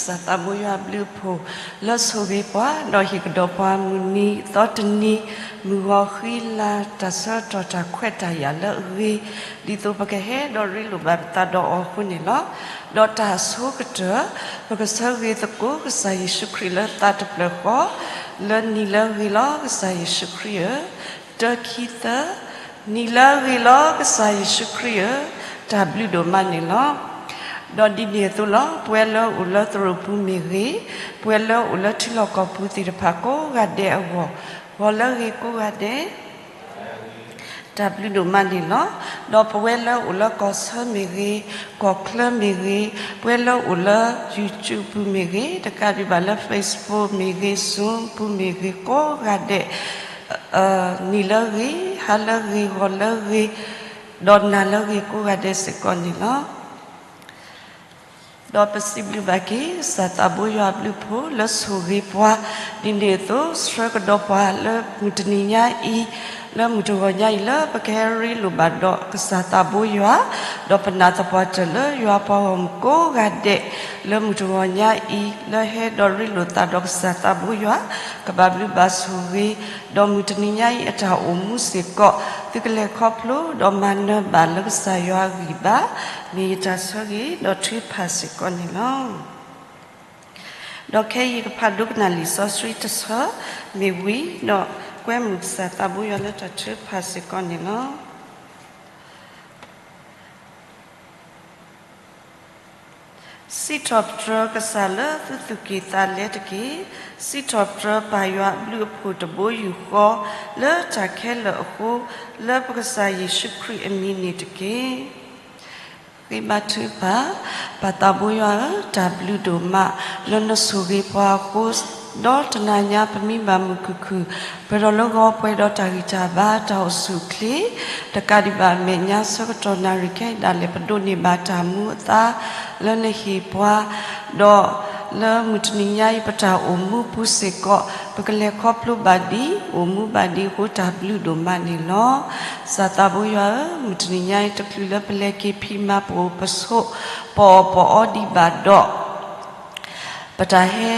ကစၢ်သးဘိယွၤအဘျုးအဖှိၣ် လၢဆိၣ်ဂ့ၤပှၤ ဒီးဟ့ၣ်ကဒီးပှၤမုၢ်နံၤသီတနံၤ မုၢ်ဂီၤဃံလၤ တၢ်ဆၢကတီၢ်တၢ်ခွဲးတၢ်ယာ်လၢအဂ့ၤ, ဒ်သိးပကဟဲဒီးရ့လိာ်ဘၣ်ပသးဒီးအီၤအဃိန့ၣ်လီၤ. ဒီးတၢ်အဆိကတၢၢ် ပကဆၢဂ့ၤသကိးကစၢ်ယ့ၣ်ၡူးခရံာ်လၢသးတဖျၢၣ်ဃီ, လၢနံၤလၢအဂ့ၤလီၤ ကစၢ်ယ့ၣ်ၡူးခရံာ်ဧၢ, တၢ ခံ သၢ, နံၤလၢအဂ့ၤလီၤ ကစၢ်ယ့ၣ်ၡူးခရံာ်ဧၢ, တၢ်ဘျုးဒိၣ်မးန့ၣ်လီၤ. ဒီးဒ်န့ၣ်အသိးလီၤ ပဝဲလၢအိၣ်လၢသရိာ်ပူၤမ့ၢ်ဂ့ၤ, ပဝဲလၢအိၣ်လၢထံလီၢ်ကီၢ်ပူၤသ့ၣ်တဖၣ်ကိးဂၤဒဲးအဂီၢ်, ဂီၤလၢအဂ့ၤကိးဂၤဒဲး တၢ်ဘျုးဒိၣ်မးန့ၣ်လီၤ. ဒီးပဝဲလၢအိၣ်လၢကီၢ်ဆၢမ့ၢ်ဂ့ၤ, ကီၢ်ချၢမ့ၢ်ဂ့ၤ, ပဝဲလၢအိၣ်လၢ YouTube ပူၤမ့ၢ်ဂ့ၤ, တကးဒံးဘၣ်လၢ Facebook မ့ၢ်ဂ့ၤ, Zoom ပူၤမ့ၢ်ဂ့ၤ ကိးဂၤဒဲး နံၤလၢအဂ့ၤ, ဟါလၢအဂ့ၤ, ဂီၤလၢအဂ့ၤ, ဒီးနၤလၢအဂ့ၤကိးဂၤဒဲးစ့ၢ်ကီးန့ၣ်လီၤ. ဒီးပစံးဘျုးဘၣ်က့ၤ ကစၢ်သးဘိယွၤအဘျုးအဖှိၣ်လၢဆိၣ်ဂ့ၤပှၤ, ဒ်န့ၣ်အသိး ဆှၢကဒီးပှၤလၢမုၢ်တနံၤညါအံၤ, လၢမုၢ်တဂီၤညါအံၤ လၢပကဟဲရ့လိာ်ဘၣ်ဒီးကစၢ်သးဘိယွၤ, ဒီးပနာ်သပှၢ်တၢၢ်လၢယွၤပှၤဂီၢ်မုၢ်ကိးဂၤဒဲး လၢမုၢ်တဂီၤညါအံၤ လၢဟဲဒီးရ့လိာ်သးဒီးကစၢ်သးဘိယွၤ, ကဘၣ်ဘျုးဘၣ်ဆိၣ်ဂ့ၤ, ဒီးမုၢ်တနံၤညါအံၤအတၢ်အိၣ်မူစ့ၢ်ကီး သုကလဲၤခီဖျိ ဒီးမၤနၢၤဘၣ်လၢကစၢ်ယွၤအဂံၢ်ဘါ, မ့ၢ်ယတၢ်ဆၢဂ့ၤဒီးထုကဖၣ်စ့ၢ်ကီးန့ၣ်လီၤ. ဒီးခဲအံၤယကဖးဒိကနၣ်လံာ်စီဆှံတဆၢမ့ၢ်ဝံၤ, ဒီးကွဲမုာ်ကစၢ်သးဘိယွၤလၢတၢ်ထုကဖၣ်စ့ၢ်ကီးန့ၣ်လီၤ. စံးထီၣ်ပတြၢၤကစၢ်လၢသုသူၣ်ကံၢ်သးလဲတက့ၢ်. စံးထီၣ်ပတြၢၤပၢ်ယွၤအဘျုးအဖှိၣ်တဘိယူၢ်ဃီ လၢတၢ်ခဲလၢာ်အဃိ, လၢပကစၢ်ယ့ၣ်ၡူးခရံာ်အမံၤန့ၣ်တက့ၢ်. ဃ့ဘါထုကဖၣ်, ပၢ်သးဘိယွၤဧၢ, တၢ်ဘျုးဒိၣ်မး လၢနဆိၣ်ဂ့ၤပှၤအဃိ, ဒီးတနၤညါပမံဘၣ်မုာ်ခုၣ်ခုၣ်, ပှဲၤဒီးလၢဂီၤပှဲၤဒီးတၢ်ဂံၢ်တၢ်ဘါ တၢ်အိၣ်ဆူၣ်အိၣ်ချ့, တကးဒံးဘၣ်အမဲာ်ညါဆၢကတီၢ်နၣ်ရံၣ်ခဲအံၤဒၣ်လဲာ် ပဒိးန့ၢ်ဘၣ်တၢ်မူအသါ လၢနဟ့ၣ်ပှၤ, ဒီးလၢမုၢ်တနံၤညါအံၤ ပတၢ်အိၣ်မူပူၤစ့ၢ်ကီး ပကလဲၤခီဖျိဘၣ်ဒ် အိၣ်မူဘၣ်ဒ်အဃိ တၢ်ဘျုးဒိၣ်မးန့ၣ်လီၤ. ကစၢ်သးဘိယွၤဧၢ, မုၢ်တနံၤညါအံၤ တချုးလၢပလဲၤက့ၤဖံးမၤပအိၣ်ပဆိး ပအီၣ်ပအီဒံးဘၣ်ဒီး ပတၢ်ဟဲ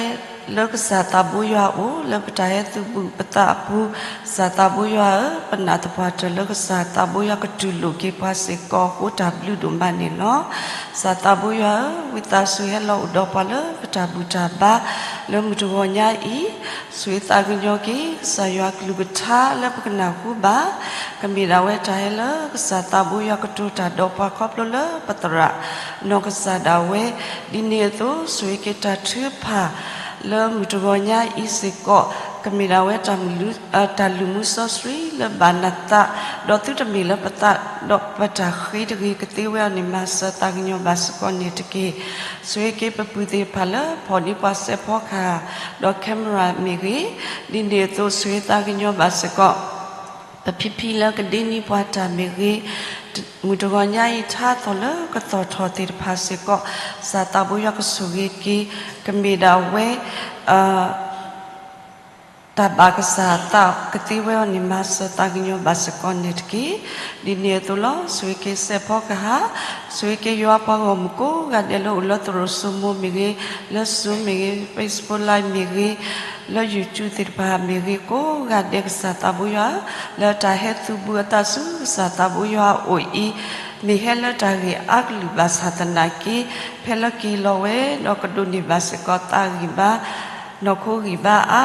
လၢကစၢ်သးဘိယွၤအအိၣ် လၢပတၢ်ဟဲသုးဘူးပသးအပူၤ, ကစၢ်သးဘိယွၤဧၢ, ပနာ်သပှၢ်တၢၢ်လၢကစၢ်သးဘိယွၤကတူၢ်လိာ်က့ၤပှၤစ့ၢ်ကီးအဃိ တၢ်ဘျုးဒိၣ်မးန့ၣ်လီၤ. ကစၢ်သးဘိယွၤဧၢ, ဝံသးစူၤဟဲလီၤအိၣ်ဒီးပှၤလၢပတၢ်ဘူၣ်တၢ်ဘါ လၢမုၢ်တဂီၤညါအံၤ, ဆိၣ်ဂ့ၤသးကညီၤက့ၤ ကစၢ်ယွၤအကလုၢ်ကထါလၢပကနၢ်ဟူဘၣ်, ကမ့ၢ်ဒၣ်ဝဲတၢ်ဟဲလၢကစၢ်သးဘိယွၤကတိၤတၢ်ဒီးပှၤခီဖျိလၢပသရၣ်နီၢ်ကစၢ်ဒၣ်ဝဲ, ဒ်န့ၣ်အသိး ဆိၣ်ဂ့ၤက့ၤတၢ်ထုကဖၣ် လၢမုၢ်တဂီၤညါအံၤစ့ၢ်ကီး ကမ့ၢ်ဒၣ်ဝဲ တၢ်လုၢ်မူစီဆှံလၢဘၣ်နသး, ဒီးသုတမ့ၢ်လၢပသး, ဒီးပတၢ်ဃ့တဂ့ၤကသ့ဝဲအီၤန့ၣ် မၤစၢၤသးကညီၤဘၣ်စ့ၢ်ကီးန့ၣ်တက့ၢ်. ဆိၣ်ဂ့ၤက့ၤပပုၢ်သ့ၣ်တဖၣ်လၢဖီၣ်ဒံးပှၤစဲးဖီကဟၣ် ဒီး camera မ့ၢ်ဂ့ၤ, ဒ်န့ၣ်အသိး ဆိၣ်ဂ့ၤသးကညီၤဘၣ်စ့ၢ်ကီး ပဖံဖံလၢကဒ့န့ၢ်ပှၤတၢ်မ့ၢ်ဂ့ၤ, မုၢ်တဂီၤညါအံၤ ထါသီၣ်လၢကသီၣ်ထီၣ်သ့ၣ်တဖၣ်စ့ၢ်ကီး, ကစၢ်သးဘိယွၤကဆိၣ်ဂ့ၤက့ၤ, ကမ့ၢ်ဒၣ်ဝဲ တၢ်ဘၣ်ကစၢ်အသးကသ့ဝဲအီၤန့ၣ် မၤစၢၤသးကညီၤဘၣ်စ့ၢ်ကီးန့ၣ်တက့ၢ်. ဒ်န့ၣ်အသိးလီၤ. ဆိၣ်ဂ့ၤက့ၤစဲးဖီကဟၣ်, ဆိၣ်ဂ့ၤက့ၤယွၤပှၤဂီၢ်မုၢ်ကိးဂၤဒဲးလၢအိၣ်လၢသရိာ်စိမိၤမ့ၢ်ဂ့ၤ, လၢ Zoom မ့ၢ်ဂ့ၤ, Facebook Live မ့ၢ်ဂ့ၤ, လၢ YouTube သ့ၣ်တဖၣ်မ့ၢ်ဂ့ၤ, ကိးဂၤဒဲးကစၢ်သးဘိယွၤ, လၢတၢ်ဟဲသုးဘူးအသးဆူကစၢ်သးဘိယွၤအအိၣ်အံၤ, မ့ၢ်ဟဲလၢတၢ်ဂ့ၢ်အါကလုာ်ဘၣ်ဆၣ်သနာ်က့, ဖဲလၢက့ၤလီၤဝဲဒီးကဒိးန့ၢ်ဘၣ်စ့ၢ်ကီးသးဂံၢ်ဘါ နီၢ်ခိဂံၢ်ဘါအါ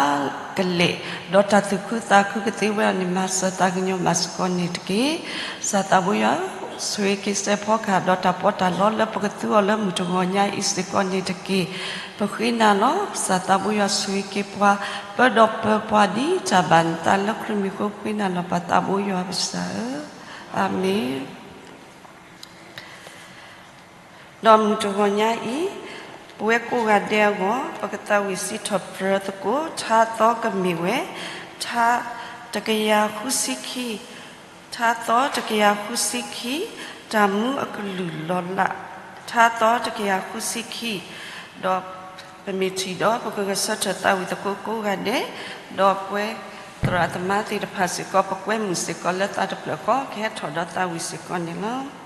ကလဲာ်, ဒီးတၢ်သူၣ်ခုသးခုကသ့ဝဲအီၤန့ၣ် မၤစၢၤသးကညီၤဘၣ်စ့ၢ်ကီးန့ၣ်တက့ၢ်. ကစၢ်သးဘိယွၤ, ဆိၣ်ဂ့ၤက့ၤစဲးဖီကဟၣ်ဒီးတၢ်ပီးတၢ်လီလၢပကသူအီၤလၢမုၢ်တဂီၤညါအံၤစ့ၢ်ကီးန့ၣ်တက့ၢ်. ပဃ့နၤလီၤ. ကစၢ်သးဘိယွၤဆိၣ်ဂ့ၤက့ၤပှၤ, ပၢဒီးပၢပှၤဒ်တၢ်ဘၣ်နသးလၢခရံာ်မံၤအဃိ ပဃ့နၤလီၤပၢ်သးဘိယွၤပစၢ်ဧၢ, အၤမ့ၣ်. ဒီးမုၢ်တဂီၤညါအံၤ, ပဝဲကိးဂၤဒဲးအဂီၢ် ပကသးဝံၣ်စံးထီၣ်ပတြၢၤသကိး ထါသီကမ့ၢ်ဝဲ, ထါတကယၤဃုဆံခံ, ထါသီတကယၤဃုဆံခံ, တၢ်မူအကလုၢ်လီၤလး, ထါသီတကယၤဃုဆံခံ, ဒီးပမ့ၢ်ထံၣ်ဒီး ပကဂဲၤဆၢထၢၣ်သးဝံၣ်သကိးကိးဂၤဒဲး, ဒီးပှၤသရၣ်သမါသ့ၣ်တဖၣ်စ့ၢ်ကီး ပကွဲမုာ်စ့ၢ်ကီးလၢသးတဖျၢၣ်ဃီ ကဟဲထီၣ်ဒီးသးဝံၣ်စ့ၢ်ကီးန့ၣ်လီၤ.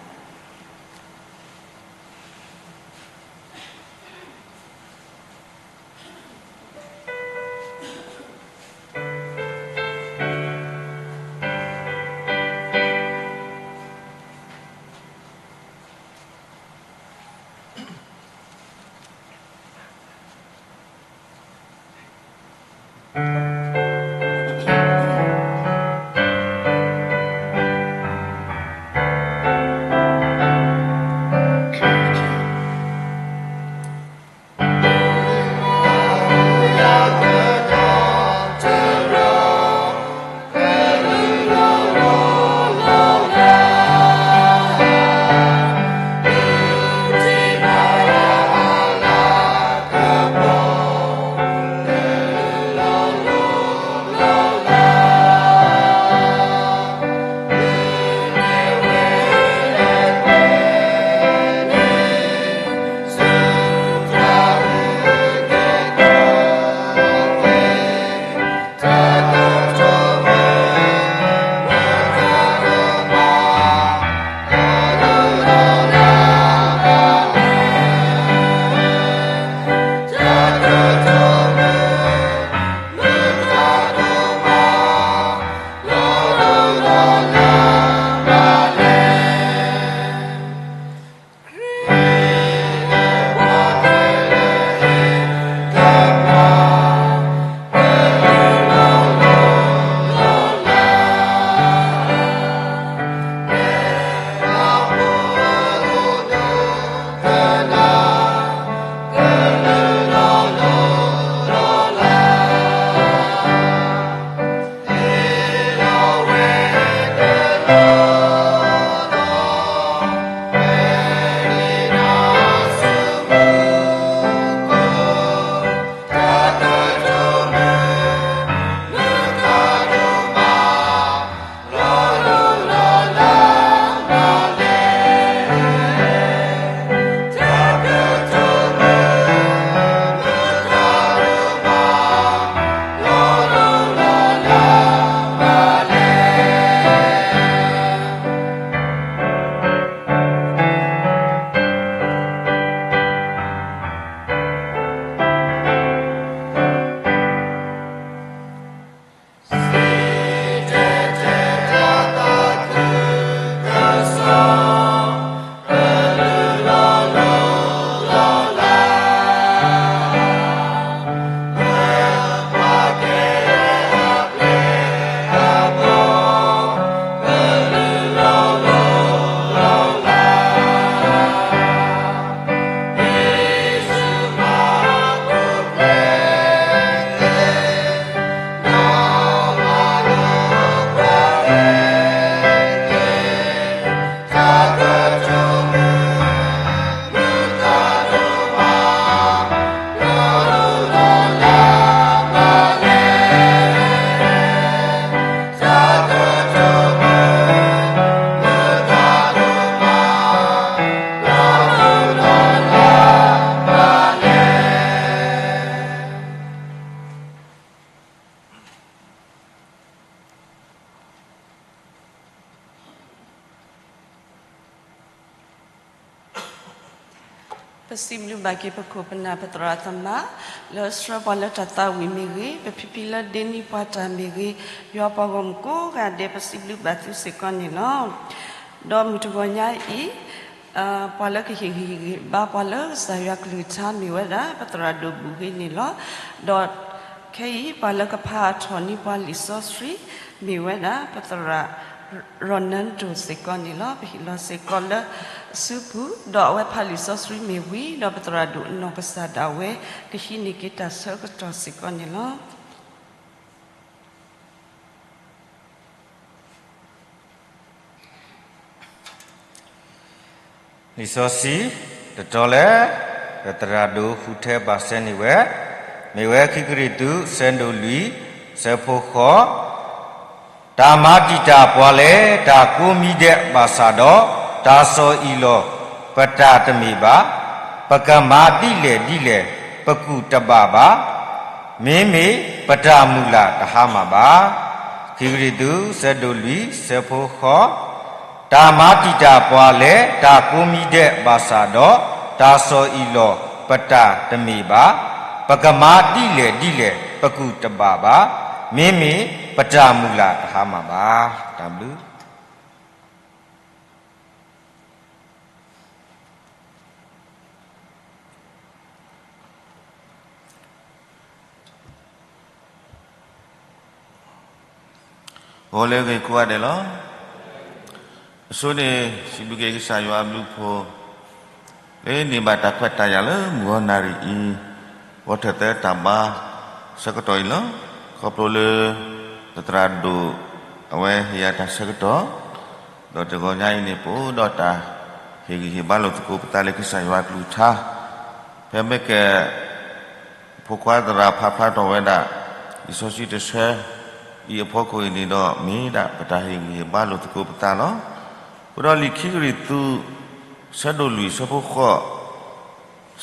ပစံးဘျုးဘၣ်က့ၤပခိၣ်ပနၢ်ပသရၣ်သမါ လၢဆှၢပှၤလၢတၢ်သးဝံၣ်မ့ၢ်ဂ့ၤ, ပဖံဖံလၢဒ့နံၤပှၤတၢ်မ့ၢ်ဂ့ၤ, ယွၤပှၤဂီၢ်မုၢ်ကိးဂၤဒဲး ပစံးဘျုးဘၣ်သုစ့ၢ်ကီးန့ၣ်လီၤ. ဒီးမုၢ်တဂီၤညါအံၤ ပှၤလၢကဟ့ၣ်ဂံၢ်ဟ့ၣ်ဘါပှၤလၢကစၢ်ယွၤကလုၢ်ကထါမ့ၢ်ဝဲဒၣ် ပသရၣ်ဒိၣ်ဘူၣ်ဂ့ၤန့ၣ်လီၤ. ဒီးခဲအံၤပှၤလၢကဖးအထီၣ်န့ၢ်ပှၤလံာ်စီဆှံ မ့ၢ်ဝဲဒၣ် ပသရၣ် ရီၣ်နၢဒိၣ်စ့ၢ်ကီးန့ၣ်လီၤ. ပဟ့ၣ်လီၤစ့ၢ်ကီးလၢအစုပူၤ, ဒီးအဝဲဖးလံာ်စီဆှံမ့ၢ်ဝံၤ ဒီးပသရၣ်ဒိၣ်နီၢ်ကစၢ်ဒၣ်ဝဲ ကဟံးန့ၢ်က့ၤတၢ်ဆၢကတီၢ်စ့ၢ်ကီးန့ၣ်လီၤ. လံာ်စီဆှံတတီၤလၢ ပသရၣ်ဒိၣ်ဃုထၢဘၣ်စဲန့ၢ်ဝဲ, မ့ၢ်ဝဲခံကရံၣ်သူး ဆၢဒိၣ်လွံၢ် ဆၢဖိဃိး, တၢ်မၤတံာ်တာ်ပှၤလၢ တၢ်ကိးမံၤဒဲးဘၣ်ဆၣ်ဒီး, တၢ်ဆီၣ်အံၣ်လီၤပတၢ်တမ့ၢ်ဘၣ်, ပကမၤဒ်လဲၣ်ဒ်လဲၣ် ပကူၣ်တဘၣ်ဘၣ်, မ့မ့ၢ်ပတၢ်မုၢ်လၢ်တဟါမၢ်ဘၣ်. ခံကရံၣ်သူး ဆၢဒိၣ်လွံၢ် ဆၢဖိဃိး, တၢ်မၤတံာ်တာ်ပှၤလၢ တၢ်ကိးမံၤဒဲးဘၣ်ဆၣ်ဒီး, တၢ်ဆီၣ်အံၣ်လီၤပတၢ်တမ့ၢ်ဘၣ်, ပကမၤဒ်လဲၣ်ဒ်လဲၣ် ပကူၣ်တဘၣ်ဘၣ်, မ့မ့ၢ်ပတၢ်မုၢ်လၢ်တဟါမၢ်ဘၣ်. တၢ်ဘျုး ဂီၤလၢအဂ့ၤကိးဂၤဒဲးလီၤ. အဆိန့ၣ် စံးဘျုးက့ၤကစၢ်ယွၤအဘျုးအဖှိၣ် လၢန့ၢ်ဘၣ်တၢ်ခွဲးတၢ်ယာ်လၢမုၢ်ဂီၤနၣ်ရံၣ်အံၤ ဂီၤထၢၣ်သၢတၢ်ဘါဆၢကတီၢ်အံၤလီၤ. ခီဖျိလၢ သရၣ်ဒိၣ် အဝဲဟ့ၣ်ယၤတၢ်ဆၢကတီၢ် ဒီးတဂီၤညါအံၤန့ၣ် ပအိၣ်ဒီးတၢ်ဟ့ၣ်ဂံၢ်ဟ့ၣ်ဘါလိာ်သကိးပသးလၢကစၢ်ယွၤအကလုၢ်ကထါ ဖဲမ့ၢ်ကဲ ဖိခွါသရၣ်ဖးဖျါထီၣ်ဝဲဒၣ် လံာ်စီဆှံတဆၢအံၤအဖီခိၣ်အံၤန့ၣ်ဒီး မ့ၢ်ဒၣ်ပတၢ်ဟ့ၣ်ဂံၢ်ဟ့ၣ်ဘါလိာ်သကိးပသးလီၤ. အဃိဒီးလံာ်ခံကရံၣ်သူး ဆၢဒိၣ်လွံၢ်ဆၢဖိဃိး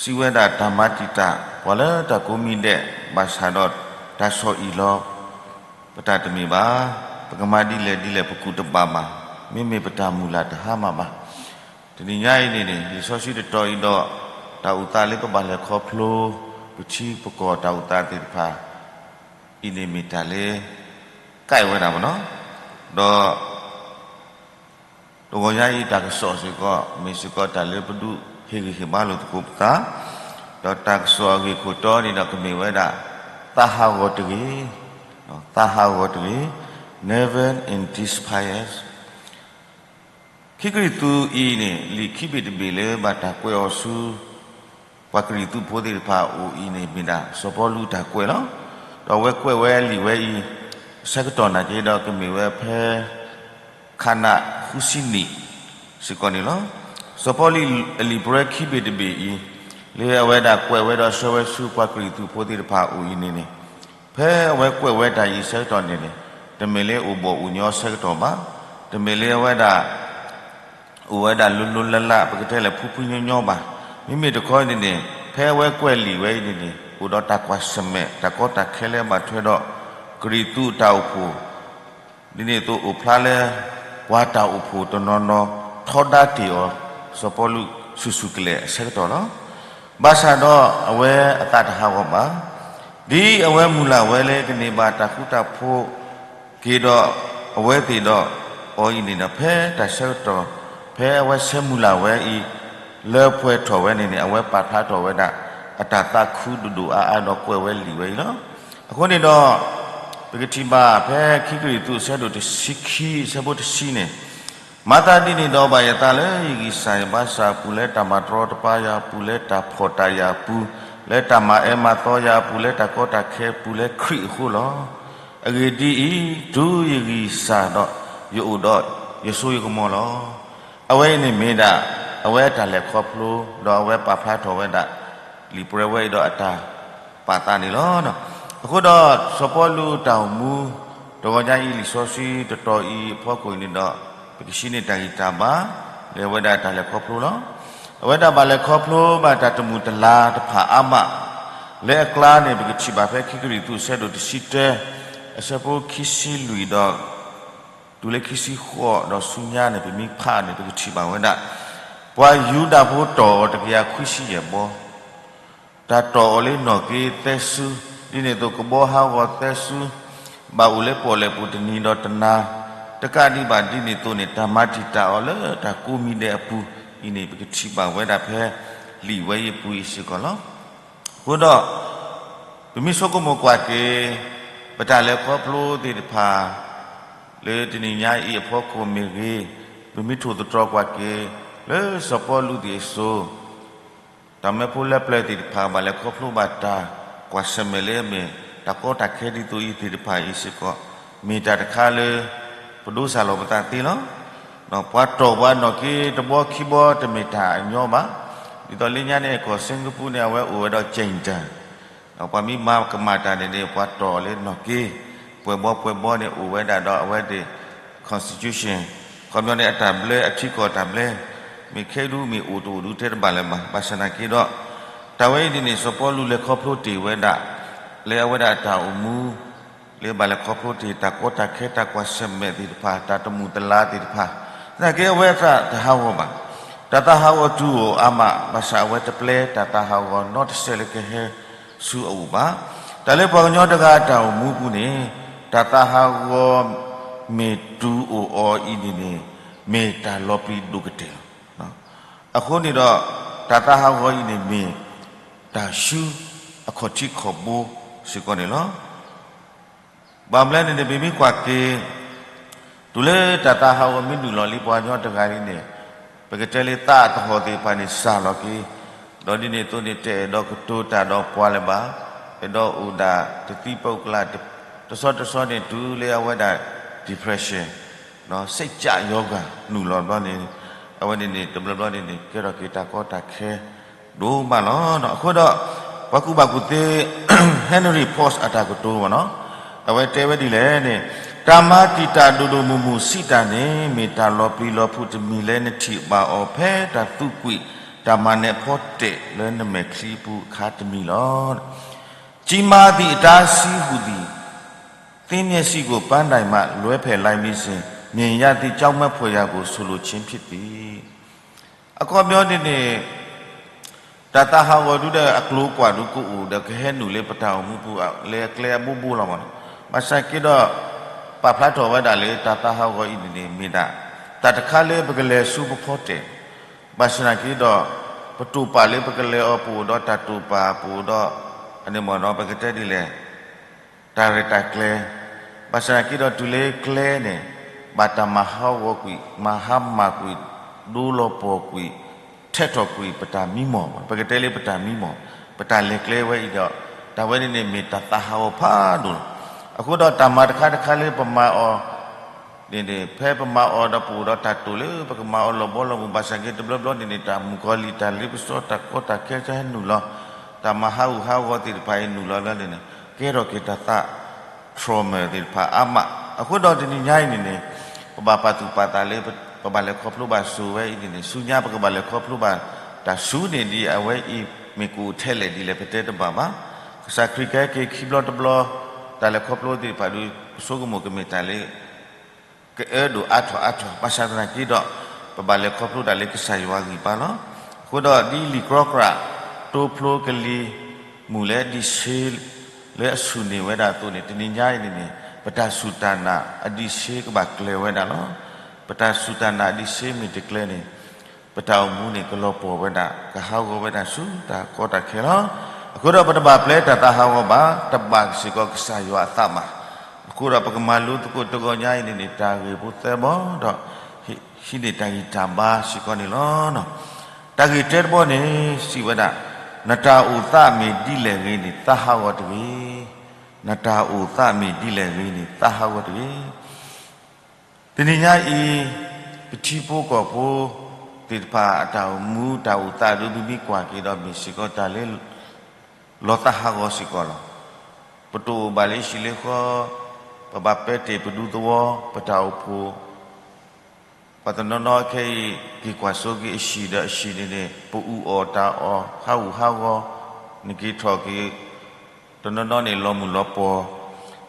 စံးဝဲဒၣ်တၢ်မၤတံာ်တာ် ပှၤလၢတၢ်ကိးမံၤဒဲး ဘၣ်ဆၣ်ဒီးတၢ်ဆီၣ်အံၣ်လီၤ ပတၢ်တမ့ၢ်ဘၣ်. ပကမၤဒ်လဲၣ်ဒ်လဲၣ်ပကူၣ်တဘၣ်ဘၣ်. မ့မ့ၢ်ပတၢ်မုၢ်လၢ်တဟါမၢ်ဘၣ်. တနံၤညါအံၤန့ၣ်န့ၣ် လံာ်စီဆှံတတီၤအံၤဒီး တၢ်အိၣ်သးလၢပဘၣ်လဲၤခီဖျိ ပထံပကီၢ်တၢ်အိၣ်သးသ့ၣ်တဖၣ် အံၤန့ၣ်မ့ၢ်တၢ်လၢ ကဲဝဲဒၣ်မနီၤ ဒီး တဂီၤညါအံၤတၢ်ကစီၣ်စ့ၢ်ကီး မ့ၢ်စ့ၢ်ကီးတၢ်လၢပဒုးဟ့ၣ်ဂံၢ်ဟ့ၣ်ဘါလိာ်သကိးပသး, ဒီးတၢ်ကစီၣ်အဂ့ၢ်ခိၣ်တီန့ၣ်ဒီးကမ့ၢ်ဝဲဒၣ် သးဟးဂီၤတဂ့ၤ, သးဟးဂီၤတဂ့ၤ, never in despair ခံကရံၣ်သူးအံၤန့ၣ် လံာ်ခံဘ့ၣ်တဘ့ၣ်လၢဘၣ်တၢ်ကွဲးအီၤဆူ ပှၤကရံၣ်သူးဖိသ့ၣ်တဖၣ်အအိၣ်အံၤန့ၣ် မ့ၢ်ဒၣ်စီၤပီလူးတၢ်ကွဲးလီၤ. ဒီးအဝဲကွဲးဝဲလံာ်ဝဲအံၤ အဆၢကတီၢ်နာ်က့ဒီးကမ့ၢ်ဝဲဖဲ ခါနးဃုဆံနံၣ်စ့ၢ်ကီးန့ၣ်လီၤ. စီၤပီလူးအလံာ်ပရၢခံဘ့ၣ်တဘ့ၣ်အံၤ လၢအဝဲဒၣ်ကွဲးဝဲဒီးဆှၢဝဲဆူပှၤကရံၣ်သူးဖိသ့ၣ်တဖၣ်အအိၣ်အံၤန့ၣ်န့ၣ် ဖဲအဝဲကွဲးဝဲတၢ်အံၤအဆၢကတီၢ်န့ၣ်န့ၣ် တမ့ၢ်လၢအိၣ်ဘီၣ်အိၣ်ညီအဆၢကတီၢ်ဘၣ်. တမ့ၢ်လၢအဝဲဒၣ် အိၣ်ဝဲဒၣ်လိၤလိၤလၢ်လၢ် ပကတဲလၢဖုဖုညီညီဘၣ်. မ့မ့ၢ်တခီန့ၣ်န့ၣ် ဖဲအဝဲကွဲးလံာ်ဝဲအံၤန့ၣ်န့ၣ် အိၣ်ဒီးတၢ်ကွၢ်ဆၢၣ်မဲာ် တၢ်ကီတၢ်ခဲလၢဘၣ်ထွဲဒီး ကရံၣ်သူးအတၢ်အိၣ်ဖှိၣ် ဒ်န့ၣ်အသိးအိၣ်ဖျါလၢ ပှၤတၢ်အိၣ်ဖှိၣ်တနီၤနီၤ ထီဒါတ့ၢ်အီၤ စီၤပီလူးဆူၣ်ဆူၣ်ကလဲာ်အဆၢကတီၢ်လီၤ. ဘၣ်ဆၣ်ဒီးအဝဲအသးတဟးဂီၤဘၣ်. ဒ်အဝဲမုၢ်လၢ်ဝဲလၢကန့ၢ်ဘၣ်တၢ်ဃူတၢ်ဖိး က့ၤဒီးအဝဲသ့ၣ်ဒီးအီၤအံၤန့ၣ်ဒီး ဖဲတၢ်ဆၢကတီၢ် ဖဲအဝဲဆၢမုၢ်လၢ်ဝဲအံၤ လၢပှဲၤထီၣ်ဝဲန့ၣ်န့ၣ် အဝဲပာ်ဖျါထီၣ်ဝဲဒၣ် အတၢ်သးခုဒိၣ်ဒိၣ်အါအါဒီးကွဲးဝဲလံာ်ဝဲအံၤလီၤ. အဃိန့ၣ်ဒီး ပကထံၣ်ဘၣ်ဖဲခံကရံၣ်သူးအဆၢဒိၣ်တဆံခံ အဆၢဖိတဆံန့ၣ် မၤသးဒ်န့ၣ်ဒီးဘၣ်ယသးလၢယဂံၢ်စၢ်ယဘါစၢ်အပူၤ လၢတၢ်မၤတရီတပါယၤအပူၤ လၢတၢ်ဖီၣ်တၢ်ယာ်အပူၤ လၢတၢ်မၤအၢမၤသီယၤအပူၤ လၢတၢ်ကီတၢ်ခဲအပူၤ လၢခရံာ်အဃိလီၤ. အဂ့ၢ်ဒ်အံၤ, တုၤယဂံၢ်စၢ်ဒီးယအိၣ်ဒီးယစိယကမီၤလီၤ. အဝဲအံၤန့ၣ်မ့ၢ်ဒၣ် အဝဲအတၢ်လဲၤခီဖျိ ဒီးအဝဲပာ်ဖျါထီၣ်ဝဲဒၣ် လံာ်ပရၢဝဲအံၤဒီးအတၢ်ပာ်သးန့ၣ်လီၤ. အဃိဒီးစီၤပီလူးအတၢ်အိၣ်မူ တဂီၤညါအံၤလံာ်စီဆှံတတီၤအံၤအဖီခိၣ်အံၤန့ၣ်ဒီး ပကရှင်းန့ၢ်တၢ်ဂံၢ်တၢ်ဘါ လၢအဝဲဒၣ်တၢ်လဲၤခီဖျိလီၤ. အဝဲဒၣ်ဘၣ်လဲၤခီဖျိဘၣ်တၢ်တမုာ်တလၤတဖၣ်အါမး လၢအကျါန့ၣ် ပကထံၣ်ဘၣ်ဖဲခံကရံၣ်သူးအဆၢဒိၣ်တဆံတၢ အဆၢဖိခံဆံလွံၢ်ဒီး တုၤလၢခံဆံဃိးဒီးဆူညါန့ၣ် ပမ့ၢ်ဖးန့ၣ် ပကထံၣ်ဘၣ်ဝဲဒၣ် ပှၤယူဒၤဖိတီၢ်အီၤတကယၤခွံဆံယဲၢ်ဘီ တၢ်တီၢ်အီၤလၢနီၣ်က့သၢစု ဒ်န့ၣ်အသိးကဘီဟးဂီၤသၢစု ဘၣ်အိၣ်လၢပီၣ်လဲၣ်ပူၤတနံၤဒီးတနၤ တကးဒံးဘၣ်ဒ်န့ၣ်အသိးန့ၣ် တၢ်မၤတံာ်တာ်အီၤလၢတၢ်ကိးမံၤဒဲးအပူၤအံၤန့ၣ် ပကထံၣ်ဘၣ်ဝဲဒၣ်ဖဲလံာ်ဝဲအံၤအပူၤအံၤစ့ၢ်ကီးလီၤ. အဃိဒီး ပမ့ၢ်ဆိကမိၣ်ကွၢ်က့ၤ ပတၢ်လဲၤခီဖျိသ့ၣ်တဖၣ် လၢတနံၤညါအံၤအဖီခိၣ်မ့ၢ်ဂ့ၤ, ပမ့ၢ်ထိၣ်သတြီၤကွၢ်က့ၤ လၢစီၤပီလူးသ့ၣ်အစိၤ တၢ်မၢဖိလၢပျၢၤသ့ၣ်တဖၣ် ဘၣ်လဲၤခီဖျိဘၣ်တၢ်ကွၢ်ဆၢၣ်မဲာ်လၢအမ့ၢ် တၢ်ကီတၢ်ခဲဒ်သိးအံၤသ့ၣ်တဖၣ်အံၤစ့ၢ်ကီး မ့ၢ်တၢ်တခါလၢ ပဒိးစၢ်လီၤပသးသ့လီၤ. ပှၤတီၢ်ပှၤနီၣ်က့တဘီခံဘီတမ့ၢ်တၢ်အညီဘၣ်. ဒ်သိးလၢညါန့ၣ် ကီၢ်စ့ၣ်ကပူၤန့ၣ် အဝဲအိၣ်ဝဲဒီး ကၠ့ၣ်တၢၢ် ပှၤမ့ၢ်မၤကမၣ်တၢ်န့ၣ်န့ၣ် ပှၤတီၢ်လၢနီၣ်က့ ပှဲၤဘီပှဲၤဘီန့ၣ် အိၣ်ဝဲဒၣ်ဒီးအဝဲသ့ၣ် constitution ခီပညီန့ၣ် အတၢ်ဘျၢ အထံကီၢ်တၢ်ဘျၢ မ့ၢ်ခဲဒုမ့ၢ်အိၣ်တအိၣ်ဒုတဲတဘၣ်လၢၤဘၣ်. ဘၣ်ဆၣ်နာ်က့ဒီး တၢ်ဝဲအံၤဒ်န့ၣ် စီၤပီလူးလဲၤခီဖျိတ့ၢ်ဝဲဒၣ် လၢအဝဲဒၣ်အတၢ်အိၣ်မူ လၢဘၣ်လဲၤခီဖျိတ့ၢ် တၢ်ကီတၢ်ခဲတၢ်ကွၢ်ဆၢၣ်မဲာ်သ့ၣ်တဖၣ် တၢ်တမုာ်တလၤသ့ၣ်တဖၣ် သနာ်က့အဝဲအသးတဟးဂီၤဘၣ်. တၢ်သးဟးဂီၤတုၤအိၣ်အါမး ဘၣ်ဆၣ်အဝဲတပျဲတၢ်သးဟးဂီၤနီတစဲးလၢကဟဲဆူအအိၣ်ဘၣ်. တၢ်လၢပှၤကညီတဂၤအတၢ်အိၣ်မူပူၤန့ၣ် တၢ်သးဟးဂီၤမ့ၢ်တုၤအိၣ်အီၤအံၤန့ၣ်န့ၣ် မ့ၢ်တၢ်လီၤပျံၤဒိၣ်ကတၢၢ်လီၤ. အဃိန့ၣ်ဒီး တၢ်သးဟးဂီၤအံၤန့ၣ်မ့ၢ် တၢ်ဆူအခီၣ်ထံးခီၣ်ဘိစ့ၢ်ကီးန့ၣ်လီၤ. ဘၣ်မနုၤလဲၣ်န့ၣ်န့ၣ် ပမ့ၢ်ကွၢ်က့ၤ တုၤလၢတၢ်သးဟးဂီၤမ့ၢ်နုာ်လီၤလံ ပှၤကညီတဂၤလံန့ၣ်, ပကတဲလၢသးအသဟီၣ်သ့ၣ်တဖၣ်န့ၣ် စၢ်လီၤက့ၤ, ဒီးဒ်န့ၣ်အသိးန့ၣ် တအဲၣ်ဒိးကတိၤတၢ်ဒီးပှၤလၢၤဘၣ်, အဲၣ်ဒိးအိၣ်ဒၣ်တသံပအိၣ်ကလး, တဆီတဆီန့ၣ် တုၤလၢအဝဲဒၣ် depression စ့ၣ်ကၠၣ်ယီၤဂၤနုာ်လီၤဘျီန့ၣ်, အဝဲန့ၣ်န့ၣ် တဘျီဘျီန့ၣ်န့ၣ် ကဲထီၣ်က့ၤတၢ်ကီတၢ်ခဲ ဒိၣ်မးလီၤ. အဃိဒီး ပှၤကူၣ်ဘၣ်ကူၣ်သ့ Henry Ford အတၢ်ကတိၤမ့ၢ်နီၤ, အဝဲတဲဝဲဒ်လဲၣ်န့ၣ်, တၢ်မၤတံာ်တာ်ဒိၣ်ဒိၣ်မုၢ်မုၢ်စံးတၢ်န့ၣ် မ့ၢ်တၢ်လီၤပျံၤလီၤဖုးတမံၤလၢနထံၣ်ဘၣ်အီၤဖဲတၢ်သူကွံာ် တၢ်မၤနၢၤဖီတဲာ်လၢနမဲာ်ချံအပူၤအခါတမံၤလီၤ. ကြီးမားသည့် အတားအဆီဟူသည့် သင့်မျက်စိကို ပန်းတိုင်မှ လွဲဖယ်လိုက်မည်ဆိုရင် မြင်ရသည့် ကြောက်မက်ဖွယ်ရာကို ဆိုလိုခြင်းဖြစ်သည်. အခီပညီန့ၣ်န့ၣ် တၢ်သးဟးဂီၤဒုဒီးအကျိၤကွၢ်ဒုကအိၣ်ဒီးကဟဲနုာ်လၢပတၢ်အိၣ်မူပူၤ လၢအကျဲအဘိဘိလီၤမး. ဘၣ်ဆၣ်က့ဒီး ပာ်ဖျါထီၣ်ဝဲဒၣ်လၢ တၢ်သးဟးဂီၤအံၤန့ၣ်န့ၣ် မ့ၢ်ဒၣ် တၢ်တခါလၢပကလဲၤဆူပဖီတဲာ်, ဘၣ်ဆၣ်သနာ်က့ဒီး ပတိာ်ပာ်လၢပကလဲၤအီၤ ပအိၣ်ဒီးတၢ်တိာ်ပာ် ပအိၣ်ဒီး အန့ၣ်မ့ၢ်နီၤ ပကတဲဒ်လဲၣ် တၢ်ရဲၣ်တၢ်ကျဲၤ, ဘၣ်ဆၣ်သနာ်က့ဒီးတုၤလၢကျဲန့ၣ် ဘၣ်တၢ်မၤဟးဂီၤကွံာ် မၤဟါမၢ်ကွံာ် ဒိလီၤပှီၢ်ကွံာ် ထဲးထီၣ်ကွံာ် ပတၢ်မံမီၢ်, ပကတဲလၢပတၢ်မံမီၢ်, ပတၢ်လဲၤကျဲဝဲအံၤဒီး တၢ်ဝဲန့ၣ်န့ၣ်မ့ၢ်တၢ်သးဟးဂီၤဖးဒိၣ်လီၤ. အဃိဒီးတၢ်မၤတခါတခါလၢပမၤအီၤ န့ၣ်န့ၣ် ဖဲပမၤအီၤဒီးပအိၣ်ဒီးတၢ်တိာ်လၢ ပကမၤအီၤလီၤဘီလီၤမုၢ် ဘၣ်ဆၣ်က့တဘျီဘျီန့ၣ်န့ၣ် တၢ်မုၣ်ကီၤလံၢ် တၢ်လ့ပစီ တၢ်ကီတၢ်ခဲ တၢ်ဟဲနုာ်လီၤ, တၢ်မၤဟးဂူာ်ဟးဂီၤသ့ၣ်တဖၣ်အံၤနုာ်လီၤလၢန့ၣ်န့ၣ် ကဲထီၣ်က့ၤတၢ်သး trauma သ့ၣ်တဖၣ်အါမး. အဃိဒီးတနံၤညါအံၤန့ၣ်န့ၣ် ပဘၣ်ပာ်သူၣ်ပာ်သးလၢ ပဘၣ်လဲၤခီဖျိဘၣ်စိၤဝဲအံၤန့ၣ်န့ၣ် ဆူညါ ပကဘၣ်လဲၤခီဖျိဘၣ်တၢ်ဆူန့ၣ်ဒ်အဝဲအံၤ မ့ၢ်ကအိၣ်ထဲလဲၣ်ဒ်လဲၣ် ပတဲတဘၣ်ဘၣ်. ကစၢ်ခရံာ်ကဟဲက့ၤခံဘျီတဘျီ တၢ်လဲၤခီဖျိသ့ၣ်တဖၣ်ဒီး ပဆိကမိၣ်ကမ့ၢ်တၢ်လၢ ကအၢဒိၣ်အါထီၣ်အါထီၣ် ဘၣ်ဆၣ်သနာ်က့ဒီး ပဘၣ်လဲၤခီဖျိတၢ်လၢကစၢ်ယွၤဂံၢ်ဘါလီၤ. အဃိဒီးဒ်လံာ်ကြီကြာ် တိဖျိကလံၤမုၢ်လၢအဒံးဆှံ လၢအဆူၣ်န့ၢ်ဝဲဒၣ်အသိးန့ၣ် တနံၤညါအံၤန့ၣ်န့ၣ် ပတၢ်စူၢ်တၢ်နာ်အဒံးဆှံကဘၣ်ကျဲၤဝဲဒၣ်လီၤ. ပတၢ်စူၢ်တၢ်နာ်အဒံးဆှံမ့ၢ်တကျဲၤန့ၣ် ပတၢ်အိၣ်မူန့ၣ်ကလီၤပှီၢ်ဝဲဒၣ် ကဟးဂီၤဝဲဒၣ်ဆူတၢ်ကီတၢ်ခဲလီၤ. အဃိဒီးပတဘၣ်ပျဲတၢ်သးဟးဂီၤဘၣ်, တဘၣ်စ့ၢ်ကီးကစၢ်ယွၤအသးဘၣ်. အဃိဒီးပကမၤလိသကိးတဂီၤညါအံၤန့ၣ်န့ၣ် တၢ်ဂ့ၢ်ဖိသၢဘီဒီး ဟံးန့ၢ်တၢ်ဂံၢ်တၢ်ဘါစ့ၢ်ကီးန့ၣ်လီၤ. တၢ်ဂ့ၢ်တၢတဘီန့ၣ် စံးဝဲဒၣ်, နတၢ်အိၣ်သးမ့ၢ်ဒ်လဲၣ်ဂ့ၤန့ၣ် သးဟးဂီၤတဂ့ၤ. နတၢ်အိၣ်သးမ့ၢ်ဒ်လဲၣ်ဂ့ၤန့ၣ် သးဟးဂီၤတဂ့ၤ. တနံၤညါအံၤ ပထံဖိကီၢ်ဖိသ့ၣ်တဖၣ်အတၢ်အိၣ်မူတၢ်အိၣ်သးဒီး ပမ့ၢ်ကွၢ်က့ၤဒီးမ့ၢ်စ့ၢ်ကီးတၢ်လၢ လီၤသးဟးဂီၤစ့ၢ်ကီးလီၤ. ပတအိၣ်ဘၣ်လၢဟံၣ်လၢဃီ, ပဘၣ်ပဲတ့ၢ်ပဒူသဝီ, ပတၢ်အိၣ်ဖှိၣ် ပှၤတနီၤနီၤခဲအံၤ က့ၤကွၢ်စိက့ၤအဟံၣ်ဒီးအဟံၣ်န့ၣ်န့ၣ် ပအူးအီၣ်တၢ်အီၣ် ဟးဂူာ်ဟးဂီၤ, နက့ၤထီၣ်က့ၤ တနီၤနီၤန့ၣ် လီၤမုၢ်လီၤပှီၢ်.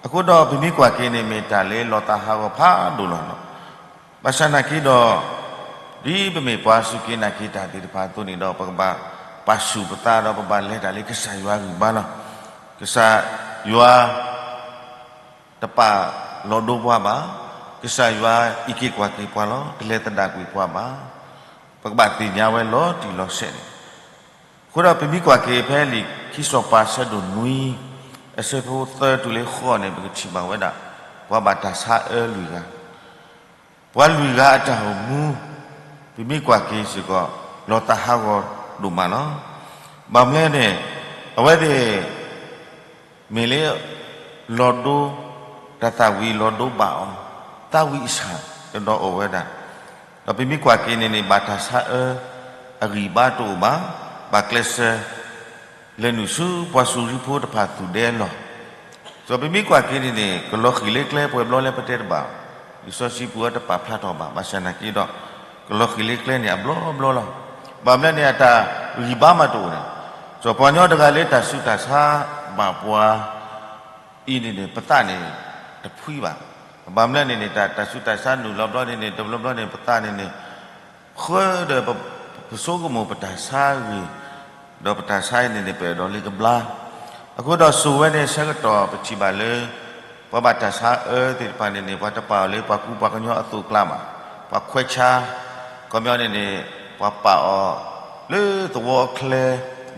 အဃိဒီးပမ့ၢ်ကွၢ်က့ၤန့ၣ် မ့ၢ်တၢ်လၢလီၤသးဟးဂီၤဖးဒိၣ်လီၤ. ဘၣ်ဆၣ်သနာ်က့ဒီး ဒ်ပမ့ၢ်ပှၤစူၢ်က့ၤနာ်က့ၤတၢ်သ့ၣ်တဖၣ်အသိးန့ၣ်ဒီး ပကဘၣ်ပာ်ဆူၣ်ပသးဒီး ပဘၣ်လဲၤတၢ်လၢကစၢ်ယွၤဂံၢ်ဘါလီၤ. ကစၢ်ယွၤ တပာ်လီၤဒိပှၤဘၣ်. ကစၢ်ယွၤအံးက့ၤကွၢ်က့ၤပှၤလီၤ. တလဲၤသဒၣ်ကွံာ်ပှၤဘၣ်. ပကဘၣ်သ့ၣ်ညါဝဲလီၤတံၢ်လီၤဆဲးန့ၣ်. အဃိဒီးပမ့ၢ်ကွၢ်က့ၤဖဲလံာ်ခံစီၤပၤဆၢဒိၣ်နွံ အဆၢဖိသၢတုၤလၢဃိးန့ၣ် ပကထံၣ်ဘၣ်ဝဲဒၣ် ပှၤဘၣ်တၢ်ဆါအၢလွံၢ်ဂၤ ပှၤလွံၢ်ဂၤအတၢ်အိၣ်မူ ပမ့ၢ်ကွၢ်က့ၤစ့ၢ်ကီး လီၤသးဟးဂီၤဒိၣ်မးလီၤ. ဘၣ်မနုၤလဲၣ်န့ၣ် အဝဲသ့ၣ် မ့ၢ်လၢ လီၤဒိ တၢ်သၣ်ဝံၤလီၤဒိဘၣ်အီၤ, သးဝံၣ်အဆၣ်ကဒီးအိၣ်ဝဲဒၣ်, ဒီးပမ့ၢ်ကွၢ်က့ၤန့ၣ်န့ၣ် ဘၣ်တၢ်ဆါအၢ အဂံၢ်ဘါတအိၣ်ဘၣ်, ဘၣ်ကျဲးစၢး လဲၤနုာ်ဆူပှၤစူၤရံဖိတဖၣ်သူၣ်ဒဲလီၢ်. ဒီးပမ့ၢ်ကွၢ်က့ၤန့ၣ်န့ၣ် ကလီၤဃံၤလၢကျဲပှဲၤဘျီလဲၣ်ပတဲတဘၣ်, လံာ်စီဆှံပူၤအတပာ်ဖျါထီၣ်ဘၣ်, ဘၣ်ဆၣ်သနာ်က့ဒီး ကလီၤဃံၤလၢကျဲန့ၣ်အဘျီဘျီလီၤ. ဘၣ်မနုၤလဲၣ်န့ၣ် အတၢ်ဂံၢ်ဘါမးတအိၣ်န့ၣ်, စီၤပှၤကညီတဂၤလၢတၢ်ဆူးတၢ်ဆါဘၣ်ပှၤ အံၤန့ၣ်န့ၣ် ပသးန့ၣ်တဖှံဘၣ်. ဘၣ်မနုၤလဲၣ်န့ၣ်န့ၣ် တၢ် တၢ်ဆူးတၢ်ဆါနုာ်လီၤဘျီန့ၣ်န့ၣ် တဘျီဘျီန့ၣ် ပသးန့ၣ်န့ၣ် ဃၢဒီးပ ပဆိကမိၣ်ပတၢ်ဆါဂ့ၤ, ဒီးပတၢ်ဆါအံၤန့ၣ်န့ၣ် ပအဲၣ်ဒိးလၢကဘျါ. အဃိဒီးစိၤဝဲန့ၣ်ဆၢကတီၢ်ပထံၣ်ဘၣ်လၢ ပှၤဘၣ်တၢ်ဆါအၢသ့ၣ်တဖၣ်န့ၣ်န့ၣ် ပှၤတပာ်အီၤလၢပှၤကူပှၤကညီအသိးအကျါဘၣ်, ပှၤခွဲးဆါ, ခီပညီန့ၣ်န့ၣ် ပှၤပာ်အီၤ လၢသဝီအချၢ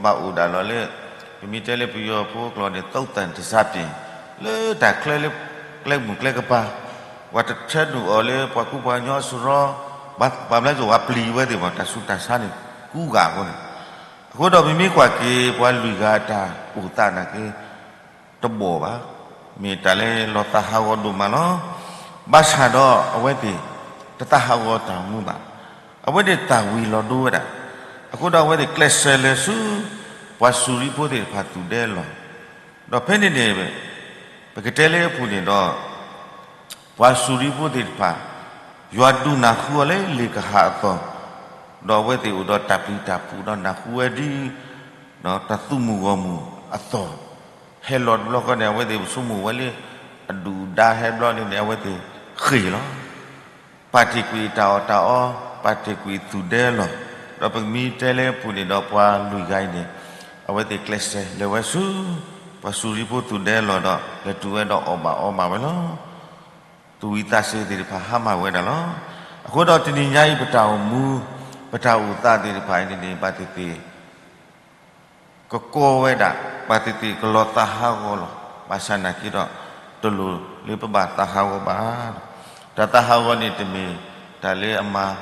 ဘၣ်အိၣ်ဒၣ်လီၤလၢ ပမ့ၢ်တဲလၢပယီၤဖိကျိာ်န့ၣ် သုးသံတစၢ်ပ့ၣ်, လၢတၢ်ချၢလၢ ကျဲမုၢ်ကျဲကပၤ, ပှၤတဆၢဒိၣ်အီၤလၢပှၤကူပှၤကညီအစိရီ, ပှၤဘျါက့ၤပှၤပျံၤဝဲသ့ၣ်မး တၢ်ဆူးတၢ်ဆါန့ၣ် ကူဂာ်အဃိန့ၣ်, အဃိဒီးပမ့ၢ်ကွၢ်က့ၤ ပှၤလွံၢ်ဂၤအတၢ်အိၣ်သးနာ်က့ တဘီၣ်ဘၣ်, မ့ၢ်တၢ်လၢလီၤသးဟးဂီၤဒိၣ်မးလီၤ. ဘၣ်ဆၣ်ဒီးအဝဲသ့ၣ် တသးဟးဂီၤတၢ်အိၣ်မူဘၣ်. အဝဲသ့ၣ်တၢ်ဝံၤလီၤဒိဝဲဒၣ်, အဃိဒီးအဝဲသ့ၣ်ကျဲးစၢးလဲၤဆူ ပှၤစူၤရံဖိသ့ၣ်တဖၣ်သူၣ်ဒဲလီၢ်, ဒီးဖဲန့ၣ်န့ၣ် ပကတဲလၢအပူၤန့ၣ်ဒီး ပှၤစူၤရံဖိသ့ၣ်တဖၣ် ယွၤဒုးနၢ်ဟူအီၤလၢလ့ၣ်ကဟၣ်အသီၣ်, ဒီးအဝဲသ့ၣ်အိၣ်ဒီးတၢ်ပျံၤတၢ်ဖုးဒီးနၢ်ဟူဝဲဒ် တၢ်သူၣ်မုၢ်ဂီၢ်မုၢ်အသီၣ်, ဟဲလီၤတဘျီဃီန့ၣ် အဝဲသ့ၣ်ဆိကမိၣ်ဝဲလၢ အဒုၣ်အဒါဟဲဘျီန့ၣ်န့ၣ် အဝဲသ့ၣ်ဃ့ၢ်လီၤ. ပာ်တ့ၢ်ကွံာ်တၢ်အီၣ်တၢ်အီ, ပာ်တ့ၢ်ကွံာ်သူၣ်ဒဲလီၢ်, ဒီးပကမ့ၢ်တဲလၢအပူၤန့ၣ်ဒီးပှၤလွံၢ်ဂၤအံၤန့ၣ် အဝဲသ့ၣ်ကျဲးစၢးလဲၤဝဲဆူ ပှၤစူၤရံဖိသူၣ်ဒဲလီၢ်ဒီး လဲၤတုၤဝဲဒီးအီၣ်ဘၣ်အီဘၣ်ဝဲလီၤ. သူၣ်ဝံၣ်သးစ့ၤသ့ၣ်တဖၣ်ဟါမၢ်ဝဲဒၣ်လီၤ. အဃိဒီးတနံၤညါအံၤပတၢ်အိၣ်မူ, ပတၢ်အိၣ်သးသ့ၣ်တဖၣ်အံၤန့ၣ်န့ၣ် ဘၣ်သ့ၣ်သ့ၣ် ကကီဝဲဒၣ်, ဘၣ်သ့ၣ်သ့ၣ်ကလီၤသးဟးဂီၤလီၤ. ဘၣ်ဆၣ်နာ်က့ဒီး တလိၣ်လၢပဘၣ်သးဟးဂီၤဘၣ်. တၢ်သးဟးဂီၤန့ၣ်တမ့ၢ်တၢ်လၢအမၤ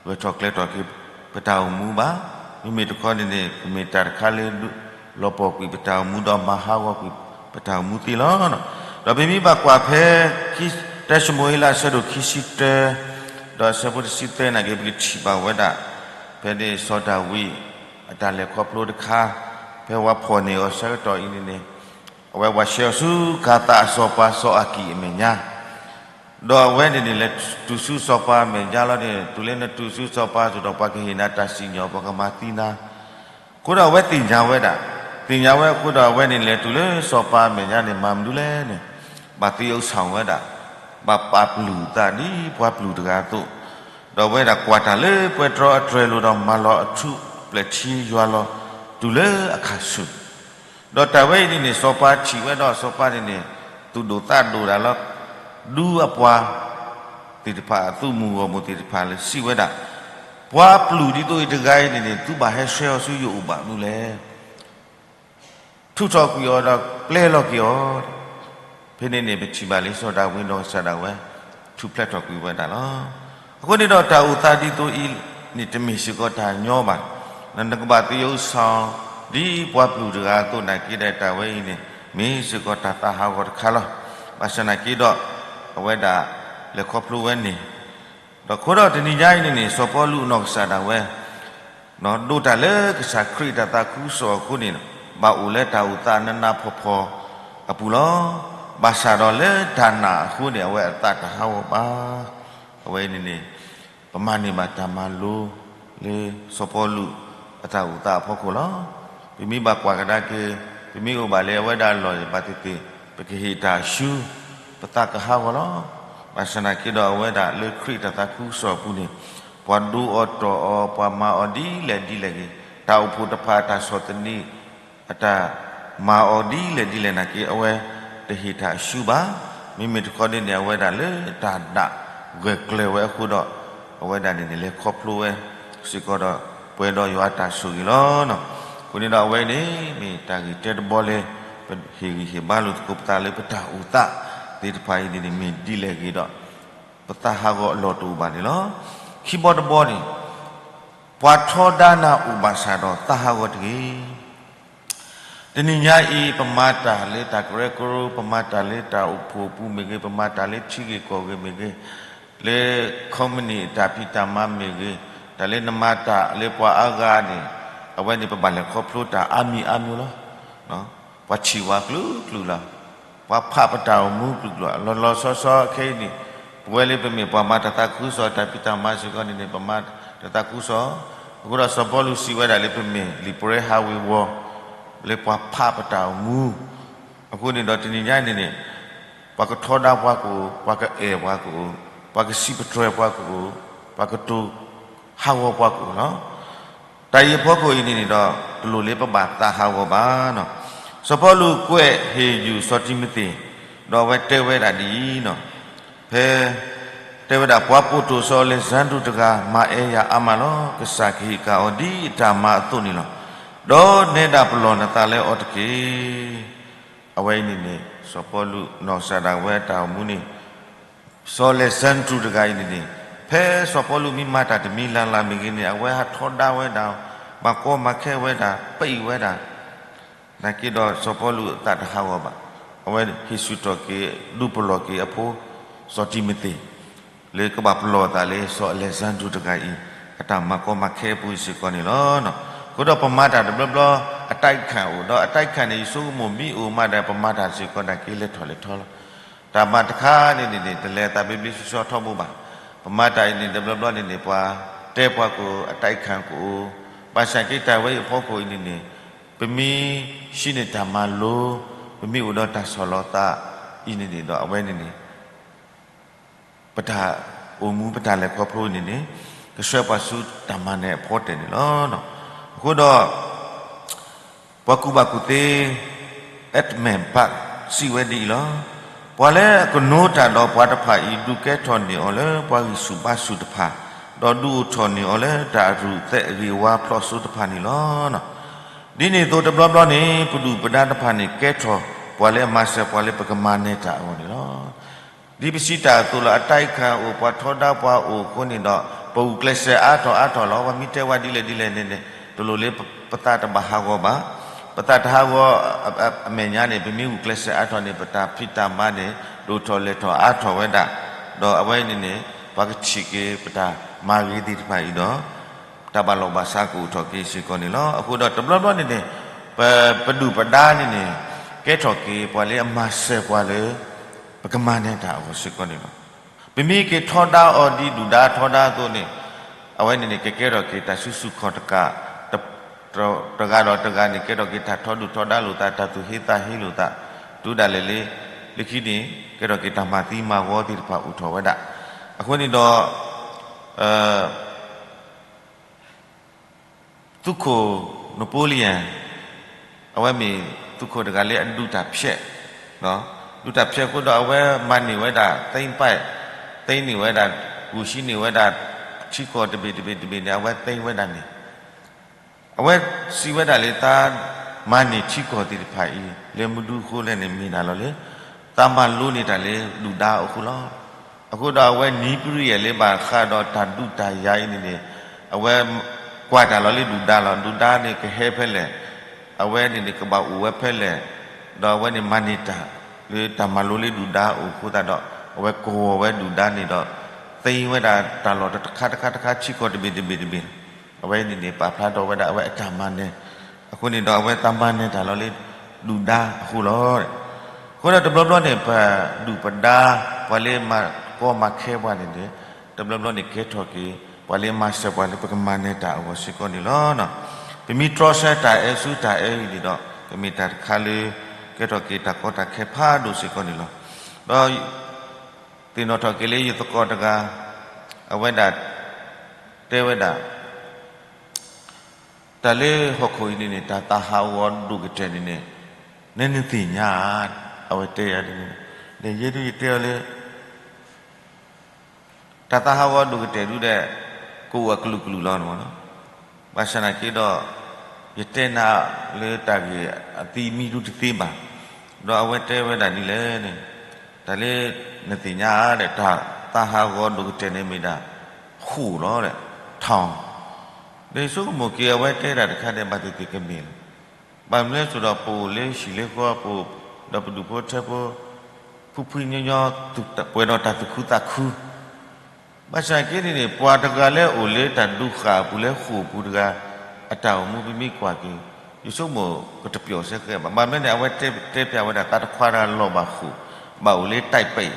ဂဲၤထီၣ်ကျဲၤထီၣ်က့ၤပတၢ်အိၣ်မူဘၣ်. မ့မ့ၢ်တခီန့ၣ်န့ၣ် ကမ့ၢ်တၢ်တခါလၢ လီၤပှီၢ်ကွံာ်ပတၢ်အိၣ်မူဒီးမၤဟးဂီၤကွံာ်ပတၢ်အိၣ်မူသ့လီၤ. ဒီးပမ့ၢ်ဘၣ်ကွၢ်ဖဲ တၢၡမူၤအ့လးအဆၢဒိၣ်ခံဆံတၢ ဒီးအဆၢဖိတဆံသၢနာ်က့ ပကထံၣ်ဘၣ်ဝဲဒၣ် ဖဲန့ၣ်စီၤဒၤဝံး အတၢ်လဲၤခီဖျိတခါ, ဖဲဝဲဖီၣ်န့ၢ်အီၤဆၢကတီၢ်အံၤန့ၣ်န့ၣ်, အဝဲပှၤဆှၢအီၤဆူ ကၤသးအစီၤပၤစီၤအၤကံၣ်အမဲာ်ညါ ဒီးအဝဲန့ၣ်န့ၣ် လဲၤတုၤဆူစီၤပၤအမဲာ်ညါလီၤန့ၣ်, တုၤလၢနတုၤဆူစီၤပၤအအိၣ်ဒီး ပှၤကဟ့ၣ်နၤတၢ်စံၣ်ညီၣ် ပှၤကမၤသံနၤ. အဃိဒီးအဝဲသ့ၣ်ညါဝဲဒၣ်, သ့ၣ်ညါဝဲအဃိဒီးအဝဲန့ၣ် လဲၤတုၤလၢစီၤပၤအမဲာ်ညါန့ၣ် မၤမနုၤလဲၣ်န့ၣ်, ဘၣ်သယုၢ်စီၣ်ဝဲဒၣ်, ဘၣ်ပာ်ပျုၢ်အသးဒ်ပှၤပျုၢ်တဂၤအသိး, ဒီးအဝဲဒၣ်ကွၢ်တၢ်လၢပှဲတြီအတြဲၤလိၤဒီး မၤလီၤအထူးပျဲၢ်ထံယွၤလီၤ တုၤလၢအခါဆူၣ် ဒီးတၢ်ဝဲအံၤန့ၣ်န့ၣ် စီၤပၤထံၣ်ဝဲဒီးစီၤပၤန့ၣ်န့ၣ် သူၣ်ဒိၣ်သးဒိၣ်ဒၣ်လီၤ. ဒူအပှၤသ့ၣ်တဖၣ် အသုးမုၢ်ဂီၢ်မုၢ်သ့ၣ်တဖၣ်လၢစံးဝဲဒၣ်, ပှၤပျုၢ်ဒ်သိးအံၤတဂၤအံၤန့ၣ်န့ၣ် သုဘၣ်ဟဲဆှၢအီၤဆူယအိၣ်ဘၣ်မနုၤလဲၣ်. ထုးထီၣ်ကွံာ်အီၤဒီးပျဲလီၤက့ၤအီၤ. ဖဲန့ၣ်န့ၣ် ပထံၣ်ဘၣ်လံ စီၤဒၤဝံးနီၢ်ကစၢ်ဒၣ်ဝဲ ထူၣ်ဖျဲးထီၣ်ကွံာ်ဝဲဒၣ်လီၤ. အဃိန့ၣ်ဒီးတၢ်အိၣ်သးဒ်သိးအံၤန့ၣ် တမ့ၢ်စ့ၢ်ကီးတၢ်ညီဘၣ်. နကဘၣ်သယုၢ်စီၣ် ဒ်ပှၤပျုၢ်တဂၤအသိးနာ်က့ဒီး တၢ်ဝဲအံၤန့ၣ် မ့ၢ်စ့ၢ်ကီးတၢ်သးဟးဂီၤတခါလီၤ. ဘၣ်ဆၣ်နာ်က့ဒီး အဝဲဒၣ်လဲၤခီဖျိဝဲန့ၣ် ဒီးအဃိဒီးတနံၤညါအံၤန့ၣ်န့ၣ် စီၤပီလူးနီၢ်ကစၢ်ဒၣ်ဝဲ ဒိးတၢ်လၢကစၢ်ခရံာ်တၢ်သးခုကစီၣ်အဃိန့ၣ် ဘၣ်အိၣ်လၢတၢ်အိၣ်သးနးနးဖှီၣ်ဖှီၣ်အပူၤလီၤ. ဘၣ်ဆၣ်ဒီးလၢတၢ်နာ်အဃိန့ၣ် အဝဲအသးတဟးဂီၤဘၣ်. အဝဲအံၤန့ၣ်န့ၣ် ပမၤန့ၢ်ဘၣ်တၢ်မၤလိလၢစီၤပီလူးအတၢ်အိၣ်သးအဖီခိၣ်လီၤ. ပမ့ၢ်ဘၣ်ကွၢ်ကဒါက့ၤ ပမ့ၢ်အိၣ်ဘၣ်လၢအဝဲဒၣ်အလီၢ်ဘၣ်သ့ၣ်သ့ၣ် ပကဟ့ၣ်တၢ်အရှုံး ပသးကဟးဂီၤလီၤ. ဘၣ်ဆၣ်နာ်က့ဒီးအဝဲဒၣ်လၢခရံာ်တၢ်သးခုကစီၣ်အပူၤန့ၣ် ပှၤဒိးအီၤတီၢ်အီၤ ပှၤမၤအီၤဒ်လဲၣ်ဒ်လဲၣ်ဂ့ၤ, တၢ်အိၣ်ဖှိၣ်တဖၣ်အတၢ်ဆီၣ်သနံး အတၢ်မၤအီၤဒ်လဲၣ်ဒ်လဲၣ်နာ်က့ အဝဲတဟ့ၣ်တၢ်အရှုံးဘၣ်. မ့မ့ၢ်တခီန့ၣ်န့ၣ် အဝဲဒၣ်လၢတၢ်နာ်ဂၢၢ်ကျၢၤဝဲအဃိဒီး အဝဲဒၣ်န့ၣ်န့ၣ် လဲၤခီဖျိဝဲစ့ၢ်ကီးဒီး ပှဲၤဒီးယွၤအတၢ်ဆိၣ်ဂ့ၤလီၤ. အဃိန့ၣ်ဒီးအဝဲန့ၣ် မ့ၢ်တၢ်ဂ့ၢ်တဲတဘီလၢ ပဟ့ၣ်ဂံၢ်ဟ့ၣ်ဘါလိာ်သကိးပသးလၢပတၢ်အိၣ်သးသ့ၣ်တဖၣ်အံၤန့ၣ်န့ၣ် မ့ၢ်ဒ်လဲၣ်ဂ့ၤဒီး ပသးဟးဂီၤအလီၢ်တအိၣ်ဘၣ်န့ၣ်လီၤ. ခံဘီတဘီန့ၣ် ပှၤထီဒါနၤအိၣ်ဘၣ်ဆၣ်ဒီးသးဟးဂီၤတဂ့ၤ. တနံၤညါအံၤ ပမၤတၢ်လၢတၢ်ကရၢကရိ, ပမၤတၢ်လၢတၢ်အိၣ်ဖှိၣ်အပူၤမ့ၢ်ဂ့ၤ, ပမၤတၢ်လၢထံဂ့ၢ်ကီၢ်ဂ့ၢ်မ့ၢ်ဂ့ၤ, လၢ company အတၢ်ဖံးတၢ်မၤမ့ၢ်ဂ့ၤ, တၢ်လၢနမၤတၢ်လၢပှၤအါဂၤန့ၣ်, အဝဲန့ၣ်ပဘၣ်လဲၤခီဖျိတၢ်အါမံၤအါမံၤလီၤ. ပှၤထံၣ်ဝဲကလုာ်ကလုာ်လီၤ. ပှၤဖးပတၢ်အိၣ်မူကလုာ်ကလုာ်လီၤ. လီၤလီၤဆီဆီခဲအံၤန့ၣ် ပဝဲလၢပမ့ၢ်ပှၤမၤတၢ်သးခုကစီၣ် တၢ်ဖံးတၢ်မၤစ့ၢ်ကီးန့ၣ်န့ၣ် ပမၤတၢ်သးခုကစီၣ်. အဃိဒီးစီၤပီလူးစံးဝဲဒၣ်လၢပမ့ၢ်လံာ်ပရၢဟးဝ့ၤဝီၤ လၢပှၤဖးပတၢ်အိၣ်မူ အဃိန့ၣ်ဒီးတနံၤညါန့ၣ်န့ၣ် ပှၤကထီဒါပှၤကအိၣ်, ပှၤကအဲၣ်ပှၤကအိၣ်, ပှၤကစံးပတြၢၤပှၤကအိၣ်, ပှၤကတိၤဟးဂီၤပှၤကအိၣ်လီၤ. တၢ်အံၤအဖီခိၣ်အံၤန့ၣ်န့ၣ်ဒီး တလိၣ်လၢပဘၣ်သးဟးဂီၤဘၣ်. စီၤပီလူးကွဲးဟ့ၣ်ယုၢ်စီၤတံၤမသ့း, ဒီးအဝဲတဲဝဲဒၣ်ဒ်အံၤ, ဖဲ တဲဝဲဒၣ် ပှၤပိာ်တိာ်စီၤအလဲၣ်စၣ်ဒြိၣ်တဂၤ မၤအဲၣ်ယၤအါမးလီၤ. ကစၢ်ကဟ့ၣ်ကၣ်အီၤဒ်အတၢ်မၤအသိးန့ၣ်လီၤ. ဒီးနဲဒၣ်ပလီၢ်နသးလၢအီၤတက့ၢ်. အဝဲအံၤန့ၣ်န့ၣ် စီၤပီလူးနီၢ်ကစၢ်ဒၣ်ဝဲအတၢ်အိၣ်မူန့ၣ် စီၤအလဲးစၣ်ဒြူးတဂၤအံၤန့ၣ်န့ၣ်, ဖဲစီၤပီလူးမ့ၢ်မၤတၢ်တမံၤလၢ်လၢ်မ့ၢ်ဂ့ၤန့ၣ် အဝဲဟးထီဒါဝဲဒၣ်, မၤကီမၤခဲဝဲဒၣ်, ပံးဝဲဒၣ်, နာ်က့ဒီးစီၤပီလူးအသးတဟးဂီၤဘၣ်. အဝဲဟ့ၣ်ဆူၣ်ထီၣ်က့ၤ ဒုးပလီၢ်က့ၤအဖိ စီၤတံၤမသ့း လၢကဘၣ်ပလီၢ်အသးလၢစီၤအလဲးစၣ်ဒြူးတဂၤအံၤ အတၢ်မၤကီမၤခဲအပူၤစ့ၢ်ကီးန့ၣ်လီၤ. အဃိဒီးပမၤတၢ်တဘျီဘျီ အတၢ်အံၣ်ခၣ်အိၣ်ဒီး အတၢ်အံၣ်ခၣ်န့ၣ် ယဆိကမိၣ်မ့ၢ်အိၣ်မးဒီး ပမၤတၢ်စ့ၢ်ကီးနာ်က့လဲၤထီၣ်လဲၤထီလီၤ. တၢ်မၤတခါန့ၣ်န့ၣ်န့ၣ် တလဲၤသးဘ့ဘ့ဆှီဆှီထီဘိဘၣ်. ပမၤတၢ်အံၤန့ၣ် တဘျီဘျီန့ၣ်န့ၣ် ပှၤတဲပှၤကအိၣ် အတၢ်အံၣ်ခၣ်ကအိၣ်, ဘၣ်ဆၣ်က့တၢ်ဝဲအံၤအဖီခိၣ်အံၤန့ၣ်န့ၣ် ပမ့ၢ်ဟံးန့ၢ်တၢ်မၤလိ, ပမ့ၢ်အိၣ်ဒီးတၢ်ဆီၣ်လီၤသးအံၤန့ၣ်န့ၣ်ဒီး အဝဲန့ၣ်န့ၣ် ပတၢ်အိၣ်မူပတၢ်လဲၤခီဖျိအံၤန့ၣ်န့ၣ် ကဆှၢပှၤဆူတၢ်မၤနၢၤအဖီတၢၢ်န့ၣ်လီၤ. အဃိဒီး ပှၤကူၣ်ဘၣ်ကူၣ်သ့ Edmund Burke စံးဝဲဒ်အံၤလီၤ. ပှၤလၢအကနိတၢ်ဒီးပှၤတဖၣ်အံၤ ဒုးကဲထီၣ်န့ၢ်အီၤလၢပှၤဂံၢ်ဆူၣ်ဘါဆူၣ်တဖၣ်, ဒီးဒုးအိၣ်ထီၣ်န့ၢ်အီၤလၢတၢ်အရူၢ်သဲးအဂ့ၤအဝါဖျိးစိတဖၣ်န့ၣ်လီၤ. ဒ်န့ၣ်အသိးတဘျီဘျီန့ၣ် ပဒုၣ်ပဒါတဖၣ်န့ၣ် ကဲထီၣ်ပှၤလၢအမၤစၢၤပှၤလၢပကမၤနၢၤတၢ်အဂီၢ်န့ၣ်လီၤ. ဒ်ပစံးတၢ်အသိးလီၤ, အတၢ်အံၣ်ခၣ်အိၣ် ပှၤထီဒါပှၤအိၣ်အဃိန့ၣ်ဒီး ပဂုာ်ကျဲးစၢးအါထီၣ်အါထီၣ်လီၤ. ပှၤမ့ၢ်တဲဝဲဒ်လဲၣ်ဒ်လဲၣ်န့ၣ်န့ၣ် တလိၣ်လၢပသးတဘၣ်ဟးဂီၤဘၣ်. ပသးတဟးဂီၤအမဲာ်ညါန့ၣ် ပမ့ၢ်ဂုာ်ကျဲးစၢးအါထီၣ်န့ၣ် ပတၢ်ဖံးတၢ်မၤန့ၣ် ဒိၣ်ထီၣ်လဲၢ်ထီၣ်အါထီၣ်ဝဲဒၣ်, ဒီးအဝဲန့ၣ်န့ၣ် ပှၤကထံၣ်က့ၤပတၢ်မၤဂ့ၤသ့ၣ်တဖၣ်အံၤဒီး တၢ်ဘၣ်လီၢ်ဘၣ်စးကအိၣ်ထီၣ်က့ၤစ့ၢ်ကီးန့ၣ်လီၤ. အဃိဒီးတဘျီဘျီန့ၣ်န့ၣ် ပ ပဒုၣ်ပဒါန့ၣ်န့ၣ် ကဲထီၣ်က့ၤပှၤလၢအမၤစၢၤပှၤလၢ ပကမၤနၢၤတၢ်အဂီၢ်စ့ၢ်ကီးန့ၣ်လီၤ. ပမ့ၢ်က့ၤထီဒါအီၤဒ်ဒုၣ်ဒါထီဒါအသိးန့ၣ် အဝဲန့ၣ်န့ၣ် ကကဲထီၣ်က့ၤတၢ်စုဆူၣ်ခီၣ်တကး, တဂၤဒီးတဂၤန့ၣ် ကဲထီၣ်က့ၤတၢ်ထီဒုၣ်ထီဒါလိာ်သး, တၢ်သူၣ်ဟ့သးဟ့လိာ်သး, တုၤဒၣ်လဲာ်လၢ လၢခံန့ၣ် ကဲထီၣ်က့ၤတၢ်မၤသံမၤဝီသ့ၣ်တဖၣ်အိၣ်ထီၣ်ဝဲဒၣ်. အဃိန့ၣ်ဒီး သုးခိၣ် Napoleon အဝဲမ့ၢ်သုးခိၣ်တဂၤလၢအဒူတၢ်ဖျဲး, ဒူတၢ်ဖျဲးအဃိဒီး အဝဲမၤန့ၢ်ဝဲဒၣ် သိမ်းပိုက်, သိမ်းန့ၢ်ဝဲဒၣ်, ဂုာ်ဆံးန့ၢ်ဝဲဒၣ် ထံကီၢ်တဘ့ၣ်တဘ့ၣ်တဘ့ၣ်န့ၣ် အဝဲသိမ်းဝဲဒၣ်န့ၣ် အဝဲစံးဝဲဒၣ်လၢ သးမၤန့ၢ်ထံကီၢ်သ့ၣ်တဖၣ်အံၤ လၢမနုၤအဃိလဲၣ်န့ၣ် မ့ၢ်ဒၣ်လီၤလၢ သးမၤလိန့ၢ်တၢ်လၢဒုၣ်ဒါအဃိလီၤ. အဃိဒီးအဝဲနံၤပရိယၢ်လၢဘၣ်ဃးဒီးတၢ်ဒုးတၢ်ယၤအံၤန့ၣ်န့ၣ် အဝဲကွၢ်တၢ်လီၤလၢဒုၣ်ဒါလီၤ. ဒုၣ်ဒါန့ၣ်ကဟဲဖဲလဲၣ်, အဝဲန့ၣ်န့ၣ် ကဘၣ်အိၣ်ဝဲဖဲလဲၣ်, ဒီးအဝဲန့ၣ်မၤန့ၢ်တၢ်လၢတၢ်မၤလိလၢဒုၣ်ဒါအအိၣ်အဃိသတးဒီး အဝဲကဝီၤဝဲဒုၣ်ဒါန့ၣ်ဒီး သိမ်းဝဲဒၣ်တၢ်လီၢ်တခါတခါတခါ ထံကီၢ်တဘ့ၣ်တဘ့ၣ်တဘ့ၣ် အဝဲန့ၣ်န့ၣ် ပာ်ဖျါထီၣ်ဝဲဒၣ်အဝဲအတၢ်မၤနၢၤ, အဃိန့ၣ်ဒီးအဝဲသးမၤနၢၤတၢ်လီၤလၢဒုၣ်ဒါအဃိလီၤ. အဃိဒီးတဘျီဘျီန့ၣ် ပဒုၣ်ပဒါ ပှၤလၢမၤကီမၤခဲပှၤန့ၣ်န့ၣ် တဘျီဘျီန့ၣ်ကဲထီၣ်က့ၤ ပှၤလၢမၤစၢၤပှၤလၢပကမၤနၢၤတၢ်အဂီၢ်စ့ၢ်ကီးန့ၣ်လီၤ. ပမ့ၢ်တြီဆၢတၢ်အဲၣ်ဆူတၢ်အဲၣ်အံၤန့ၣ်ဒီး ကမ့ၢ်တၢ်တခါလၢ ကဲထီၣ်က့ၤတၢ်ကီတၢ်ခဲဖးဒိၣ်စ့ၢ်ကီးန့ၣ်လီၤ. ဒီး သ့ၣ်နီၣ်ထီၣ်က့ၤလၢယသကိးတဂၤ အဝဲဒၣ်တဲဝဲဒၣ် တၢ်လၢဟီၣ်ခိၣ်အံၤန့ၣ်န့ၣ် တၢ်သးဟးဂီၤဒိၣ်ကတၢၢ်န့ၣ်န့ၣ် နနသ့ၣ်ညါဧါ, အဝဲတဲယၤဒ်န့ၣ်, ဒီးယဲဒၣ်ယတဲအီၤလၢ တၢ်သးဟးဂီၤဒိၣ်ကတၢၢ်ဒုဒီး ကအိၣ်အကလုာ်ကလုာ်လီၤန့ၣ်လီၤ. ဘၣ်ဆၣ်သနာ်က့ဒီး ယတဲနၤလၢတၢ်ဂ့ၢ်အသံမံဒုတသ့ဘၣ်. ဒီးအဝဲတဲဝဲဒၣ်ဒ်လဲၣ်န့ၣ်, တၢ်လၢနသ့ၣ်ညါဧါဒီး တၢ်သးဟးဂီၤဒိၣ်ကတၢၢ်န့ၣ်မ့ၢ်ဒၣ် ဃိၣ်လီၤဒီး ထီၣ်, ဒီးယဆိကမိၣ်က့ၤအဝဲတဲဒၣ်တခါဒီး ဘၣ်သ့ၣ်သ့ၣ်ကမ့ၢ်လီၤ. ဘၣ်မနုၤလဲၣ်ဆိုဒီး ပအိၣ်လၢဟံၣ်လၢဃီ ပအိၣ်ဒီးပဒူၣ်ဖိထၢဖိ ဖုဖုညီညီ ပှဲၤဒီးတၢ်သူၣ်ခုသးခု ဘၣ်ဆၣ်က့န့ၣ်န့ၣ် ပှၤတဂၤလၢအအိၣ်လၢတၢ်ဒူဃာ်အပူၤလၢဃိာ်အပူၤတဂၤ အတၢ်အိၣ်မူပမ့ၢ်ကွၢ်က့ၤ ယဆိကမိၣ်ကတပျီၣ်စဲဃဲဘၣ်. ဘၣ်မနုၤန့ၣ် အဝဲတဲပျးဝဲဒၣ်သးတခွါတဂၤလီၤဘၣ်ဃိာ် ဘၣ်အိၣ်လၢတၢ်ပဲး,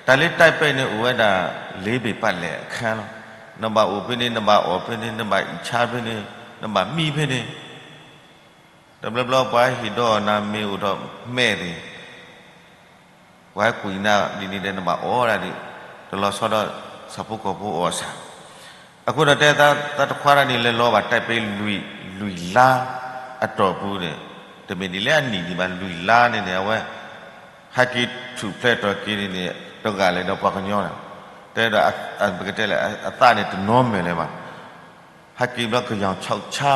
တၢ်လၢတၢ်ပဲးန့ၣ်အိၣ်ဝဲဒၣ် လေးဘ့ၣ်ပာ်လဲၣ်အခါလီၤ. နဘၣ်အိၣ်ဖဲန့ၣ် နဘၣ်အီၣ်ဖဲန့ၣ် နဘၣ်အံၣ်ဆါဖဲန့ၣ် နဘၣ်မံဖဲန့ၣ် တဘျီဘျီပှၤဟ့ၣ်ဒီးနၤမ့ၢ်အိၣ်ဒီးမှဲၣ်န့ၣ် ပှၤဟဲကွံာ်နၤဒ်န့ၣ်ဒီးနဘၣ်အီၣ်ဒၣ်ဒ် တလီၤဆီဒီးဆၣ်ဖိကီၢ်ဖိအီၣ်ဆၣ်. အဃိဒီးတဲသးတခွါတဂၤန့ၣ် လဲၤလီၤဘၣ်တၢ်ပဲးလွံၢ်လါအတီၢ်ပူၤန့ၣ် တမ့ၢ်ဒ်လဲၣ်အနံၣ်ဒံးဘၣ် လွံၢ်လါန့ၣ်န့ၣ် အဝဲ ဟဲက့ၤထူၣ်ဖျဲးထီၣ်က့ၤန့ၣ်န့ၣ် တဂၤလဲၤဒီးပှၤကညီလီၤ. တဲဒီး ပကတဲလဲၣ် အသးန့ၣ်တနီၤမဲာ်လၢၤဘၣ် ဟဲက့ၤဘျီကယီၤဆီၣ်ဆါ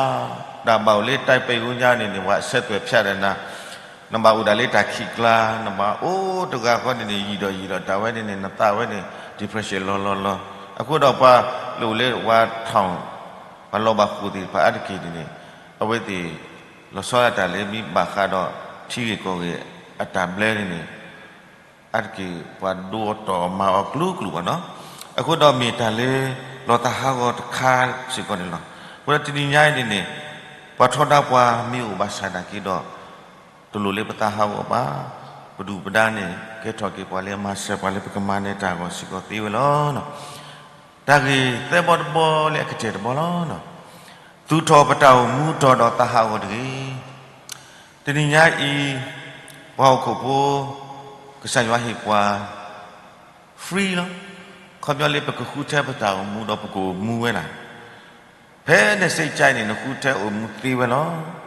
တၢ်ဘၣ်အိၣ်လၢတၢ်ပဲးအူညါန့ၣ်န့ၣ် ပှၤအဆဲးသွဲၣ်ဖၠးဒီးနၤ နဘၣ်အိၣ်ဒၣ်လၢတၢ်ခံးကျါ, နဘၣ်အိၣ်တဂၤဃီန့ၣ်န့ၣ် ယံာ်ဒီးယံာ်ဒီးတၢ်ဝဲန့ၣ်န့ၣ် နသးဝဲန့ၣ် depression လီၤလီၤလီၤ. အဃိဒီးပှၤလၢအိၣ်လၢ Ward Town, ပှၤလီၤဘၣ်ဃိာ်သ့ၣ်တဖၣ်အါတက့ၢ်န့ၣ်န့ၣ် အဝဲသ့ၣ် လီၤဆီဒၣ်တၢ်လၢမ့ၢ်ဘၣ်ဃးဒီးထံဂ့ၢ်ကီၢ်ဂ့ၢ်အတၢ်ဘျၢန့ၣ်န့ၣ် အါတက့ၢ် ပှၤဒိအီၤတီၢ်အီၤမၤအီၤကျိၤကျိၤဘၣ်နီၤ. အဃိဒီးမ့ၢ်တၢ်လၢ လီၤသးဟးဂီၤတခါစ့ၢ်ကီးန့ၣ်လီၤ. အဃိဒီးတနံၤညါအံၤန့ၣ်န့ၣ် ပှၤထီဒါပှၤမ့ၢ်အိၣ်ဘၣ်ဆၣ်သနာ်က့ဒီး တလိၣ်လၢပသးဟးဂီၤဘၣ်. ပဒုၣ်ပဒါန့ၣ် ကဲထီၣ်က့ၤပှၤလၢအမၤစၢၤပှၤလၢပကမၤန့ၢ်တၢ်အဂီၢ်စ့ၢ်ကီးသ့ဝဲလီၤ. တၢ်ဂ့ၢ်သၢဘီတဘီလၢအကတၢၢ်တဘီလီၤ. သူၣ်ထီၣ်ပတၢ်အိၣ်မူတီၤဒီးသးဟးဂီၤတဂ့ၤ. တနံၤညါအံၤ ပှၤဟီၣ်ခိၣ်ဖိ ကစၢ်ယွၤဟ့ၣ်ပှၤ free လီၤ. ခီပညီလၢပကဃုထၢပတၢ်အိၣ်မူဒီးပကအိၣ်မူဝဲဒၣ် ဖဲနစ့ကၠါအံၤန့ၣ် နဃုထၢအိၣ်မူသ့ဝဲလီၤ.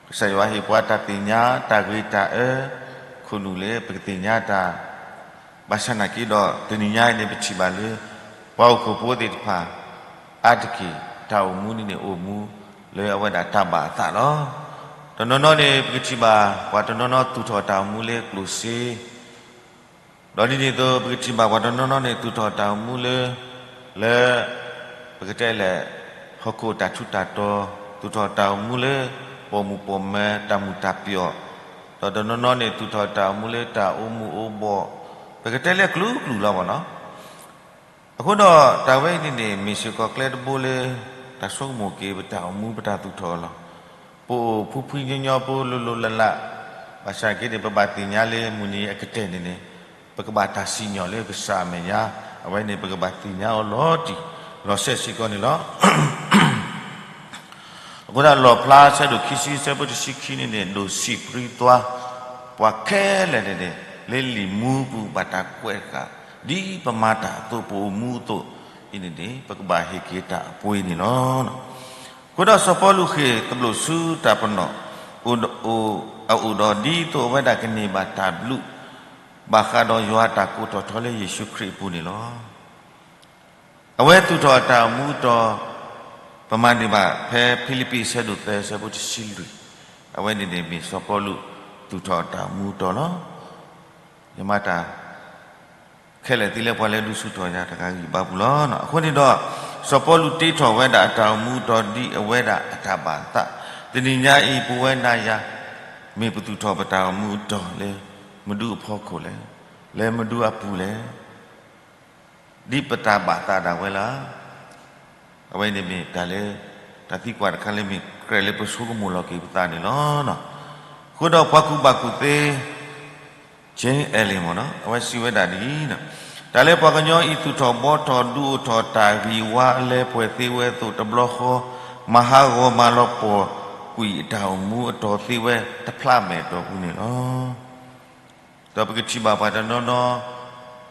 ကစၢ်ယွၤဟ့ၣ်ပှၤတၢ်သ့ၣ်ညါ တၢ်ဂ့ၤတၢ်အၢ ခိၣ်နူာ်လၢပကသ့ၣ်ညါတၢ် ဘၣ်ဆၣ်သနာ်က့ဒီး တနံၤညါအံၤန့ၣ် ပထံၣ်ဘၣ်လၢ ပှၤဟီၣ်ခိၣ်ဖိသ့ၣ်တဖၣ် အါတက့ၢ် တၢ်အိၣ်မူန့ၣ်န့ၣ် အိၣ်မူလၢအဝဲဒၣ်တၢ်ဘၣ်အသးလီၤ. တနီၤနီၤန့ၣ် ပကထံၣ်ဘၣ် ပှၤတနီၤနီၤသူၣ်ထီၣ်တၢ်အိၣ်မူလၢကျိၣ်စ့ ဒီးဒ်န့ၣ်အသိး ပကထံၣ်ဘၣ်ပှၤတနီၤနီၤန့ၣ် သူၣ်ထီၣ်တၢ်အိၣ်မူလၢ လၢ ပကတဲလဲၣ် ဟီၣ်ခိၣ်တၢ်ထူးတၢ်တီၤ, သူၣ်ထီၣ်တၢ်အိၣ်မူလၢ ပိာ်မုၣ်ပိာ်မၢၤ တၢ်မုာ်တၢ်ပျီၤ, ဒီးတနီၤနီၤန့ၣ် သူၣ်ထီၣ်တၢ်အိၣ်မူလၢတၢ်အိၣ်မူအိၣ်ဘှီၣ်, ပကတဲလၢကျိၤကျိၤလီၤဘၣ်နီၤ. အဃိဒီးတၢ်ဝဲအံၤန့ၣ်န့ၣ် မ့ၢ်စ့ၢ်ကီးကျဲတဘိလၢ တၢ်ဆိကမိၣ်က့ၤပတၢ်အိၣ်မူပတၢ်သူၣ်ထီၣ်အလီၢ်, ပအိၣ်ဖှံဖှံညီညီဖိလိၤလိၤလးလး, ဘၣ်ဆၣ်က့န့ၣ် ပဘၣ်သ့ၣ်ညါလၢမုၢ်နံၤအကတၢၢ်န့ၣ်န့ၣ် ပကဘၣ်တၢ်စံၣ်ညီၣ်လၢကစၢ်အမဲာ်ညါ, အဝဲန့ၣ် ပကဘၣ်သ့ၣ်ညါအီၤလီၤတံၢ်လီၤဆဲးစ့ၢ်ကီးန့ၣ်လီၤ. အဃိဒီးလီၣ်ဖျါဆၢဒိၣ်ခံဆံဆၢဖိတဆံခံန့ၣ်န့ၣ် ဒိၣ်ဆံးပြံသွါ ပှၤခဲလၢာ်န့ၣ်န့ၣ် လၢလံာ်မူပူၤဘၣ်တၢ်ကွဲးဃာ် ဒ်ပမၤတၢ်အသိး ပအိၣ်မူအသိးအံၤန့ၣ်န့ၣ် ပကဘၣ်ဟ့ၣ်က့ၤတၢ်အပှ့ၤန့ၣ်လီၤ. အဃိဒီးစီၤပီလူးဃ့ၢ်သဘျိၣ်ဆူတၢ်ပနီၣ် အိၣ် အအိၣ်ဒီးဒ်သိးအဝဲဒၣ်ကန့ၢ်ဘၣ်တၢ်ဘျုး ဘၣ်ဃးဒီးယွၤအတၢ်ကိးထီၣ်ထီလၢယ့ၣ်ၡူးခရံာ်အပူၤန့ၣ်လီၤ. အဝဲသူၣ်ထီၣ်အတၢ်အိၣ်မူအတီၤ ပမၤန့ၢ်ဘၣ်ဖဲဖံလံးပံးအဆၢဒိၣ်သၢအဆၢဖိတဆံလွံၢ်, အဝဲန့ၣ်န့ၣ်မ့ၢ်စီၤပီလူးသူၣ်ထီၣ်အတၢ်အိၣ်မူအတီၤလီၤ. ယမၤတၢ် ခဲလၢာ်သ့လၢပှၤလၢဒုးဆူၣ်ထီၣ်ယၤတဂၤဂံၢ်ဘါပူၤလီၤ. အဃိန့ၣ်ဒီး စီၤပီလူးတ့ထီၣ်ဝဲဒၣ်အတၢ်အိၣ်မူအတီၤဒ်အဝဲဒၣ်အတၢ်ဘၣ်အသး, တနံၤညါအံၤ ပဝဲနၤယၤ မ့ၢ်ပသူၣ်ထီၣ်ပတၢ်အိၣ်မူအတီၤလၢ မဒုအဖီခိၣ်လဲၣ်, လၢမဒုအပူၤလဲၣ် ဒ်ပတၢ်ဘၣ်သးဒၣ်ဝဲလီၤ. အဝဲန့ၣ်မ့ၢ်တၢ်လၢ တၢ်သံကွၢ်တခါလၢမ့ၢ်ကြၢးလၢပဆိကမိၣ်လီၤက့ၤပသးန့ၣ်လီၤ. အဃိဒီးပှၤကူၣ်ဘၣ်ကူၣ်သ့ Jane Elley မ့ၢ်နီၤ အဝဲစံးဝဲဒၣ်ဒ်အံၤ, တၢ်လၢပှၤကညီအံၤသူၣ်ထီၣ်ဘှီထီၣ်ဒုးအိၣ်ထီၣ်တၢ်ဂံၢ်ဝါလၢပှဲၤသ့ဝဲအသိး တဘျီဃီ မၤဟးဂီၤမၤလီၤပှီၢ်ကွံာ်အတၢ်အိၣ်မူအတီၤသ့ဝဲတဖျးမဲာ်အတီၢ်ပူၤန့ၣ်လီၤ. ဒီးပကထံၣ်ဘၣ်ပှၤတနီၤနီၤ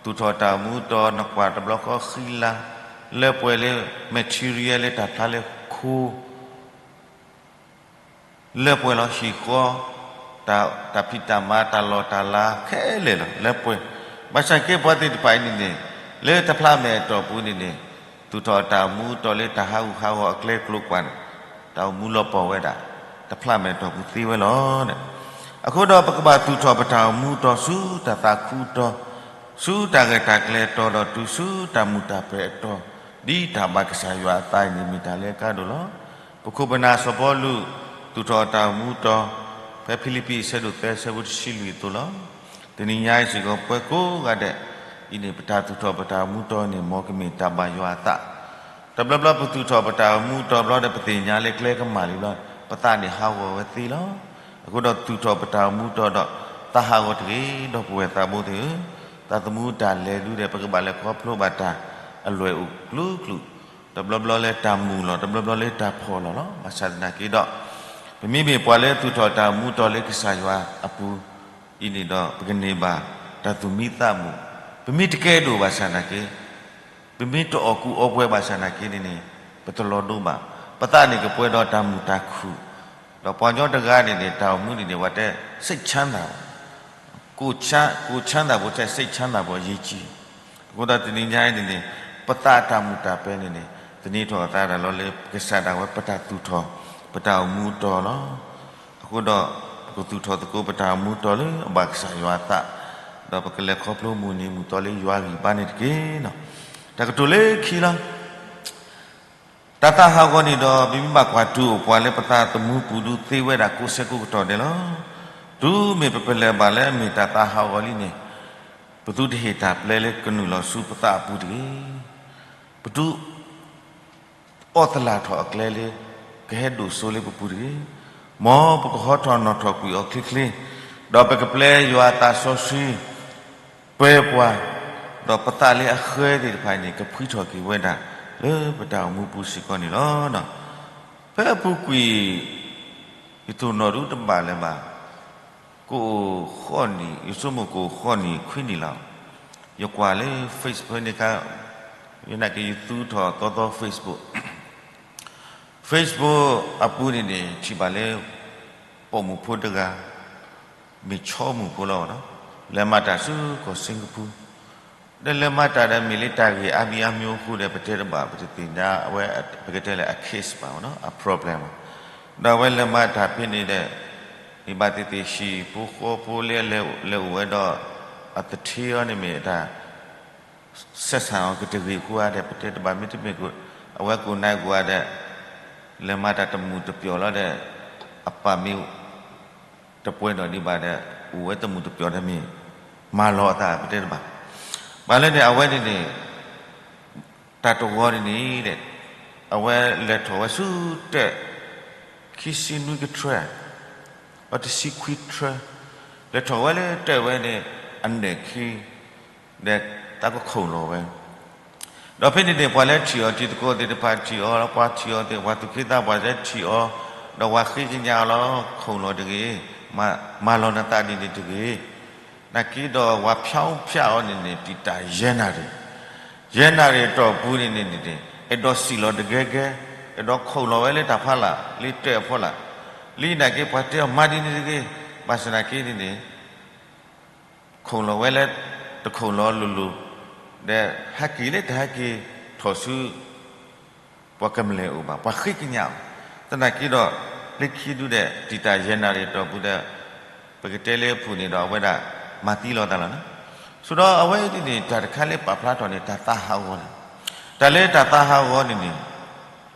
သူၣ်ထီၣ်တၢ်အိၣ်မူအတီၤ နကွၢ်တဘျီဃီဃံလၤ လၢပှဲၤလၢ material လၢတၢ်ဖျါလၢခိ လၢပှဲၤလီၤဟံၣ်ဃီ တၢ်ဖံးတၢ်မၤ တၢ်လီၢ်တၢ်လၤခဲလၢာ်လီၤ လၢပှဲၤ, ဘၣ်ဆၣ်က့ပှၤသ့ၣ်တဖၣ်အံၤန့ၣ်န့ၣ် လၢတဖျးမဲာ်အတီၢ်ပူၤန့ၣ်န့ၣ် သူၣ်ထီၣ်တၢ်အိၣ်မူအတီၤလၢတၢ်ဟးဂူာ်ဟးဂီၤအကျဲကျိၤကွၢ်န့ၣ် တၢ်အိၣ်မူလီၤပှီၢ်ဝဲဒၣ် တဖျးမဲာ်အတီၢ်ပူၤသ့ဝဲလီၤ. အဃိဒီးပကဘၣ်သူၣ်ထီၣ်ပတၢ်အိၣ်မူအတီၤဆူတၢ်သးခုအတီၤ, ဆူတၢ်ရဲၣ်တၢ်ကျဲၤအတီၤဒီးတုၤဆူတၢ်မုာ်တၢ်ပၢၤအတီၤ, ဒ်တၢ်ဘၣ်ကစၢ်ယွၤအသးအံၤန့ၣ်မ့ၢ်တၢ်လၢအကါဒိၣ်လီၤ. ပခိၣ်ပနၢ်စီၤပီလူး သူၣ်ထီၣ်တၢ်အိၣ်မူအတီၤ, ဖဲဖံလံးပံးအဆၢဒိၣ်သၢအဆၢဖိတဆံလွံၢ်အသိးလီၤ. တနံၤညါအံၤစ့ၢ်ကီးပှၤကိးဂၤဒဲးအံၤန့ၣ် ပတၢ်သူၣ်ထီၣ်ပတၢ်အိၣ်မူအတီၤန့ၣ် မ်ကမ့ၢ်တၢ်ဘၣ်ယွၤအသး တဘျီဘျီပသူၣ်ထီၣ်ပတၢ်အိၣ်မူအတီၤဘျီဒီး ပသ့ၣ်ညါလၢကျဲကမၣ်လံဘျီ ပသးန့ၣ်ဟးဂီၤဝဲသ့လီၤ. အဃိဒီးသူၣ်ထီၣ်ပတၢ်အိၣ်မူအတီၤဒီး သးဟးဂီၤတဂ့ၤ ဒီပုၢ်ဝဲၢ်သးဘိသ့ၣ်ဧၢ, သးသမူတၢ်လဲၤဒုဒီး ပကဘၣ်လဲၤခီဖျိဘၣ်တၢ်အလွဲၢ်အိၣ်ကျူၤကျူၤ, တဘျီဘျီလၢတၢ်မုာ်လီၤ တဘျီဘျီလၢတၢ်ဖှီၣ်လီၤလီၤ. ဘၣ်ဆၣ်သနာ်က့ဒီး ပမ့မ့ၢ်ပှၤလၢသူၣ်ထီၣ်တၢ်အိၣ်မူအတီၤလၢကစၢ်ယွၤအပူၤအံၤန့ၣ်ဒီး ပကန့ၢ်ဘၣ်တၢ်သူၣ်မံသးမုာ်, ပမ့ၢ်တကဲဒိၣ်ဘၣ်ဆၣ်သနာ်က့ ပမ့ၢ်တအီၣ်ကူအီပှဲၤဘၣ်ဆၣ်သနာ်က့န့ၣ်န့ၣ် ပတလီၤဒိဘၣ်, ပသးန့ၣ်ကပှဲၤဒီးတၢ်မုာ်တၢ်ခုၣ်, ဒီးပှၤကညီတဂၤန့ၣ်န့ၣ် တၢ်အိၣ်မူန့ၣ်န့ၣ် ဝဲတဲ စိတ်ချမ်းသာ, ကိုယ်ချမ်းသာဖို့ထက် စိတ်ချမ်းသာဖို့အရေးကြီး, အဃိဒီးတနံၤညါအံၤန့ၣ်န့ၣ် ပသးတၢ်မုာ်တၢ်ပၢၤန့ၣ်န့ၣ် သန့ၤထီၣ်အသးဒၣ်လီၤလၢ ကစၢ်ဒၣ်ဝဲပတၢ်သူၣ်ထီၣ် ပတၢ်အိၣ်မူအတီၤလီၤ. အဃိဒီး ကသူၣ်ထီၣ်သကိးပတၢ်အိၣ်မူတီၤလၢအဘၣ်ကစၢ်ယွၤအသး, ဒီးပကလဲၤခီဖျိမုၢ်နံၤမုၢ်သီလၢယွၤဂံၢ်ဘါန့ၣ်တက့ၢ်. တၢ်ကတိၤလၢခံလီၤ. တၢ်သးဟးဂီၤန့ၣ်ဒီး ပမ့ၢ်ဘၣ်ကွၢ်တုၤအိၣ်ပှၤလၢပသးသမူပူၤဒုးသ့ဝဲဒၣ်ကိးဆၢကိးကတီၢ်ဒဲးလီၤ. တုၤမ့ၢ်ပပလၢၢ်ဘၣ်လၢအမ့ၢ်တၢ်သးဟးဂီၤလံန့ၣ်, ပသုတဟ့ၣ်တၢ်ပျဲလၢကနုာ်လီၤဆူပသးအပူၤတဂ့ၤ. ပသု အီၣ်သလၣ်ထီၣ်အကျဲလၢ ကဟဲဒိၣ်စိလၢပပူၤတဂ့ၤ. မ်ပကဟီထီၣ်နီၣ်ထီၣ်ကွံာ်အီၤချ့ချ့, ဒီးပကပျဲယွၤအသးစီဆှံ ပၢၤပှၤ, ဒီးပသးလၢအဃၢသ့ၣ်တဖၣ်န့ၣ် ကဖှံထီၣ်က့ၤဝဲဒၣ် လၢပတၢ်အိၣ်မူပူၤစ့ၢ်ကီးန့ၣ်လီၤ. ဖဲအပူၤကွံာ် ယတိၢ်နီၣ်ဒုတဘၣ်လၢၤဘၣ်, ကအိၣ်ဃိးနံၣ်, ယဆိကမိၣ်ကအိၣ်ဃိးနံၣ်ခွံနံၣ်လီၤ. ယကွၢ်လၢ Facebook ဖဲန့ၣ်အခါ, ယနာ်က့ၤယသူထီၣ်သီသီ Facebook, Facebook အပူၤန့ၣ်န့ၣ် ထံၣ်ဘၣ်လၢ ပိာ်မုၣ်ဖိတဂၤ, မ့ၢ်ဆီမုၣ်ဖိလီၤနီၤ, လဲၤမၤတၢ်ဆူကီၢ်စ့ကပူၤ, ဒီးလဲၤမၤတၢ်ဒီးမ့ၢ်လၢတၢ်ဂ့ၢ်အါမံၤအါမံၤအဃိဒီး ပတဲတဘၣ် ပတသ့ၣ်ညါဝဲ, ပကတဲလၢအ case ဘၣ်နီၤ, အ problem ဘၣ်. ဒီးအဝဲလဲၤမၤတၢ်ဖဲန့ၣ်ဒီး မ့ၢ်ဘၣ်သ့ၣ်သ့ၣ် ဟံၣ်ဖိဃီဖိလၢအလဲၤအိၣ်ဝဲဒီး အသထ့အီၤန့ၣ်မ့ၢ်တၢ် ဆက်ဆံအီၤကတဂ့ၤအဃိဧါဒီး ပတဲတဘၣ် မ့တမ့ၢ် အဝဲကိးနါကိးဂၤဒီး လဲၤမၤတၢ်တမုာ်တပျီၤလီၤဒီး အပၢ်မ့ၢ် တပှဲၤဒီးဒံးဘၣ်ဒီး အိၣ်ဝဲတမုာ်တပျီၤဒီးမ့ၢ် မၤလီၤအသး ပတဲတဘၣ်. ဘၣ်လဲၣ်န့ၣ် အဝဲန့ၣ်န့ၣ် တၢ်တဝီန့ၣ်န့ၣ်ဒီး အဝဲလဲၤထီၣ်ဝဲဆူတၢၣ် ခံဆံနွံကထြဲ အတဆံခွံထြဲ လဲၤထီၣ်ဝဲလၢတၢၣ်ဝဲန့ၣ် အနၢၣ်ခံ ဒီးတၢ်ကခိၣ်လီၤဝဲ ဒီးဖဲန့ၣ်န့ၣ် ပှၤလၢထံၣ်အီၤ တံၤသကိးသ့ၣ်တဖၣ်ထံၣ်အီၤ ပှၤထံၣ်အီၤသ့ၣ် ပှၤသူၣ်က့သးပှၢ်လၢထံၣ်အီၤ ဒီးပှၤဃ့ကညးအီၤလီၤ ခိၣ်လီၤတဂ့ၤ, မၤလီၤနသးဒ်န့ၣ်တဂ့ၤ. နာ်က့ဒီးပှၤဖၠီဖၠးအီၤန့ၣ်န့ၣ် တံာ်တာ်ယဲၢ်နၣ်ရံၣ်, ယဲၢ်နၣ်ရံၣ်အတီၢ်ပူၤန့ၣ်န့ၣ်န့ၣ် အဲၣ်ဒိးစံၣ်လီၤတဂဲၤဂဲၤ, အဲၣ်ဒိးခိၣ်လီၤဝဲလၢတၢ်ဖီလာ် လၢတၢၣ်အဖီလာ်, လၢနာ်က့ပှၤတဲအီၤမၤဒ်န့ၣ်တဂ့ၤ, ဘၣ်ဆၣ်နာ်က့န့ၣ်န့ၣ် ခိၣ်လီၤဝဲလၢ တခိၣ်လီၤလိၤလိၤ, ဒီးဟဲက့ၤလၢတဟဲက့ၤထီၣ်ဆူ ပှၤကမျၢၢ်အအိၣ်ဘၣ်, ပှၤဃ့ကညးအီၤ, သနာ်က့ဒီး လၢခံဒုဒီး တံာ်တာ်ယဲၢ်နၣ်ရံၣ်အတီၢ်ပူၤဒီး ပကတဲလၢအပူၤန့ၣ်ဒီး အဝဲဒၣ်မၤသံလီၤသးလီၤန့ၣ်, ဆိဒီးအဝဲဒ်န့ၣ် တၢ်တခါလၢပာ်ဖျါထီၣ်န့ၣ် တၢ်သးဟးဂီၤန့ၣ်, တၢ်လၢတၢ်သးဟးဂီၤန့ၣ်န့ၣ်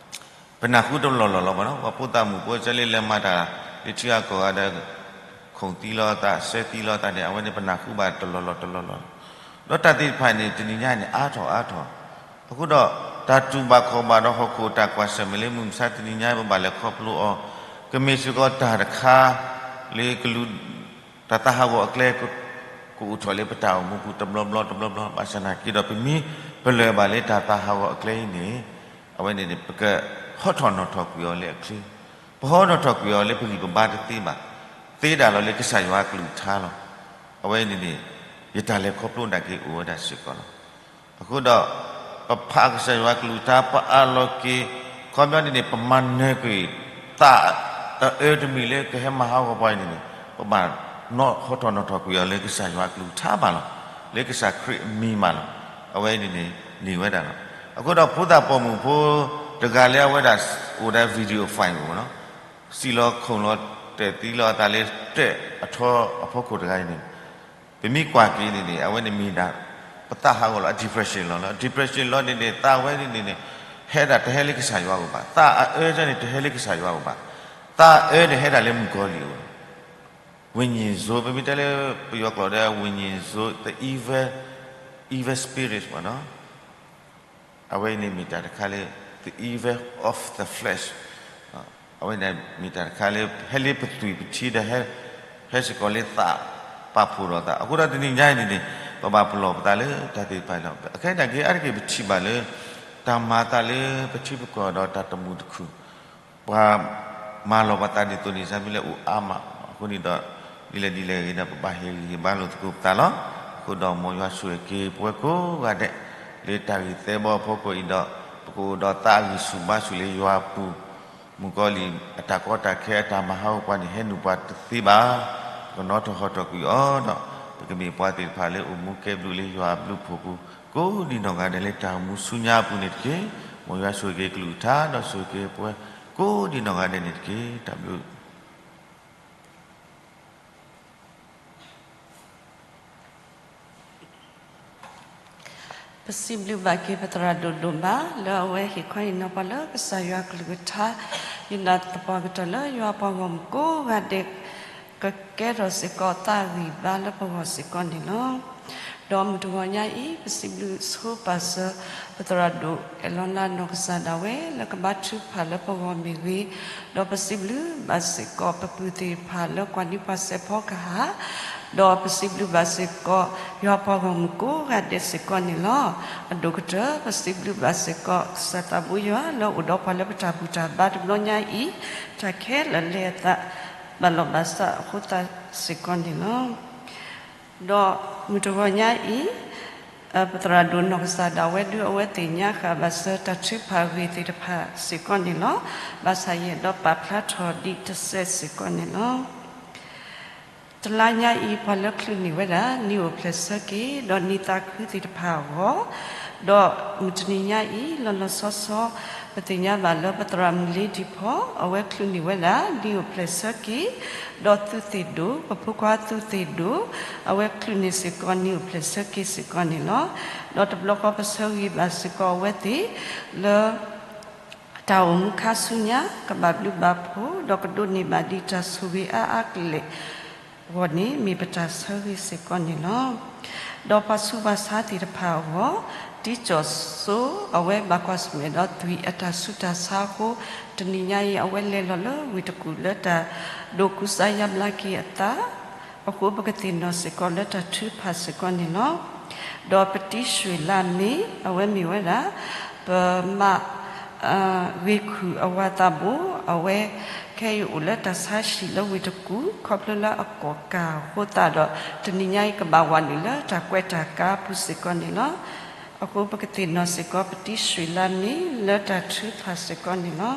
ပနၢ်ဟူတလီၢ်လီၢ်လီၤဘၣ်နီၤ, ပှၤဖိသၣ်မုၣ်ဖိစဲလၢလဲၤမၤတၢ် လၢထံဂၤကီၢ်ဂၤဒီး ခိၣ်သံလီၤသး စဲသံလီၤသးန့ၣ် အဝဲန့ၣ်ပနၢ်ဟူဘၣ်တလီၢ်လီၢ်တလီၢ်လီၢ်, ဒီးတၢ်သ့ၣ်တဖၣ်န့ၣ် တနံၤညါန့ၣ် အါထီၣ်အါထီၣ်, အဃိဒီး တၢ်တူၢ်ဘၣ်ခီၣ်ဘၣ်ဒီးဟီၣ်ခိၣ်တၢ်ကွၢ်ဆၢၣ်မဲာ်လၢမုၢ်မဆါတနံၤညါ ပဘၣ်လဲၤခီဖျိအီၤ, ကမ့ၢ်စ့ၢ်ကီးတၢ်တခါ လၢကလူး တၢ်သးဟးဂီၤအကျဲ ကအိၣ်ထီၣ်လၢပတၢ်အိၣ်မူပူၤတဘျီဘျီတဘျီဘျီ, ဘၣ်ဆၣ်နာ်က့ဒီး ပမ့ၢ်ပလၢၢ်ဘၣ်လၢတၢ်သးဟးဂီၤအကျဲအံၤန့ၣ် အဝဲန့ၣ်န့ၣ် ပကဟီထီၣ်နီၣ်ထီၣ်ကွံာ်အီၤလၢအချ့, ပဟီနီၣ်ထီၣ်ကွံာ်အီၤလၢပဂံၢ်ပဘါတသ့ဘၣ်, သ့ဒၣ်လီၤလၢကစၢ်ယွၤအကလုၢ်ကထါလီၤ. အဝဲန့ၣ်န့ၣ် ယတၢ်လဲၤခီဖျိနာ်က့အိၣ်ဝဲဒၣ်စ့ၢ်ကီးလီၤ. အဃိဒီး ပဖးကစၢ်ယွၤကလုၢ်ကထါ ပအးလီၤက့ၤ ခီပညီန့ၣ်န့ၣ် ပမၤနၢၤကွံာ် သးတအၢတမံၤလၢကဟဲမၤဟးဂီၤပှၤအံၤန့ၣ်န့ၣ် ပဘၣ်နီၣ်ဟီထီၣ်နီၣ်ထီၣ်ကွံာ်အီၤလၢကစၢ်ယွၤကလုၢ်ကထါဘၣ်လီၤ. လၢကစၢ်ခရံာ်အမံၤမးလီၤ. အဝဲန့ၣ်န့ၣ် န့ၢ်ဝဲဒၣ်လီၤ. အဃိဒီးဖိသၣ်ပိာ်မုၣ်ဖိတဂၤလၢအဝဲဒၣ်အိၣ်ဒီး video file န့ၣ် စံၣ်လီၤခိၣ်လီၤတၢၢ်သံလီၤအသးလၢတၢၣ်အထီအဖီခိၣ်တဂၤအံၤန့ၣ် ပမ့ၢ်ကွၢ်က့ၤန့ၣ်န့ၣ် အဝဲန့ၣ်မ့ၢ်ဒၣ် ပသးဟးဂီၤလီၤ အ depression လီၤလီၤ. depression လီၤန့ၣ်န့ၣ် သးဝဲန့ၣ်န့ၣ်န့ၣ် ဟဲဒၣ်တဟဲလၢကစၢ်ယွၤအအိၣ်ဘၣ်. သးအအၢန့ၣ် တဟဲလၢကစၢ်ယွၤအအိၣ်ဘၣ်. သးအအၢန့ၣ် ဟဲဒၣ်လၢမုၣ်ကီၤလံၢ်အအိၣ်လီၤ. ဝိညာဉ်ဆိုး ပမ့ၢ်တဲလၢပယီၤကျိာ်ဒီး ဝိညာဉ်ဆိုး the evil, evil spirit ပေါ့နော်. အဝဲန့ၣ်မ့ၢ်တၢ်တခါလၢ the evil of the flesh, အဝဲန့ၣ်မ့ၢ်တၢ်တခါလၢ ဟဲလၢပသွံၣ်ပထံဒီး ဟဲစ့ၢ်ကီးလၢသးပာ်ဖှိၣ်ဒီးသး. အဃိဒီးတနံၤညါအံၤန့ၣ်န့ၣ် ပဘၣ်ပလီၢ်ပသးလၢတၢ်သ့ၣ်တဖၣ်လီၤ. အခဲအံၤနာ်က့ အါတက့ၢ်ပထံၣ်ဘၣ်လၢ တၢ်မၤသးလၢပထံပကီၢ်ဒီးတၢ်တမုာ်တခုၣ် ပှၤမၤလီၤပသးဒ်သိးန့ၣ် စၢ်မ့ၢ်လၢအိၣ်အါမး. အဃိန့ၣ်ဒီး ဒ်လဲၣ်ဒ်လဲၣ်ဂ့ၤဒီး ပဘၣ်ဟ့ၣ်ဂံၢ်ဟ့ၣ်ဘါလိာ်သကိးပသးလီၤ. အဃိဒီးမ်ယွၤဆိၣ်ဂ့ၤက့ၤပဝဲကိးဂၤဒဲး လၢတၢ်ဂ့ၢ်သဲဘီအဖီခိၣ်အံၤဒီး ပကအိၣ်ဒီးသးဂံၢ်ဆူၣ်ဘါဆူၣ်လၢယွၤအပူၤ, မုၣ်ကီၤလံၢ်အတၢ်ကီတၢ်ခဲအတၢ်မၤဟးဂီၤပှၤန့ၣ် ဟဲနုာ်ပှၤတသ့ဘၣ်. ပကနီၣ်ထီၣ်ဟီထီၣ်ကွံာ်အီၤဒီး ပကမ့ၢ်ပှၤသ့ၣ်တဖၣ်လၢအိၣ်မူကဲဘျုးလၢယွၤအဘျုးအဖှိၣ်အပူၤ ကိးဒံနီၢ်ဂၤဒဲးလၢတၢ်အိၣ်မူဆူညါအပူၤန့ၣ်တက့ၢ်. မ်ယွၤဆိၣ်ဂ့ၤက့ၤကလုၢ်ကထါဒီးဆိၣ်ဂ့ၤက့ၤပဝဲကိးဒံနီၢ်ဂၤဒဲးန့ၣ်တက့ၢ်. တၢ်ဘျုး ပစံးဘျုးဘၣ်က့ၤပသရၣ်ဒိၣ်ဒိၣ်မး လၢအဝဲဟ့ၣ်ခီဟ့ၣ်နီၤပှၤလၢကစၢ်ယွၤအကလုၢ်ကထါ, ယနာ်သပှၢ်ကတၢၢ်လၢယွၤအပှၤဂီၢ်မုၢ်ကိးဂၤဒဲး ကကဲထီၣ်စ့ၢ်ကီးသးဂံၢ်ဘါလၢပဂီၢ်စ့ၢ်ကီးန့ၣ်လီၤ. ဒီးမုၢ်တဂီၤညါအံၤ ပစံးဘျုးဆိပာ်စၢၤ ပသရၣ်ဒိၣ်အဲၣ်လီၤနၤနီၢ်ကစၢ်ဒၣ်ဝဲ လၢကဘါထုကဖၣ်လၢပဂီၢ်မ့ၢ်ဂ့ၤ, ဒီးပစံးဘျုးဘၣ်စ့ၢ်ကီးပပုၢ်သ့ၣ်တဖၣ်လၢကွၢ်နံၤပှၤစဲးဖီကဟၣ်, ဒီးပစံးဘျုးဘၣ်စ့ၢ်ကီး ယွၤပှၤဂီၢ်မုၢ်ကိးဂၤဒဲးစ့ၢ်ကီးန့ၣ်လီၤ. အဒိၣ်ကတၢၢ် ပစံးဘျုးဘၣ်စ့ၢ်ကီး ကစၢ်သးဘိယွၤလၢအိၣ်ဒီးပှၤလၢပတၢ်ဘူၣ်တၢ်ဘါတဘျီညါအံၤ, တၢ်ခဲလၢာ်လဲၤအသး ဘၣ်လီၢ်ဘၣ်စးအဃိသတးစ့ၢ်ကီးန့ၣ်လီၤ. ဒီးမုၢ်တဂီၤညါအံၤ ပသရၣ်ဒိၣ်နီၢ်ကစၢ်ဒၣ်ဝဲဒုး အဝဲသ့ၣ်ညါဃာ်ဘၣ်စၢၤတၢ်ထုကဖၣ်အဂ့ၢ်သ့ၣ်တဖၣ်စ့ၢ်ကီးန့ၣ်လီၤ. ဘၣ်ဆၣ်ယအဲၣ်ဒိးပာ်ဖျါထီၣ်ဒံးတစဲးစ့ၢ်ကီးန့ၣ်လီၤ. တလါညါအံၤ ပှၤလၢချုးန့ၢ်ဝဲဒၣ် နံၣ်အိၣ်ဖျဲၣ်ဆၢက့ၤ ဒီးနံၣ်သးခုသ့ၣ်တဖၣ်အဂီၢ်, ဒီးမုၢ်တနံၤညါအံၤ လီၤလီၤဆီဆီ ပသ့ၣ်ညါဘၣ်လၢပသရၣ်မုၣ်လ့ဒံၣ်ဖီ အဝဲချုးန့ၢ်ဝဲဒၣ် နံၣ်အိၣ်ဖျဲၣ်ဆၢက့ၤ, ဒီးသုးသ့ၣ်ဒိၣ် ပဖိခွါသုးသ့ၣ်ဒိၣ် အဝဲချုးန့ၢ်စ့ၢ်ကီး နံၣ်အိၣ်ဖျဲၣ်ဆၢက့ၤစ့ၢ်ကီးန့ၣ်လီၤ. ဒီးတဘျီဃီပဆၢဂ့ၤဘၣ်စ့ၢ်ကီးအဝဲသ့ၣ် လၢ တၢ်အိၣ်မူခါဆူညါ ကဘၣ်ဘျုးဘၣ်ဖှိၣ် ဒီးကဒိးန့ၢ်ဘၣ်ဒံးတၢ်ဆိၣ်ဂ့ၤအါအါကလဲာ်အဂီၢ်န့ၣ် မ့ၢ်ပတၢ်ဆၢဂ့ၤစ့ၢ်ကီးန့ၣ်လီၤ. ဒီးပှၤဆူးပှၤဆါသ့ၣ်တဖၣ်အဂီၢ်, တံကၠီၣ်စိ အဝဲဘၣ်ကွၢ်ဆၢၣ်မဲာ်ဒီးသွံၣ်အတၢ်ဆူးတၢ်ဆါအဃိ, တနံၤညါအံၤ အဝဲလဲၤလီၤလၢဝ့ၢ်တကူၣ်လၢတၢ်ဒိးကူစါယါဘျါက့ၤအသး အဃိပကသ့ၣ်နီၣ်စ့ၢ်ကီးလၢတၢ်ထုကဖၣ်စ့ၢ်ကီးန့ၣ်လီၤ. ဒီးပတံၢ်ရွှ့ၣ်လါမ့ၢ် အဝဲမ့ၢ်ဝဲဒၣ် ပမး ဂ့ၤခုၣ်အဝၤသးဘိ, အဝဲခဲအံၤအိၣ်လၢတၢ်ဆါဟံၣ်လၢဝ့ၢ်တကူၣ် ခီဖျိလၢအကီၢ်ကၢ်အဃိသတးဒီး တနံၤညါအံၤကဘၣ်ဝးနုာ်လၢတၢ်ကွဲးတၢ်ကါအပူၤစ့ၢ်ကီးန့ၣ်လီၤ. အဃိပကသ့ၣ်နီၣ်စ့ၢ်ကီး ပတံၢ်ရွှ့ၣ်လါမ့ၢ်လၢတၢ်ထုကဖၣ်စ့ၢ်ကီးန့ၣ်လီၤ.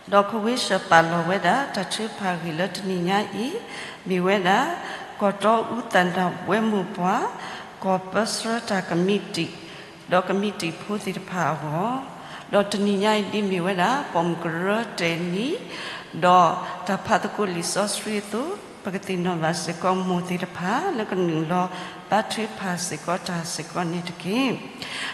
ဒီးခဝ့ၡၢၣ်ပာ်လီၤဝဲဒၣ် တၢ်ထုကဖၣ်အဂ့ၢ်လၢတနံၤညါအံၤ မ့ၢ်ဝဲဒၣ် ကီၢ်တီအူသနၢ်ဝဲမိၢ်ပှၢ် ကီၢ်ပၢဆှၢတၢ်ကမံးတံာ် ဒီးကမံးတံာ်ဖိသ့ၣ်တဖၣ်အဂီၢ်, ဒီးတနံၤညါအံၤဒ်မ့ၢ်ဝဲဒၣ် ပိာ်မုၣ်ကရၢတဲာ်နံၤ ဒီးတၢ်ဖးသကိးလံာ်စီဆှံအသိး ပကသ့ၣ်နီၣ်ဘၣ်စ့ၢ်ကီးမိၢ်သ့ၣ်တဖၣ် လၢကနုာ်လီၤဘါထုကဖၣ်စ့ၢ်ကီးတၢ်စ့ၢ်ကီးန့ၣ်တက့ၢ်.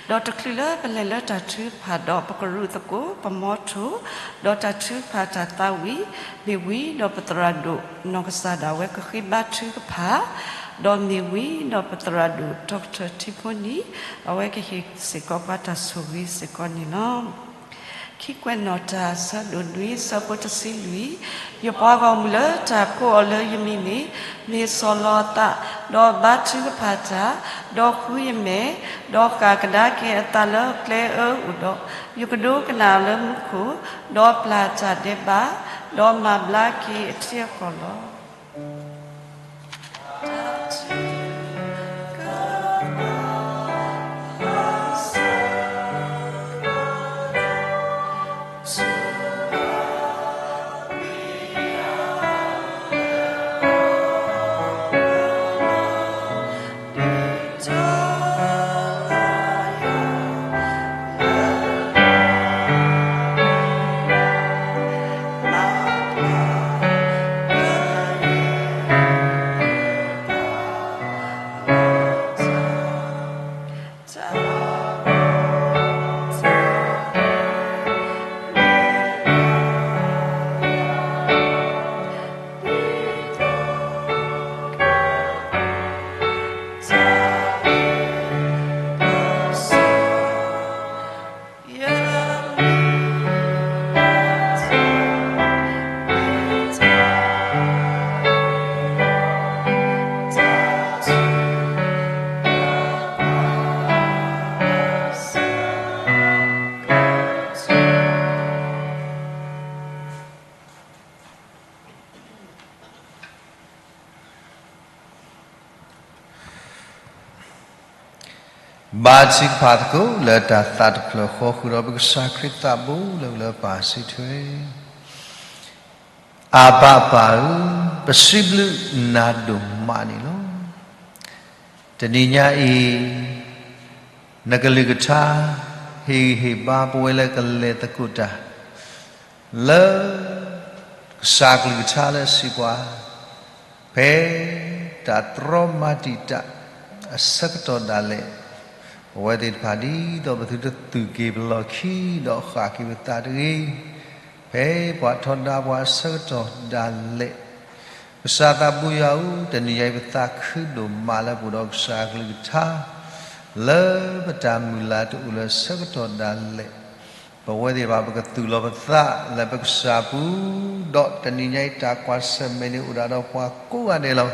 ဒီးတချုးလၢပလဲၤလၢတၢ်ထုကဖၣ်ဒီး ပကရူၢ်သကိး ပမီထိၣ်, ဒီးတၢ်ထုကဖၣ်တၢ်သးဝံၣ် မ့ၢ်ဝံၤဒီးပသရၣ်ဒိၣ်နီၢ်ကစၢ်ဒၣ်ဝဲကဃ့ဘါထုကဖၣ်, ဒီးမ့ၢ်ဝံၤဒီးပသရၣ်ဒိၣ် doctor ထံဖိနံၤ အဝဲကဟ့ၣ်စ့ၢ်ကီးပှၤတၢ်ဆိၣ်ဂ့ၤစ့ၢ်ကီးန့ၣ်လီၤ. ခံကွဲးနီၣ်တၢ် ဆၢဒိၣ်နွံ ဆၢဖိတဆံလွံၢ်, ယပှၤဂီၢ်မုၢ်လၢတၢ်ကိးအီၤလၢယမံၤန့ၣ် မ့ၢ်ဆီၣ်လီၤအသး, ဒီးဘါထုကဖၣ်တၢ်, ဒီးဃုယမဲာ်, ဒီးဃၣ်ကဒါက့ၤအသးလၢကျဲအၢအိၣ်ဒီး, ယကဒိကနၣ်အီၤလၢမူခိၣ်, ဒီးပျၢ်တၢ်ဒဲးဘး, ဒီးမၤဘျါက့ၤအထံအကီၢ်လီၤ. ဘါထုကဖၣ်သကိးလၢတၢ်သးတဖျၢၣ်ဃီ ဃုာ်ဒီးပကစၢ်ခရံာ်သးဘိလၢ လၢပၢ်စံးထွဲ, အဘၣ်ပၢ်ဧၢ, ပစံးဘျုးနၤဒိၣ်မးန့ၣ်လီၤ. တနံၤညါအံၤ နကလုၢ်ကထါ ဟ့ၣ်ဂံၢ်ဟ့ၣ်ဘါပဝဲလၢကလဲၤသကိးတၢ် လၢ ကစၢ်ကလုၢ်ကထါလၢအစံးပှၤ ဖဲတၢ်တြီမၤတံာ်တာ် အဆၢကတီၢ်ဒၣ်လဲာ် ပဝဲသ့ၣ်တဖၣ်ဒ်သိးပသုတသုးက့ၤပလီၢ်ခံ ဒီးဃၣ်က့ၤပသးတဂ့ၤ, ဖဲပှၤထီဒါပှၤအဆၢကတီၢ်ဒၣ်လဲာ်, ကစၢ်သးဘိယွၤဧၢ, တနံၤညါအံၤပသးခုဒိၣ်မးလၢပအိၣ်ဒီးကစၢ်အကလုၢ်ကထါ လၢပတၢ်မုၢ်လၢ်တအိၣ်လၢဆၢကတီၢ်ဒၣ်လဲာ်, ပဝဲသ့ၣ်တဖၣ်ပကသူၣ်လီၤပသးလၢပကစၢ်ပူၤ, ဒီးတနံၤညါအံၤတၢ်ကွၢ်ဆၢၣ်မဲာ်န့ၣ်အိၣ်ဒၣ်ဒီးပှၤကိးဂၤဒဲးလီၤ.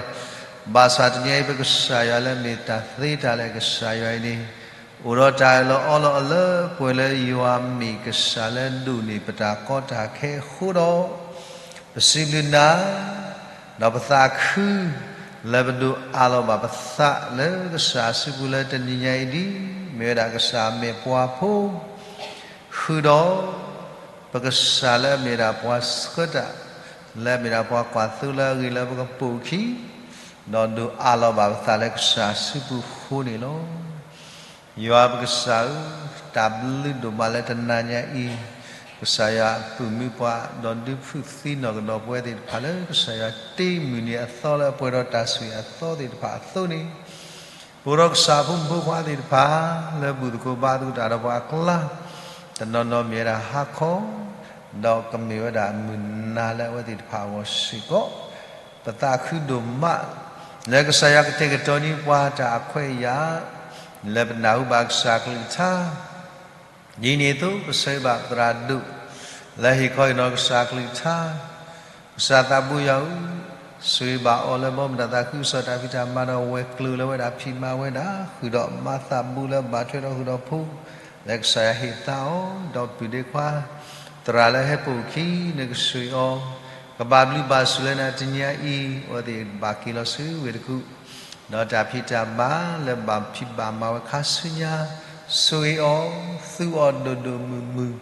ဘၣ်ဆၣ်တနံၤညါအံၤ ပကစၢ်ယွၤလၢအမ့ၢ်တၢ်သ့တၢ်လၢာ် ကစၢ်ယွၤအံၤန့ၣ် အိၣ်ဒီးတၢ်အၢၣ်လီၤအီလီၤအလၢပှဲၤလၢယွၤမ့ၢ်ကစၢ်လၢဒိးန့ၢ်ပတၢ်ကီတၢ်ခဲအဃိဒီး ပစံးဘျုးနၤ, ဒီးပသးခု လၢပဒိးအးလီၤဘၣ်ပသးလၢကစၢ်အစုပူၤလၢတနံၤညါအံၤဒ် မ့ၢ်ဝဲဒၣ်ကစၢ်အမဲာ်ပှၤဖိ ဃုာ်ဒီး ပကစၢ်လၢအမ့ၢ်ဒၣ်ပှၤဆှၢတၢ်, လၢအမ့ၢ်ဒၣ်ပှၤကွၢ်သိလၢအဂ့ၤလၢပကပိာ်အခံ, ဒီးဒိးအးလီၤဘၣ်ပသးလၢကစၢ်အစုပူၤအဃိန့ၣ်လီၤ. ယွၤပကစၢ်ဧၢ, တၢ်ဘျုးဒိၣ်မးလၢတနၤညါအံၤ, ကစၢ်ယွၤအပုၢ်မုၢ်ပှၤ ဒီးဒုးဖုးသံနီၢ်ကဒီးပဝဲသ့ၣ်တဖၣ်လၢ ကစၢ်ယွၤတ့မုၢ်န့ၢ်အသီလၢအပှဲၤဒီးတၢ်ဆိၣ်ဂ့ၤအသီသ့ၣ်တဖၣ်အသိးန့ၣ် ပအိၣ်ဒီးကစၢ်ဖိမုၣ်ဖိခွါသ့ၣ်တဖၣ် လၢဘူၣ်သကိးဘါသကိးတၢ်ဒီးပှၤအကျါ, တနီၤနီၤမ့ၢ်ဝဲဒၣ်ဟါခီ, ဒီးကမ့ၢ်ဝဲဒၣ်မုၢ်နၤလၢအဝဲသ့ၣ်တဖၣ်အဂီၢ်စ့ၢ်ကီး, ပသးခုဒိၣ်မး လၢကစၢ်ယွၤကတဲာ်ကတီၤန့ၢ်ပှၤတၢ်အခွဲးအယာ် လၢပနၢ်ဟူဘၣ်ကစၢ်ကလုၢ်ကထါ ဒ်န့ၣ်အသိး ပဆၢဂ့ၤဘၣ်သရၣ်ဒိၣ် လၢဟ့ၣ်ခီဟ့ၣ်နီၤကစၢ်ကလုၢ်ကထါ, ကစၢ်သးဘိယွၤဧၢ, ဆိၣ်ဂ့ၤဘၣ်အီၤလၢဘီမုၢ်တၢ်သးခုကစီၣ်တၢ်ဖံးတၢ်မၤဒီးဝဲၤကျိၤလၢဝဲဒၣ်ဖံးမၤဝဲဒၣ် ဃုာ်ဒီးမၤသးဘူးလၢဘၣ်ထွဲဒီးဃုာ်ဒီးဖိ, လၢကစၢ်ယွၤဟ့ၣ်သါအီၤ ဒီးပုၢ်ဒ့ခွါ သရၣ်လၢဟဲပိာ်အခံ နကဆိၣ်ဂ့ၤအီၤ, ကဘၣ်ဘျုးဘၣ်ဆိၣ်လၢနၤတနံၤညါအံၤ အဝဲသ့ၣ်ဘၣ်က့ၤလီၤဆူဝ့ၢ်တကူၣ် ဒီးတၢ်ဖံးတၢ်မၤလၢဘၣ်ဖံးဘၣ်မၤဝဲခါဆူညါ, ဆိၣ်ဂ့ၤအီၤ, သူအီၤဒိၣ်ဒိၣ်မုၢ်မုၢ်,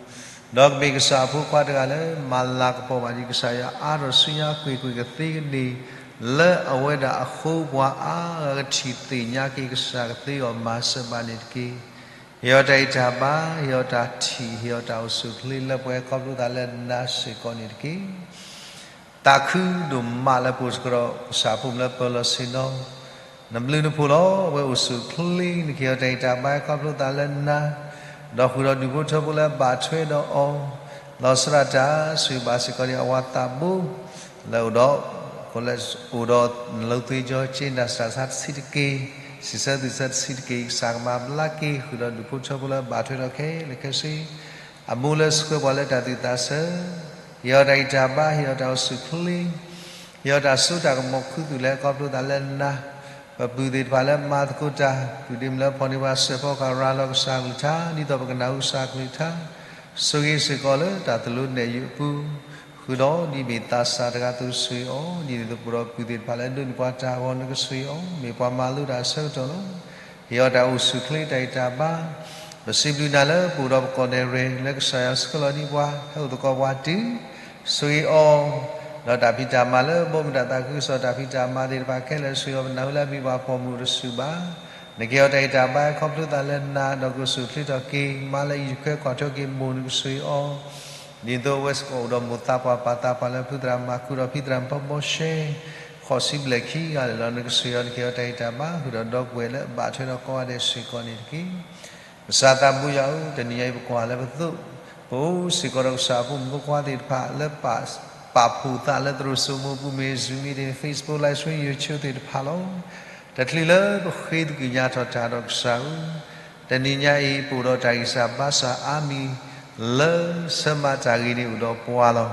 ဒီးကမ့ၢ်ကစၢ်အဖိခွါတဂၤလၢ မၤလၤကပီၤဘၣ်ဒံးကစၢ်ယွၤအါထီၣ်ဆူညါကွ့ၢ်ကွ့ၢ်ကသ့ကန့ၣ်, လၢအဝဲဒၣ်အဃိပှၤအါဂၤကထံၣ်သ့ၣ်ညါက့ၤကစၢ်ကသ့အီၤမၤစၢၤဘၣ်န့ၣ်တက့ၢ်. ဟ့ၣ်အီၤတၢ်ဂံၢ်တၢ်ဘါ, ဟ့ၣ်အီၤတၢ်ထံၣ်, ဟ့ၣ်အီၤတၢ်အိၣ်ဆူၣ်အိၣ်ချ့လၢပှဲၤခီဖျိသးလၢနၤစ့ၢ်ကီးန့ၣ်တက့ၢ်. သးခုဒိၣ်မးလၢပအိၣ်စ့ၢ်ကီးဒီးကစၢ်အဖိမုၣ်လၢပၢၤလီၢ်ဆ့ၣ်နီၤ, နဘျုးနဖှိၣ်လီၤ. အဝဲအိၣ်ဆူၣ်အိၣ်ချ့, နကဟ့ၣ်အီၤတၢ်ဂံၢ်တၢ်ဘါခီဖျိသးလၢနၤ, ဒီးဃုာ်ဒီးဒူၣ်ဖိထၢဖိလၢအဘၣ်ထွဲဒီးအီၤ, လီၤဆီဒၣ်တၢ်ဆိၣ်ဂ့ၤဘၣ်စ့ၢ်ကီးန့ၣ် အဝၤသးဘိ, လၢအိၣ်ဒီး အိၣ်ဒီးနလိသ့ကၠီက့နၢ်စၢ်ဆါတဆံးတက့ၢ်, စံးဆၢသူၣ်ဆၢတဆံးတက့ၢ်, ကစၢ်ကမၤဘျါက့ၤ ဃုာ်ဒီးဒူၣ်ဖိထၢဖိလၢအဘၣ်ထွဲဒီးခဲလၢာ်ခဲဆ့ အမိၢ်လၢဆှၢပှၤလၢတၢ်သူၣ်သးဆၢ, ဟ့ၣ်အီၤတၢ်ဂံၢ်တၢ်ဘါ, ဟ့ၣ်အီၤတၢ်အိၣ်ဆူၣ်အိၣ်ချ့, ဟ့ၣ်အီၤတၢ်စိတၢ်ကမီၤခူသူၣ်လၢခီဖျိသးလၢနၤ, ပပုၢ်သ့ၣ်တဖၣ်လၢမၤသကိးတၢ်, ပုၢ်ဒ့မုၣ်လၢဖီၣ်န့ၢ်ပှၤစဲးဖီကၤရၤလီၤကစၢ်ကလုၢ်ကထါ, ဒ်သိးပကနၢ်ဟူကစၢ်ကလုၢ်ကထါ, ဆိၣ်ဂ့ၤစ့ၢ်ကီးလၢတၢ်သိၣ်လိနဲၣ်ယုၢ်အပူၤ, ဃုာ်ဒီးဒ်မ့ၢ်သးစၢ်တဂၤအသိးဆိၣ်ဂ့ၤအီၤ, ဒ်န့ၣ်အသိးပအိၣ်ဒီးပုၢ်သ့ၣ်တဖၣ်လၢအဒိးန့ၢ်ပှၤတၢ်အဂီၢ် နကဆိၣ်ဂ့ၤအီၤ, မ့ၢ်ပှၤမၤလိတၢ်အဆၢကတီၢ်လီၤ. ဟ့ၣ်အီၤတၢ်အိၣ်ဆူၣ်အိၣ်ချ့တၢ်ဂံၢ်တၢ်ဘါ, ပစံးဘျုးနၤလၢပအိၣ်ဒီးပကီၢ်နဲၣ်ရဲၣ် လၢကစၢ်ယွၤဆှၢလီၤန့ၢ်ပှၤ ဟဲအိၣ်သကိးပှၤတုၤ ဆိၣ်ဂ့ၤအီၤ, ဒီးတၢ်ဖံးတၢ်မၤလၢဘီမုၢ်တၢ်သးခုကစီၣ်တၢ်ဖံးတၢ်မၤသ့ၣ်တဖၣ်ခဲလၢာ်ဆိၣ်ဂ့ၤအီၤ ပနၢ်ဟူလၢအမ့ၢ်ပှၤပိာ်မုၣ်တစူၢ်ဘၣ်, နကဟ့ၣ်အီၤတၢ်ဂံၢ်တၢ်ဘါခီဖျိသးလၢနၤ ဒီးကအိၣ်ဆူၣ်အိၣ်ချ့ထီၣ်က့ၤ မါလၢအံၤတခွဲကွၢ်ထွဲက့ၤမိၢ် နကဆိၣ်ဂ့ၤအီၤ, ဒ်သိးအဝဲစ့ၢ်ကီးအိၣ်ဒီးမိၢ်သးပှၢ်ပၢ်သးပှၢ်လၢဖုသရၣ်မၤကူဒီးဖံသရၣ်ဖီဘီရှဲ ဃိးဆံဘျဲၣ်ခံဂၤလၢာ်လီၤ. နကဆိၣ်ဂ့ၤအီၤ နကဟ့ၣ်အီၤတၢ်ဂံၢ်တၢ်ဘါ ဃုာ်ဒီးဒီပုၢ်ဝဲၢ်လၢအဘၣ်ထွဲဒီးကိးဂၤဒဲးစ့ၢ်ကီးန့ၣ်တက့ၢ်. ကစၢ်သးဘိယွၤဧၢ, တနံၤညါအံၤပကွၢ်လၢပသိး, ပအိၣ်စ့ၢ်ကီးဒီးကစၢ်အဖိမုၣ်ဖိခွါသ့ၣ်တဖၣ်လၢ ပာ်ဖှိၣ်သးလၢသရိာ်စိမိပူၤမ့ၢ် Zoom meeting, Facebook live stream, YouTube သ့ၣ်တဖၣ်လီၤ. တချုးလၢပဃ့သကွံာ်ညါထီၣ်တၢ်ဒီးကစၢ်ဧၢ, တနံၤညါအံၤ ပအိၣ်ဒီးတၢ်ဂံၢ်စၢ်ဘါစၢ်အါမံၤ လၢဆၢမၤတၢ်ဂ့ၤန့ၣ်အိၣ်ဒီးပှၤလီၤ.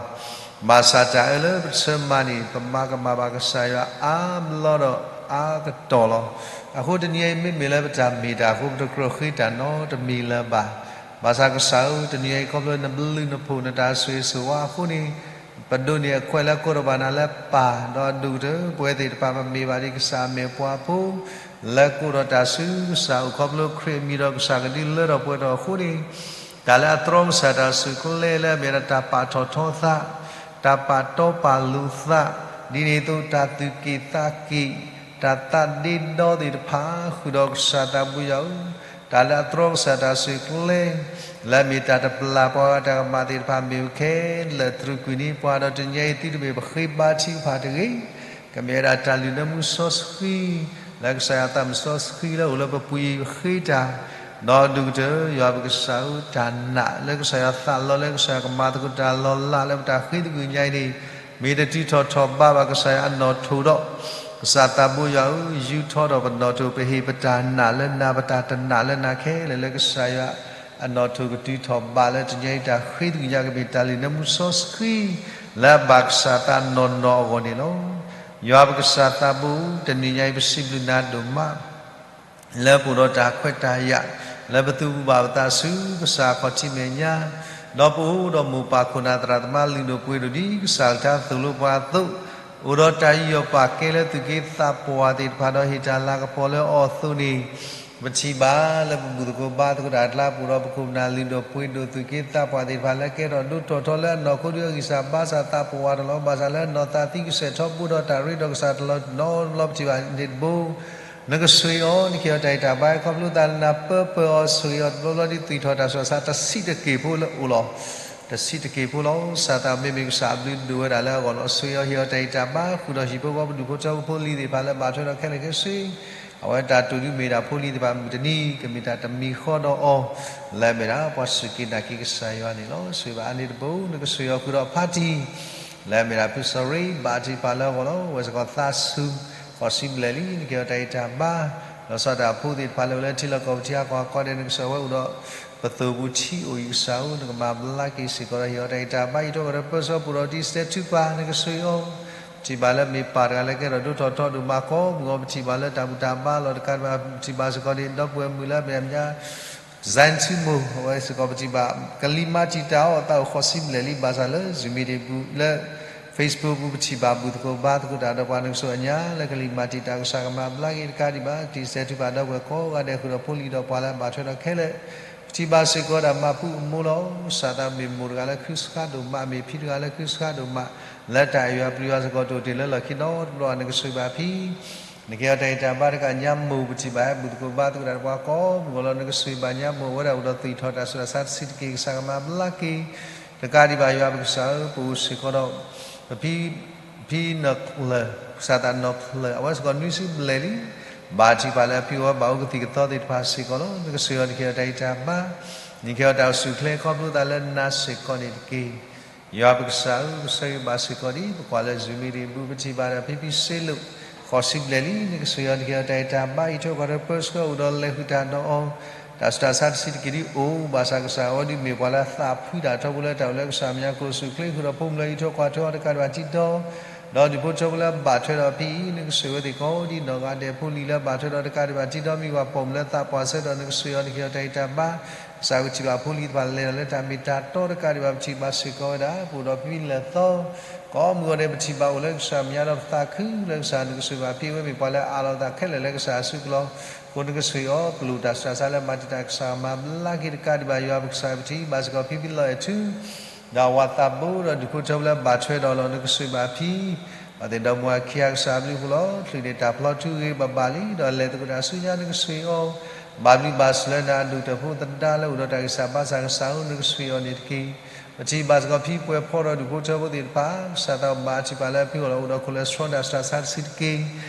ဘၣ်ဆၣ်တၢ်အၢလၢပဆၢမၤန့ၣ် ပမၤကမၣ်ဘၣ်ကစၢ်ယွၤအါဘျီဒီးအါကတီၢ်လီၤ. အဃိတနံၤအံၤ မ့မ့ၢ်လၢပတၢ်မ့ၢ်တၢ်အဃိ ပတကြၢးဃ့တၢ်နီတမံၤလၢၤဘၣ်. ဘၣ်ဆၣ်ကစၢ်ဧၢ, တနံၤအံၤ ခီဖျိနဘျုးနဖှိၣ်နတၢ်ဆိၣ်ဂ့ၤဆိၣ်ဝါအဃိန့ၣ် ပဒိးန့ၢ်အခွဲးလၢကိးထီၣ်ဘၣ်နၤလၢပၢ်, ဒီးအဒိၣ်ကတၢၢ် ပဝဲသ့ၣ်တဖၣ် ပမ့ၢ်ဘၣ်ဒံးကစၢ်အမဲာ်ပှၤဖိ လၢကိးထီၣ်တၢ်ဆူကစၢ် အိၣ်ခီဖျိခရံာ်အမံၤဒီးကစၢ်ကဒုးလၢထီၣ်ပှဲၤထီၣ်အဃိန့ၣ်, တၢ်လၢအတြီကစၢ်တၢ်စူၢ်ကျဲလၢအမ့ၢ်ဒၣ်တၢ်ပာ်ထီၣ်ထီသး, တၢ်ပာ်တီပာ်လိၤသး, ဒ်န့ၣ်အသိး တၢ်သူၣ်က့ၣ်သးက့ၣ်, တၢ်သးဒ့ဒီသ့ၣ်တဖၣ် ဃုာ်ဒီးကစၢ်သးဘိယွၤဧၢ, တၢ်လၢအတြီကစၢ်တၢ်စူၢ်ကျဲ လၢအမ့ၢ်တၢ်တပျၢ်ပှၤဂၤတၢ်ကမၣ်သ့ၣ်တဖၣ် မ့ၢ်ဝဲခဲလၢာ်တြူာ်ကွံာ်န့ၢ်ပှၤ ဒီးတနံၤအံၤသုတမ့ၢ်ပဃ့ဘါထုကဖၣ်တဂ့ၤ, ကမ့ၢ်ဝဲဒၣ်တၢ်လုၢ်လၢမူစီဆှံ လၢကစၢ်ယွၤသးမုၢ်စီဆှံလၢအိၣ်လၢပပူၤအံၤ ပဃ့တၢ် ဒီးဒုးကတၢၢ် ယွၤပကစၢ်ဧၢ, တၢ်နာ်လၢကစၢ်ယွၤသးလီလၢကစၢ်ယွၤကမၤသကိးတၢ်လီၤလးလၢပတၢ်ဃ့သကွံာ်ညါအံၤန့ၣ် မ့ၢ်တတုၤထီၣ်ထီၣ်ဘးဘၣ်ကစၢ်ယွၤအနီၣ်ထိးဒီး ကစၢ်သးဘိယွၤဧၢ, ယူထီၣ်ဒီးပနီၣ်ထိး ပဟ့ၣ်ပတၢ်နာ်လၢနၤ ပတၢ်တနာ်လၢနၤခဲလၢာ်လၢကစၢ်ယွၤအနီၣ်ထိးကတုၤထီၣ်ဘးလၢတနံၤအံၤ တၢ်ဃ့သကွံာ်ညါကမ့ၢ်တၢ်လုၢ်နၢမူစီဆှံ လၢအဘၣ်ကစၢ်သးနီၢ်နီၢ်အဂီၢ်န့ၣ်လီၤ. ယွၤပကစၢ်သးဘိ, တနံၤညါအံၤပစံးဘျုးနၤဒိၣ်မး လၢပအိၣ်ဒီးတၢ်ခွဲးတၢ်ယာ် လၢပသုးဘူးဘၣ်ပသးဆူကစၢ်ခီၣ်ထံးမဲာ်ညါ, ဒီးပအိၣ်ဒီးမိၢ်ပၢ်ခိၣ်နၢ်သရၣ်သမါလုၢ်ဒိၣ်ပှ့ၤဒိၣ်ဒ်ကစၢ်ကထါသိၣ်လိပှၤအသိး, အိၣ်ဒီးတၢ်ယူးယီၣ်ပာ်ကဲလၢသူၣ်က့သးပှၢ်သ့ၣ်တဖၣ်ဒီးဟ့ၣ်တၢ်လၤကပီၤလၢအီၤအသိးန့ၣ်, ပထံၣ်ဘၣ်လၢပဘူၣ်သကိးဘါသကိးတၢ်အကျါ ပအိၣ်ဒီးပခိၣ်ပနၢ်လုၢ်ဒိၣ်ပှ့ၤဒိၣ်သူၣ်က့သးပှၢ်သ့ၣ်တဖၣ်လၢကဲထီၣ်ဒိၣ်ထီၣ်ထီလၢအနီၢ်ခိဒုးအဂံၢ်စၢ်ဘါစၢ်သးပဝးတလီၤ, ဘၣ်ဆၣ်လၢအနီၢ်သးသံကစဲၢ်ထီဘိဒီးတၢ်ရ့ဒီးကစၢ်တလီၤနီတဘျီပထံၣ်ဘၣ်န့ၣ်တဘိ နကစၢ်အံၤအီၤ နကဟ့ၣ်အီၤတၢ်ဂံၢ်တၢ်ဘါ ခီဖျိသးလၢနၢ်ပၢၢ်ပၢၢ်အီၤ ဆိၣ်ဂ့ၤအီၤတဘျီဘျီဒ်သွံၣ်ထီၣ်တၢ်ဆူးတၢ်ဆါတဆံးတက့ၢ်ဖိလၢအအိၣ်လီၤ. တဆံးတက့ၢ်ဖိလီၤ. စၢ်သးမ့မ့ၢ်ကစၢ်အဘျုးဒိၣ်ဝဲဒၣ်လၢအဂီၢ်လီၤ. ဆိၣ်ဂ့ၤအီၤဟ့ၣ်အီၤတၢ်ဂံၢ်တၢ်ဘါ ဃုာ်ဒီးဟံၣ်ဖိဃီဖိဒူၣ်ဖိထၢဖိဖိလံၤသ့ၣ်တဖၣ်လၢဘၣ်ထွဲဒီးခဲလၢာ်ခဲဆ့ အဝဲတၢ်တိာ်ဒုးမ့ၢ်ဒၣ်ဖိလံၤသ့ၣ်တဖၣ်မုၢ်တနံၤ ကမ့ၢ်တၢ်တမံၤဃီဒီးအီၤ လၢအမ့ၢ်ဒၣ်ပှၤစူၢ်က့ၤနာ်က့ၤကစၢ်ယွၤန့ၣ်လီၤ. ဆိၣ်ဂ့ၤဘၣ်အါန့ၣ်တဘိ နကဆိၣ်ဂ့ၤအီၤဃုာ်ဒီးဖါတံၢ် လၢအမ့ၢ်ဒၣ်ဖုစီၤရ့ဘၣ်ထံးတဖၣ်လၢအဂီၢ်လီၤ. အဝဲစ့ၢ်ကီးသးဆူၣ် ဃိးဆံဘျဲၣ်လံ နကဟ့ၣ်အီၤတၢ်ဂံၢ်တၢ်ဘါ လီၤဆီဒၣ်တၢ်ဖိသ့ၣ်တဖၣ်လၢအအိၣ်လၢထံလီၢ်ကီၢ်ပူၤထံဟါကီၢ်ဟါကီၢ်ဒဲး နကဆိၣ်ဂ့ၤအဝဲအိၣ်ဒီး ပသိၣ်ပူၤထံအိၣ်အံၤကစၢ်ဧၢ နကမၤဘျါက့ၤစ့ၢ်ကီးဒီးဟ့ၣ်အီၤတၢ်ဂံၢ်တၢ်ဘါ အံးထွဲကွၢ်ထွဲပၢဆှၢပူၤဒီးတံၤစဲးထုကဖၣ် နကဆိၣ်ဂ့ၤအီၤ ပထံၣ်ဘၣ်လၢမ့ၢ်ပၢ်တဂၤလၢကဲထီၣ်ဒိၣ်ထီၣ်ထီဒိၣ်မးကီး မုၢ်ဂီၤပထံၣ်ဘၣ်လၢတၢ်ဘူၣ်တၢ်ဘါလီၤတကးဒံးဘၣ် ပထံၣ်ဘၣ်စ့ၢ်ကီးန့ၣ် ဒီပုၢ်ဝဲၢ်မုၣ်လၢအမ့ၢ်အမါ စဲထံမိၢ် အဝဲစ့ၢ်ကီးပထံၣ်ဘၣ် ကလံၤမၤတံာ်တာ်အီၤ သးအိၣ်ဃိးဆံဘျဲၣ်လံ ဘၣ်ဆၣ်လၢ Zoom မံၤတံာ်ပူၤ လၢ Facebook ပူၤ ပထံၣ်ဘၣ်ဘူၣ်သကိးဘါသကိးတၢ်ဒီးပှၤ နကဆိၣ်ဂ့ၤအညါလၢကလံၤမၤတံာ်တာ် ကစၢ်ကမၤဘျါက့ၤတကးဒံးဘၣ် တံၤစဲးထုကဖၣ်ဒီပုၢ်ဝဲၢ်ကိးဂၤဒဲး ဃုာ်ဒီးဖိလံၤဒီးပှၤလၢအဘၣ်ထွဲဒီးခဲလၢာ် ပထံၣ်ဘၣ်စ့ၢ်ကီးဒၣ်မၤပူအမိၢ်လီၤ. စၢ်သးမ့ၢ်မိၢ်တဂၤလၢခုစခါဒိၣ်မး မ့ၢ်ဖံတဂၤလၢခုစခါဒိၣ်မး လၢတၢ်အဲၣ်ယွၤပျံၤယွၤစ့ၢ်ကီးတအိၣ်တ့ၢ်လၢလီၢ်ခံနီတဘျီ နကဆိၣ်ဂ့ၤဘၣ်ဖံ နကဟ့ၣ်အီၤတၢ်ဂံၢ်တၢ်ဘါတကးညါမိၢ် ပထံၣ်ဘၣ်ဟဲဘူၣ်သကိးဘါသကိးတၢ်ဒီးပှၤကိးမုၢ်ဂီၤလီၤ နကဆိၣ်ဂ့ၤဘၣ်ညါမိၢ် အဝဲဒၣ်အိၣ်ဒီးသွံၣ်ထီၣ်တၢ်ဆူးတၢ်ဆါတဆံးတက့ၢ် ကစၢ်ကမၤဘျါက့ၤ တကးဒံးဘၣ်ယွၤပကစၢ်ဧၢ ပအိၣ်စ့ၢ်ကီးဒီး ပဖံ ဖံနီၢ်ချၢၣ် ကစၢ်သးနီၢ်ချၢၣ် အဝဲစ့ၢ်ကီးနွံဆံဘျဲၣ်လံ ဘၣ်ထံၣ်ပာ်လၢအဖံအဝဲဘၣ်အိၣ်ကသံၣ်ကသီသ့ၣ်တဖၣ်စ့ၢ်ကီးလီၤ. နကဆိၣ်ဂ့ၤအီၤ နကဟ့ၣ်အီၤတၢ်ဂံၢ်တၢ်ဘါ နကဟ့ၣ်အီၤတၢ်အိၣ်ဆူၣ်အိၣ်ချ့ခီဖျိသးလၢနၤစ့ၢ်ကီးန့ၣ်တက့ၢ်. ယွၤပကစၢ်ဧၢ ပဆၢဂ့ၤဘၣ်စ့ၢ်ကီးဒ် ပကွၢ်လၢ Zoom မံၤတံာ်ပူၤ ပထံၣ်ဘၣ်ဒီးဖံဖံစ့လိာ် ဃိးဆံဘျဲၣ်လံ နကဆိၣ်ဂ့ၤအီၤ နကဟ့ၣ်အီၤတၢ်ဂံၢ်တၢ်ဘါ အံးထွဲကွၢ်ထွဲပၢဆှၢအီၤဒီးလဲၤဃုာ်တၢ်ဒီးအီၤ တၢ်ဆူးတၢ်ဆါတဆံးတက့ၢ်ဒ်အိၣ် ဘၣ်ဆၣ်ကစၢ်အဝဲဒုးမ့ၢ်ပှၤလၢအသးဖှံတၢ်ထီဘိလၢတၢ်အိၣ်လၢကစၢ်အမဲာ်ညါ ကအိၣ်ဆူၣ်အိၣ်ချ့ဃုာ်ဒီးဖိမုၣ်လၢအံးထွဲကွၢ်ထွဲအီၤတကးဒံးဘၣ်တံၤဒီ ဒီးဒူၣ်ဖိထၢဖိလၢအဘၣ်ထွဲဒီးအဖံအံၤ နကဆိၣ်ဂ့ၤအဝဲသ့ၣ်ကိးဒ်နီၢ်ဂၤဒဲး ဖိလံၤလၢအဘၣ်ထွဲဒီးတကးဒံးဘၣ်တံၤဒီ မ့ၢ်ပှၤပိာ်မုၣ်လၢသးပှၢ်ဆၢကတီၢ် နကဆိၣ်ဂ့ၤအီၤ နကဟ့ၣ်အီၤတၢ်ဂံၢ်တၢ်ဘါ ကစၢ်ကထံၣ်ဘၣ်ဖိလံၤသ့ၣ်တဖၣ်လဲၤဒီးလၢတၢ်မ့ၢ်တၢ်တီတကးဒံးဘၣ် ပထံၣ်ဘၣ်စ့ၢ်ကီးဝဲဒၣ် ပအိၣ်ဒီးဖံလၢာ်သီ ကိးမုၢ်ဂီၤဒဲး ပထံၣ်ဘၣ်အိၣ်လၢကစၢ်အမဲာ်ညါဒီးပသးခုလၢကစၢ် နကဆိၣ်ဂ့ၤဘၣ်ဖံအဝဲမ့ၢ်ပှၤလၢအအးလီၤအသးခဲလၢာ်လၢကစၢ်အစုကလီၢ် အဃိနကဆိၣ်ဂ့ၤအီၤ ပလိၣ်တၢ်ဆူးတၢ်ဆါလၢမၤတံာ်တာ် ကစၢ်မၤဘျါက့ၤတကးဒံးဘၣ် ယွၤပကစၢ် ပထံၣ်ဘၣ်စ့ၢ်ကီးဖံဖံလီၤအဲၣ်ထူ ဒီးအဝၤသးဘိဒီးဒူၣ်ဖိထၢဖိလၢအဘၣ်ထွဲဒီးလီၤ နကဆိၣ်ဂ့ၤဘၣ်ဖံ အဝဲသ့ၣ်ဒီမါဝၤခံဂၤ ကစၢ်အဘျုးအဖှိၣ်လီၤ. ချုးန့ၣ်တၢ်ဖျီထူဂ့ၤဘၣ်ဘၣ်လံ ဒီးလဲၤသကိးတၢ်ဆူညါ နကဆိၣ်ဂ့ၤအီၤ ဘၣ်ဘျုးဘၣ်ဆိၣ်လၢနၤအဒိၣ်ကတၢၢ်ဖိသဒါလၢအိၣ်ဒီးတၢ်ဂံၢ်စၢ်ဘါစၢ် ကစၢ်ဧၢ နကဆိၣ်ဂ့ၤအီၤန့ၣ်တက့ၢ်. ပထံၣ်ဘၣ်စ့ၢ်ကီးဖံပှဲၤဖီဒီးဒူၣ်ဖိထၢဖိသ့ၣ်တဖၣ် ကစၢ်သးဘၣ်ထံၣ်ပာ်လၢအဖံအဂီၢ်လီၤ အိၣ်ဒီး cholesterol တၢ်ဆူးတၢ်ဆါတဆံးတက့ၢ်.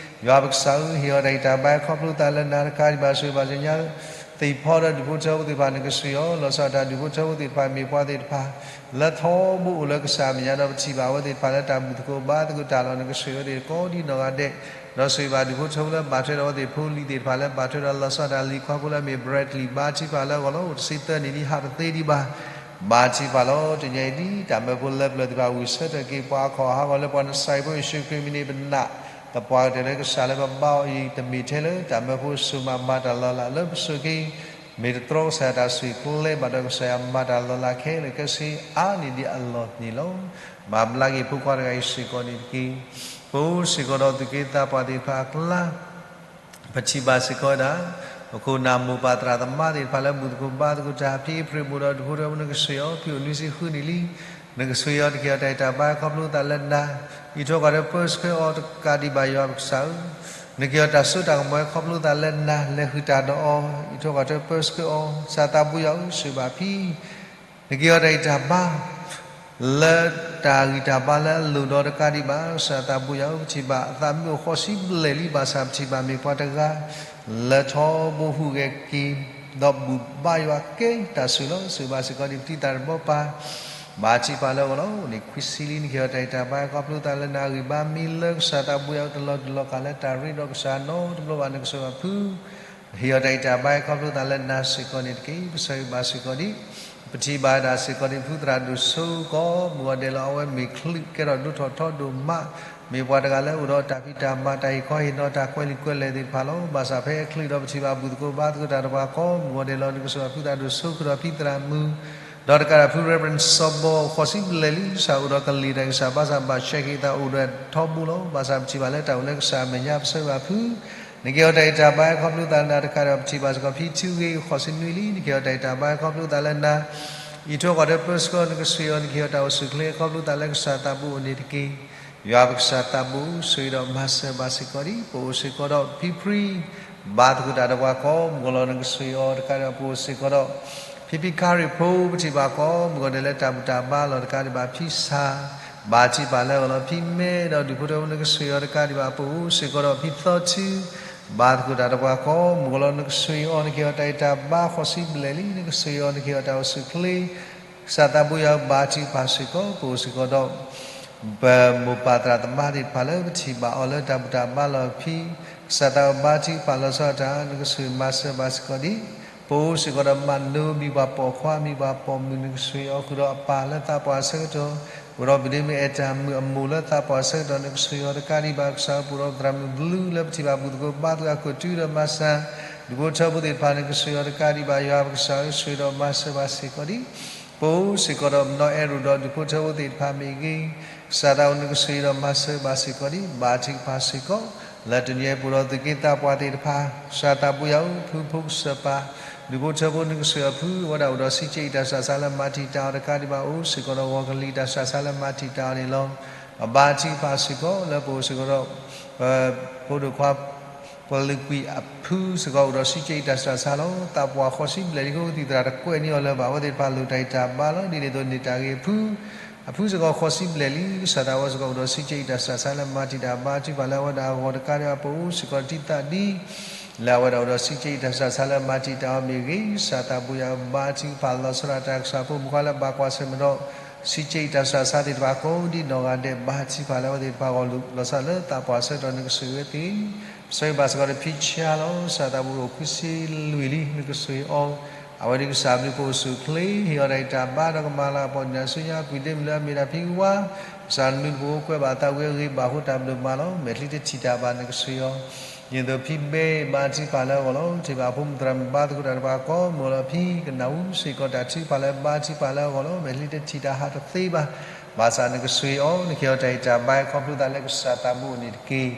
ယွၤပကစၢ်ဧၢ ဟ့ၣ်အီၤတၢ်ဂံၢ်တၢ်ဘါခီဖျိသးလၢနၤတကးဒံးဘၣ် ဆိၣ်ဂ့ၤဘၣ်စ့ၢ်ကီးညါ သ့ၣ်ဖီဒီးဒူၣ်ဖိထၢဖိသ့ၣ်တဖၣ် နကဆိၣ်ဂ့ၤအီၤ လီၤဆီဒၣ်တၢ်ဒူၣ်ဖိထၢဖိသ့ၣ်တဖၣ် မ့ၢ်ပှၤသ့ၣ်တဖၣ် လၢထီဘိအိၣ်လၢကစၢ်အမဲာ်ညါဒီးပထံၣ်ဘၣ်အဝဲသ့ၣ်တဖၣ်လၢတၢ်ဘူၣ်သကိးဘါသကိးတၢ်လီၤ နကဆိၣ်ဂ့ၤအဝဲသ့ၣ်ကိးဒ်နီၢ်ဂၤဒဲး ဒီးဆိၣ်ဂ့ၤဘၣ်ဒူၣ်ဖိထၢဖိလၢဘၣ်ထွဲဒီးအဝဲသ့ၣ်ဖိလံၤသ့ၣ်တဖၣ်လၢဘၣ်ထွဲဒီးလီၤဆီဒၣ်တၢ်လံၤခွါဖိလၢအမ့ၢ် Bradley ဘါထံၣ်ပာ်လၢအဂီၢ်လီၤ အိၣ်တဆံသၢနံၣ်လံ ဟးတသ့ဒံးဘၣ် ဘါထံၣ်ပာ်လီၤ တနံၤအံၤဒ်တၢ်မၢဖိလၢပျၢၤသ့ၣ်တဖၣ် ဝံၢ်ဆၢထၢၣ်က့ၤပှၤအခီၣ်ဟးဂီၤလၢပှၤနစၤရ့းဖိယ့ၣ်ၡူးခရံာ်မံၤန့ၣ် ပနာ်သပှၢ်ကတၢၢ်လၢကစၢ်လၢပဘါအီၤအံၤ တမ့ၢ်ထဲလၢတၢ်မၢဖိစိၤမး မၤတၢ်လီၤလးလၢပစိၤက့ၤ မ့ၢ်တတြီကစၢ်ယွၤတၢ်ဆိၣ်ကျဲဘၣ်ဒီး ကစၢ်ယွၤမၤတၢ်လီၤလးခဲလၢာ်ခဲဆ့အါန့ၢ်ဒံးအလီၢ်န့ၣ်လီၤ. မၤဘျါက့ၤဖိခွါတဂၤအံၤစ့ၢ်ကီးန့ၣ်တက့ၢ်. ပအိၣ်စ့ၢ်ကီးဒီးသူၣ်က့သးပှၢ်သ့ၣ်တဖၣ်အကျါ ပထံၣ်ဘၣ်စ့ၢ်ကီးဝဲဒၣ် ပခိၣ်နၢ်မိၢ်ပၢ်သရၣ်သမါသ့ၣ်တဖၣ်လၢဘူၣ်သကိးဘါသကိးတၢ် ဖံအ့ဖြ့ၣ်မိၢ်ဒီးဒူၣ်ဖိထၢဖိ နကဆိၣ်ဂ့ၤအီၤ ဖံအိၣ်နွံဆံဃုနံၣ်လံ နကဆိၣ်ဂ့ၤအီၤ နကဟ့ၣ်အီၤတၢ်ဂံၢ်တၢ်ဘါခီဖျိသးလၢနၤ အံးထွဲကွၢ်ထွဲပၢဆှၢအီၤတကးဒံးဘၣ်ယွၤပကစၢ်ဧၢ နကဟ့ၣ်အီၤတၢ်စိတၢ်ကမီၤခီဖျိသးလၢနၤ လဲၤဃုာ်တၢ်ဒီးအီၤ အံးထွဲကွၢ်ထွဲပၢဆှၢအီၤ ကစၢ်သးဘိယွၤဧၢ ဆိၣ်ဂ့ၤဘၣ်ဖံ နကဟ့ၣ်အီၤတၢ်ဂံၢ်တၢ်ဘါ လၢတၢ်ဂံၢ်တၢ်ဘါလၢအလိၣ်ဒီးတကးဒံးဘၣ် ကစၢ်သးဘိယွၤဧၢ ပထံၣ်ဘၣ်အသးမ့ၢ်အိၣ်ဃိးဆံဘျဲၣ်လံ ဘၣ်ဆၣ်ပထံၣ်ဘၣ်မ့ၢ်ပှၤတဂၤ လၢထီဘိဟူးဂဲၤက့ၤ ဒီးဘူၣ်ဘါယွၤက့ၤတၢ်ဆိၣ်လီၤ. ဆိၣ်ဂ့ၤဘၣ်စ့ၢ်ကီးဒံးပထံၣ်တၢ်တဘီပၢ်, ဘၣ်ထံၣ်ပာ်လၢအဂီၢ်လီၤ. အိၣ်န့ၣ်ခွံဆံလံ နကဟ့ၣ်အီၤတၢ်ဂံၢ်တၢ်ဘါ ခီဖျိသးလၢနဂံၢ်ဘါမ့ၢ်လၢကစၢ်သးဘိယွၤအအိၣ်တလီၢ်တလီၢ် ကလၢတၢ်ရ့ဒီးကစၢ်နီတဘျီဘၣ် နကစၢ်ယွၤဖု ဟ့ၣ်အီၤတၢ်ဂံၢ်တၢ်ဘါ ခီဖျိသးလၢနၤစ့ၢ်ကီးန့ၣ်တက့ၢ်. ပဆိၣ်ဂ့ၤဘၣ်စ့ၢ်ကီးဒံး ပထံၣ်ဘၣ်ဒၣ်စ့ၢ်ကီးဒံး ဖုသရၣ်ဒိၣ်စိ ကိးမုၢ်ဂီၤဒဲးလီၤ. အဝဲမ့ၢ်ချုးကဲထီၣ်ဒိၣ်ထီၣ်ထီဒိၣ်မး, မ့ၢ်ပှၤတဂၤလၢအိၣ်ဒီးတၢ်ဖံးတၢ်မၤ တၢ်ဟ့ၣ်ခီဟ့ၣ်နီၤ တၢ်ကွဲးလံာ်ကွဲးလဲၢ်သ့ၣ်တဖၣ်လီၤ. ဘၣ်ဆၣ်ဖဲအချုးဒီး ပထံၣ်ဘၣ်ဘူၣ်သကိးဘါသကိးတၢ်ဒီးပှၤ ကိးမုၢ်ဂီၤဒဲးလီၤ. နကစၢ်ယွၤဖုသရၣ်ဒိၣ်စိ ဃုာ်ဒီးဖံသရၣ်မုၣ် ဒီးတကးဒံးဖု Reverend စီၤဘီ ဃိးဆံဘျဲၣ်လံ ကစၢ်အိၣ်ဒီးကလံၤတၢ်ဂံၢ်စၢ်ဘါစၢ် ဘၣ်ဆဲးက့ၤအသးအိၣ်ဒီးထီဘိလီၤ. ဘၣ်ဆၣ်ပထံၣ်ဘၣ်လၢတၢ်အိၣ်လၢကစၢ်အမဲာ်ညါ ပဆိၣ်ဂ့ၤဘၣ်ဖု နကဟ့ၣ်အီၤတၢ်ဂံၢ်တၢ်ဘါ ခီဖျိသးလၢနၤတကးဒံး ပထံၣ်ဘၣ်စ့ၢ်ကီးဖံထူဂ့ၤ ဃိးဆံနွံလံ နကဟ့ၣ်အီၤတၢ်ဂံၢ်တၢ်ဘါ ခီဖျိသးလၢနၤ အံးထွဲကွၢ်ထွဲပၢဆှၢ နကစၢ်ယွၤ နကဟ့ၣ်အီၤတၢ်အိၣ်ဆူၣ်အိၣ်ချ့ ခီဖျိသးလၢကစၢ်သးဘိအိၣ်န့ၣ်တက့ၢ်. ယွၤပကစၢ်သးဘိ ဆိၣ်ဂ့ၤဒီးမၤစၢၤဘၣ်စ့ၢ်ကီးဒံး ပအိၣ်စ့ၢ်ကီးဒီးဖံဖရံ ဘါသကိးတၢ်ဒီးပှၤ ကိးမုၢ်ဂီၤလီၤ. နကစၢ်ယွၤတကးဒံး ပအိၣ်စ့ၢ်ကီးဒီး ဖံဖံခါရံၣ်ဖိ ပထံၣ်ဘၣ်ကိးမုၢ်ဂီၤဒဲးလၢတၢ်ဘူၣ်တၢ်ဘါလီၤ. တကးဒံးဘၣ်ဖံဆၣ် ဘၣ်ထံၣ်ပာ်လၢအဂီၢ်လီၤ. ဖံမဲဒီးဒူၣ်ဖိထၢဖိ နကစၢ်ယွၤတကးဒံးဘၣ် ပအိၣ်စ့ၢ်ကီးဒီးဖံသီထူ ဘါသကိးတၢ်ဒီးပှၤ ကိးမုၢ်ဂီၤလီၤ. နကစၢ်ယွၤ နကဟ့ၣ်အီၤတၢ်ဂံၢ်တၢ်ဘါ ဃိးဆံဘျဲၣ်လံ နကစၢ်ယွၤ နကဟ့ၣ်အီၤတၢ်အိၣ်ဆူၣ်အိၣ်ချ့ ကစၢ်သးဘိယွၤဧၢ ဘါထုကဖၣ်စ့ၢ်ကီး ပအိၣ်စ့ၢ်ကီးဒီး ပမိၢ်ပၢ်သရၣ်သမါသ့ၣ်တဖၣ်လၢပထံၣ်ဘၣ်အီၤလၢတၢ်ဘူၣ်တၢ်ဘါလီၤ. ဖံကစၢ်သးဘိဘါထုကဖၣ်လီၤဆီဒၣ်တၢ် နကစၢ်ယွၤမၤစၢၤဘၣ်စ့ၢ်ကီးဒံး ပအိၣ်စ့ၢ်ကီးဒီးမၤနိ မံၤပှၤပိာ်ခွါ မံၤပှၤပိာ်မုၣ် နကစၢ်ယွၤ အိၣ်ဃုာ်ဒီးအပၢ်လၢသးပှၢ်အဆၢကတီၢ် အိၣ်ဒီးပဒ့မုၣ်အဲၣ်တၢ်မုၣ်အမိၢ်လၢသးပှၢ်အဆၢကတီၢ် နကစၢ်ယွၤ တကးဒံးဘၣ် ကစၢ်ဧၢ ပအိၣ်ဒီးသရၣ်မုၣ်ဘျုးလၢပထံၣ်ဘၣ်ဘူၣ်သကိးဘါသကိး အခိၣ်တုဒီးမၤစၢၤ ဒူၣ်ဖိထၢဖိသ့ၣ်တဖၣ် နကစၢ်ယွၤ တကးဒံးဘၣ် ယွၤပကစၢ်ဧၢ ဆိၣ်ဂ့ၤဒီးမၤစၢၤဘၣ်စ့ၢ်ကီးဒံး ပအိၣ်စ့ၢ်ကီးဒီးပနီၢ်အဲၣ်ရူၢ်ဒီးဒူၣ်ဖိထၢဖိသ့ၣ်တဖၣ်မ့ၢ်ဂ့ၤ, ကစၢ်သးဘိ နကစၢ်ယွၤဒီးမၤစၢၤဘၣ်စ့ၢ်ကီးဒံး ဘါထုကဖၣ်စ့ၢ်ကီး လၢတနံၤအံၤ ပအိၣ်ဒီးသုးက့သးပှၢ်သ့ၣ်တဖၣ် ကစၢ်သးဘိယွၤဧၢ ဖုဖိကစၢ်ပၢ် ဒူၣ်ဖိထၢဖိ နကစၢ်ယွၤ ဖုအဝဲဒၣ်အိၣ်ဒီးစံးကဲအံၤ တၢ်ဆှၢဆါလၢမၤတံာ်တာ်အီၤ တကးဒံးဘၣ် အိၣ်စ့ၢ်ကီးဒီးဂီၤကလံၤ တၢ်ဆှၢဆါလၢမၤတံာ်တာ်အီၤန့ၣ်လီၤ. ပဘါထုကဖၣ်စ့ၢ်ကီး လၢပအိၣ်စ့ၢ်ကီးဒီး ပဖိဒိၣ်ခွါ ပှၤလုၢ်ကွံာ်အဖုစ့ၢ်ကီး အိၣ်ဒီးစံးကဲအံၤ တၢ်ဆှၢဆါလီၤ. သးပှၢ်ဃိးဆံဘျဲၣ်လံ ကသံၣ်သရၣ်တကွဲးန့ၢ်အီၤလၢၤဘၣ် အဝဲသ့ၣ်တဖၣ်လိၣ်တၢ်ဂံၢ်တၢ်ဘါလီၤ. ဒ်န့ၣ်အသိး န့ၢ်တၢ်ဂ့ၤအဖု အဖုစ့ၢ်ကီးဃိးဆံဘျဲၣ်လံ ကစၢ်သးဘိစ့ၢ်ကီး အိၣ်ဒီးစံးကဲအံၤ တၢ်ဆှၢဆါလၢမၤတံာ်တာ် ဘါထုကဖၣ်လၢအဝဲဒၣ်အဂီၢ် တကးဒံးဘၣ် ပအိၣ်စ့ၢ်ကီးတံၢ်သးဒ် လၢအဝဲဒၣ်အိၣ်ဒီးစံးကဲအံၤ တၢ်ဆှၢဆါလၢမၤတံာ်တာ်အီၤမ့ၢ်ဂ့ၤ, ကစၢ်သးဘိယွၤ ဘါထုကဖၣ်လီၤဆီဒၣ်တၢ် ကစၢ်ဖိမုၣ်ခွါလၢဘၣ်ကွၢ်ဆၢၣ်မဲာ်ဒီး စံးကဲအံၤ တၢ်ဆှၢဆါသ့ၣ်တဖၣ် ကိးဒံးနီၢ်ဂၤဒဲး ဘါထုကဖၣ်လၢအဝဲသ့ၣ်တဖၣ်အဂီၢ် လူၤလီၤဆီလၢသးပှၢ်ဆၢကတီၢ် နကစၢ်ယွၤသ့ ပဆိၣ်ဂ့ၤဘၣ်စ့ၢ်ကီးဒီးဖံဆါလီၤ. ကစၢ်သးဘိအိၣ်ခွံဆံလွံၢ်လံ နကစၢ်ယွၤ အဝဲဒၣ်ကစၢ်ဘျုးပအိၣ်ဆူၣ်အိၣ်ချ့ ဟ့ၣ်အီၤတၢ်ဂံၢ်တၢ်ဘါဒီးကမၤလၤကပီၤ ဒုၣ်ဒါဆူညါ ကွံာ်ဒ့မုၣ်လၢအမ့ၢ်ဒၣ်ဖံဝါ ကစၢ်နွံတပူၤ ကွဲးဘၣ်သးဝံၤအဂ့ၤ ဘၣ်ဃိတၢ်ဘျုးမၤလီၤ. မဲာ်ချံတထံၣ်တၢ်ဘၣ် နကစၢ်ယွၤ ဒ်သိးဖံဘဲ ဘါထုကဖၣ်လၢအဂီၢ်လီၤ. ထံၣ်ဘၣ်ဖိမုၣ်သရၣ်မုၣ် ဘါသကိးတၢ်တဖၣ် ကိးမုၢ်ဂီၤလီၤ ဖံကနၣ်ဟူစ့ၢ်ကီးတၢ်ထုကဖၣ်လၢဘါထုကဖၣ်လၢအဂီၢ်လီၤ. မဲာ်ချံတထံၣ်တၢ်ဟးတသ့ဘၣ် ဘၣ်ဆၣ်နကစၢ်ယွၤ နကဟ့ၣ်အီၤတၢ်ဂံၢ်တၢ်ဘါ ခီဖျိသးလၢကစၢ်သးဘိအိၣ်န့ၣ်တက့ၢ်.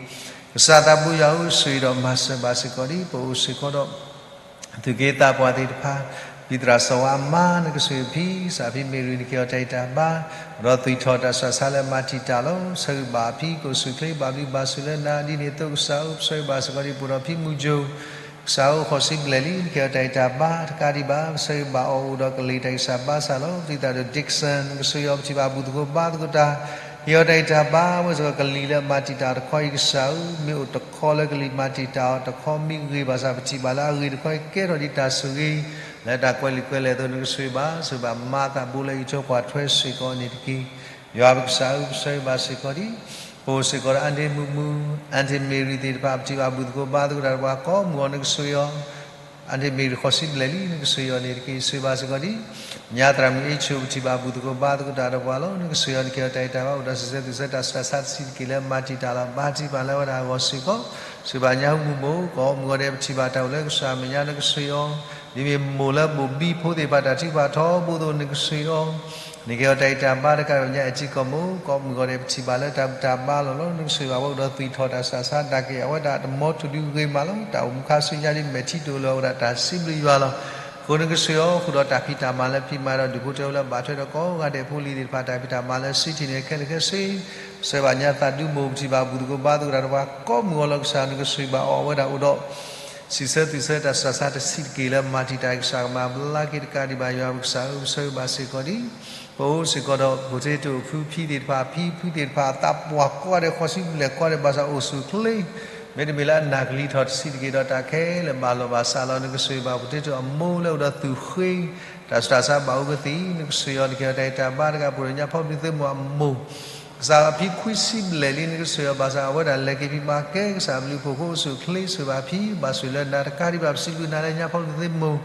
ကစၢ်သးဘိယွၤဧၢ ဆိၣ်ဂ့ၤဒီးမၤစၢၤဘၣ်စ့ၢ်ကီးဒံး ပအိၣ်စ့ၢ်ကီးဒီး သုးက့သးပှၢ်သ့ၣ်တဖၣ် ဖံသရၣ်စီၤဝါအမါ နကစၢ်ယွၤ ဖံကစၢ်ဖံမ့ၢ်ရံ နကဟ့ၣ်အီၤတၢ်ဂံၢ်တၢ်ဘါ ဒီးသွံၣ်ထီၣ်တၢ်ဆှၢဆါလၢမၤတံာ်တာ်လီၤ. ဆၢဂ့ၤဘၣ်ဖံ ကအိၣ်ဆူၣ်အိၣ်ချ့ ဘၣ်ဘျုးဘၣ်ဆိၣ်လၢနၤ ဒ်န့ၣ်အသိးကစၢ်ဧၢ ပဆိၣ်ဂ့ၤဘၣ်စ့ၢ်ကီးဒံး ပအိၣ်ဒီးဖံမုၢ်ကၠိ ကစၢ်ဧၢ ဃိးဆံဘျဲၣ်လံ နကဟ့ၣ်အီၤတၢ်ဂံၢ်တၢ်ဘါ တကးဒံးဘၣ် ပဆိၣ်ဂ့ၤဘၣ်အီၤအိၣ်ဒီးကလံၤတၢ်ဂံၢ်စၢ်ဘါစၢ်လီၤ. ပသုးသရၣ်ဒိၣ် Dixon နကစၢ်ယွၤ ပထံၣ်ဘၣ်ဘူၣ်သကိးဘါသကိးတၢ် ဟ့ၣ်အီၤတၢ်ဂံၢ်တၢ်ဘါ အဝဲစ့ၢ်ကီးကလံၤလၢမၤတံာ်တာ်တခီအံၤ ကစၢ်ဧၢ မ့ၢ်အိၣ်တခီလၢကလံၤမၤတံာ်တာ်အီၤတခီ မ့ၢ်ဂ့ၤဘၣ်ဆၣ် ပထံၣ်ဘၣ်လၢအဂ့ၤတခီအံၤ ကဲထီၣ်ဒံးတၢ်ဆိၣ်ဂ့ၤ လၢတၢ်ကွဲးလံာ်ကွဲးလဲၢ်အသိး နကစၢ်ယွၤဘၣ်ဆိၣ်ဂ့ၤဘၣ်မၤသးဘိလၢ အံးထွဲကွၢ်ထွဲစ့ၢ်ကီးန့ၣ်တက့ၢ်. ယွၤပကစၢ်ဧၢ ပဆိၣ်ဂ့ၤဘၣ်စ့ၢ်ကီးဒံး ပအိၣ်စ့ၢ်ကီးဒီး အၣ်ဒ့မုၣ်မုၣ် အၣ်ဒ့မ့ၢ်ရံသ့ၣ်တဖၣ် ပထံၣ်ဘၣ်ဘူၣ်သကိးဘါသကိးတၢ်တပှၤ ကိးမုၢ်ဂီၤ နကစၢ်ယွၤ အၣ်ဒ့မ့ၢ်ရံ ဃိးဆံဘျဲၣ်လံ နကစၢ်ယွၤန့ၣ်တက့ၢ်. ဆိၣ်ဂ့ၤဘၣ်စ့ၢ်ကီးဒံး ညါသရၣ်မုၣ်အ့ၣ်ဆိၣ် ပထံၣ်ဘၣ်ဘူၣ်သကိးဘါသကိးတၢ်တပှၤလီၤ. နကစၢ်ယွၤ နကဟ့ၣ်အီၤတၢ်ဂံၢ်တၢ်ဘါ အိၣ်ဒီးစံးဆၢသုးဆၢတၢ်ဆှၢဆါတဆံးတက့ၢ်လၢမၤတံာ်တာ်လီၤ. ဘါထုကဖၣ်လၢအဝဲဒၣ်အဂီၢ်စ့ၢ်ကီး ဆိၣ်ဂ့ၤဘၣ်ညါဟူမုၢ်မိၢ် ကိးမုၢ်ဂီၤဒဲး ပထံၣ်ဘၣ်တၢ်အိၣ်လၢကစၢ်အမဲာ်ညါ နကစၢ်ယွၤ ဒ်မ့ၢ်မိၢ်လၢဘိၣ်ဘံဖိသ့ၣ်တဖၣ် တၢ်ထုကဖၣ်ထီဘိအသိး နကစၢ်ယွၤ နကဟ့ၣ်အီၤတၢ်ဂံၢ်တၢ်ဘါ တကးဒံးဘၣ် ညါအဲၣ်ထံကီၢ်မိၢ် ကိးမုၢ်ဂီၤဒဲး ပထံၣ်ဘၣ်လၢတၢ်ဘူၣ်တၢ်ဘါလီၤလီၤ. နကစၢ်ယွၤ အဝဲအိၣ်ဒီးသွံၣ်ထီၣ်တၢ်ဆှၢဆါ တၢ်ကဲအဝဲဒၣ်တမီထိၣ်ဒုဂ့ၤမးလီၤ. တၢ်အိၣ်မူခါဆူညါဒ်မဲာ်ထံတအိၣ်လၢၤ အဝဲဒၣ်တၢ်စံးဘျုးယွၤလီၤ. အဃိနကစၢ်ယွၤ ဃုာ်ဒီးတၢ်ဖံးတၢ်မၤလၢဖံးမၤဒီး ဒူၣ်ဖိထၢဖိလၢဘၣ်ထွဲဒီးကိးဂၤဒဲးဖိလံၤသ့ၣ်တဖၣ် တၢ်ဖံးတၢ်မၤလၢ city န့ၣ် ခဲလၢာ်ခဲဆ့ ဆိၣ်ဂ့ၤဘၣ်ညါသးဒူမိၢ် ပထံၣ်ဘၣ်ဘူၣ်သကိးဘါသကိးတၢ်တပှၤ ကိးမုၢ်ဂီၤလီၤ. ကစၢ် နကစၢ်ယွၤ ဘၣ်အီၣ်အဝဲဒၣ်အိၣ်ဒီး စံးဆၢသုးဆၢတၢ်ဆှၢဆါတဆံးတက့ၢ်လၢမၤတံာ်တာ် ကစၢ်ကမၤဘျါက့ၤ တကးဒံးဘၣ် ယွၤပကစၢ်ဧၢ ပဆိၣ်ဂ့ၤဘၣ်စ့ၢ်ကီးဒံး ပအိၣ်စ့ၢ်ကီးဒီး ဖိထ့တိၣ်ဖုဖံသ့ၣ်တဖၣ် ဖံဖုသ့ၣ်တဖၣ် သးပှၢ်ကိးဂၤဒဲး ဃိးဆံဘျဲၣ်ကိးဂၤဒဲး ဘၣ်ဆၣ်အိၣ်ဆူၣ်အိၣ်ချ့ မ့တမ့ၢ်လၢအနၢ်ကလံၤထီၣ်တဆံးတက့ၢ်ဒီးတၢ်ခဲလၢာ်ဘၣ်လီၤဘၣ်စးလီၤ နကဆိၣ်ဂ့ၤဘၣ်ပှၤတ့ထီၣ်အမိၢ်လၢအိၣ်ဒီးသူၣ်ဃ့ တၢ်ဆူးတၢ်ဆါဘၣ်အူကသံၣ် နကဆိၣ်ဂ့ၤအီၤ နကဟ့ၣ်အီၤတၢ်အံးတၢ်ဘါတဂၤ ပအိၣ်ဒီးညါဖီဘျုးသ့ၣ်မိၢ်အမိၢ် ကစၢ်အဖံခွံဆံဘျဲၣ်လံ နကဆိၣ်ဂ့ၤအီၤဘၣ်ဆၣ် အဝဲဒၣ်လဲၤက့ၤဖံးမၤကဲကစၢ်အဘျုးအဖှိၣ်အဃိ အိၣ်ဆူၣ်အိၣ်ချ့ဆိၣ်ဂ့ၤဘၣ်ဖံ ဘၣ်ဆိၣ်ဂ့ၤလၢနၤတကးဒံးဘၣ် ပစံးဘျုးနၤလၢညါဖီဘျုးသ့ၣ်မိၢ်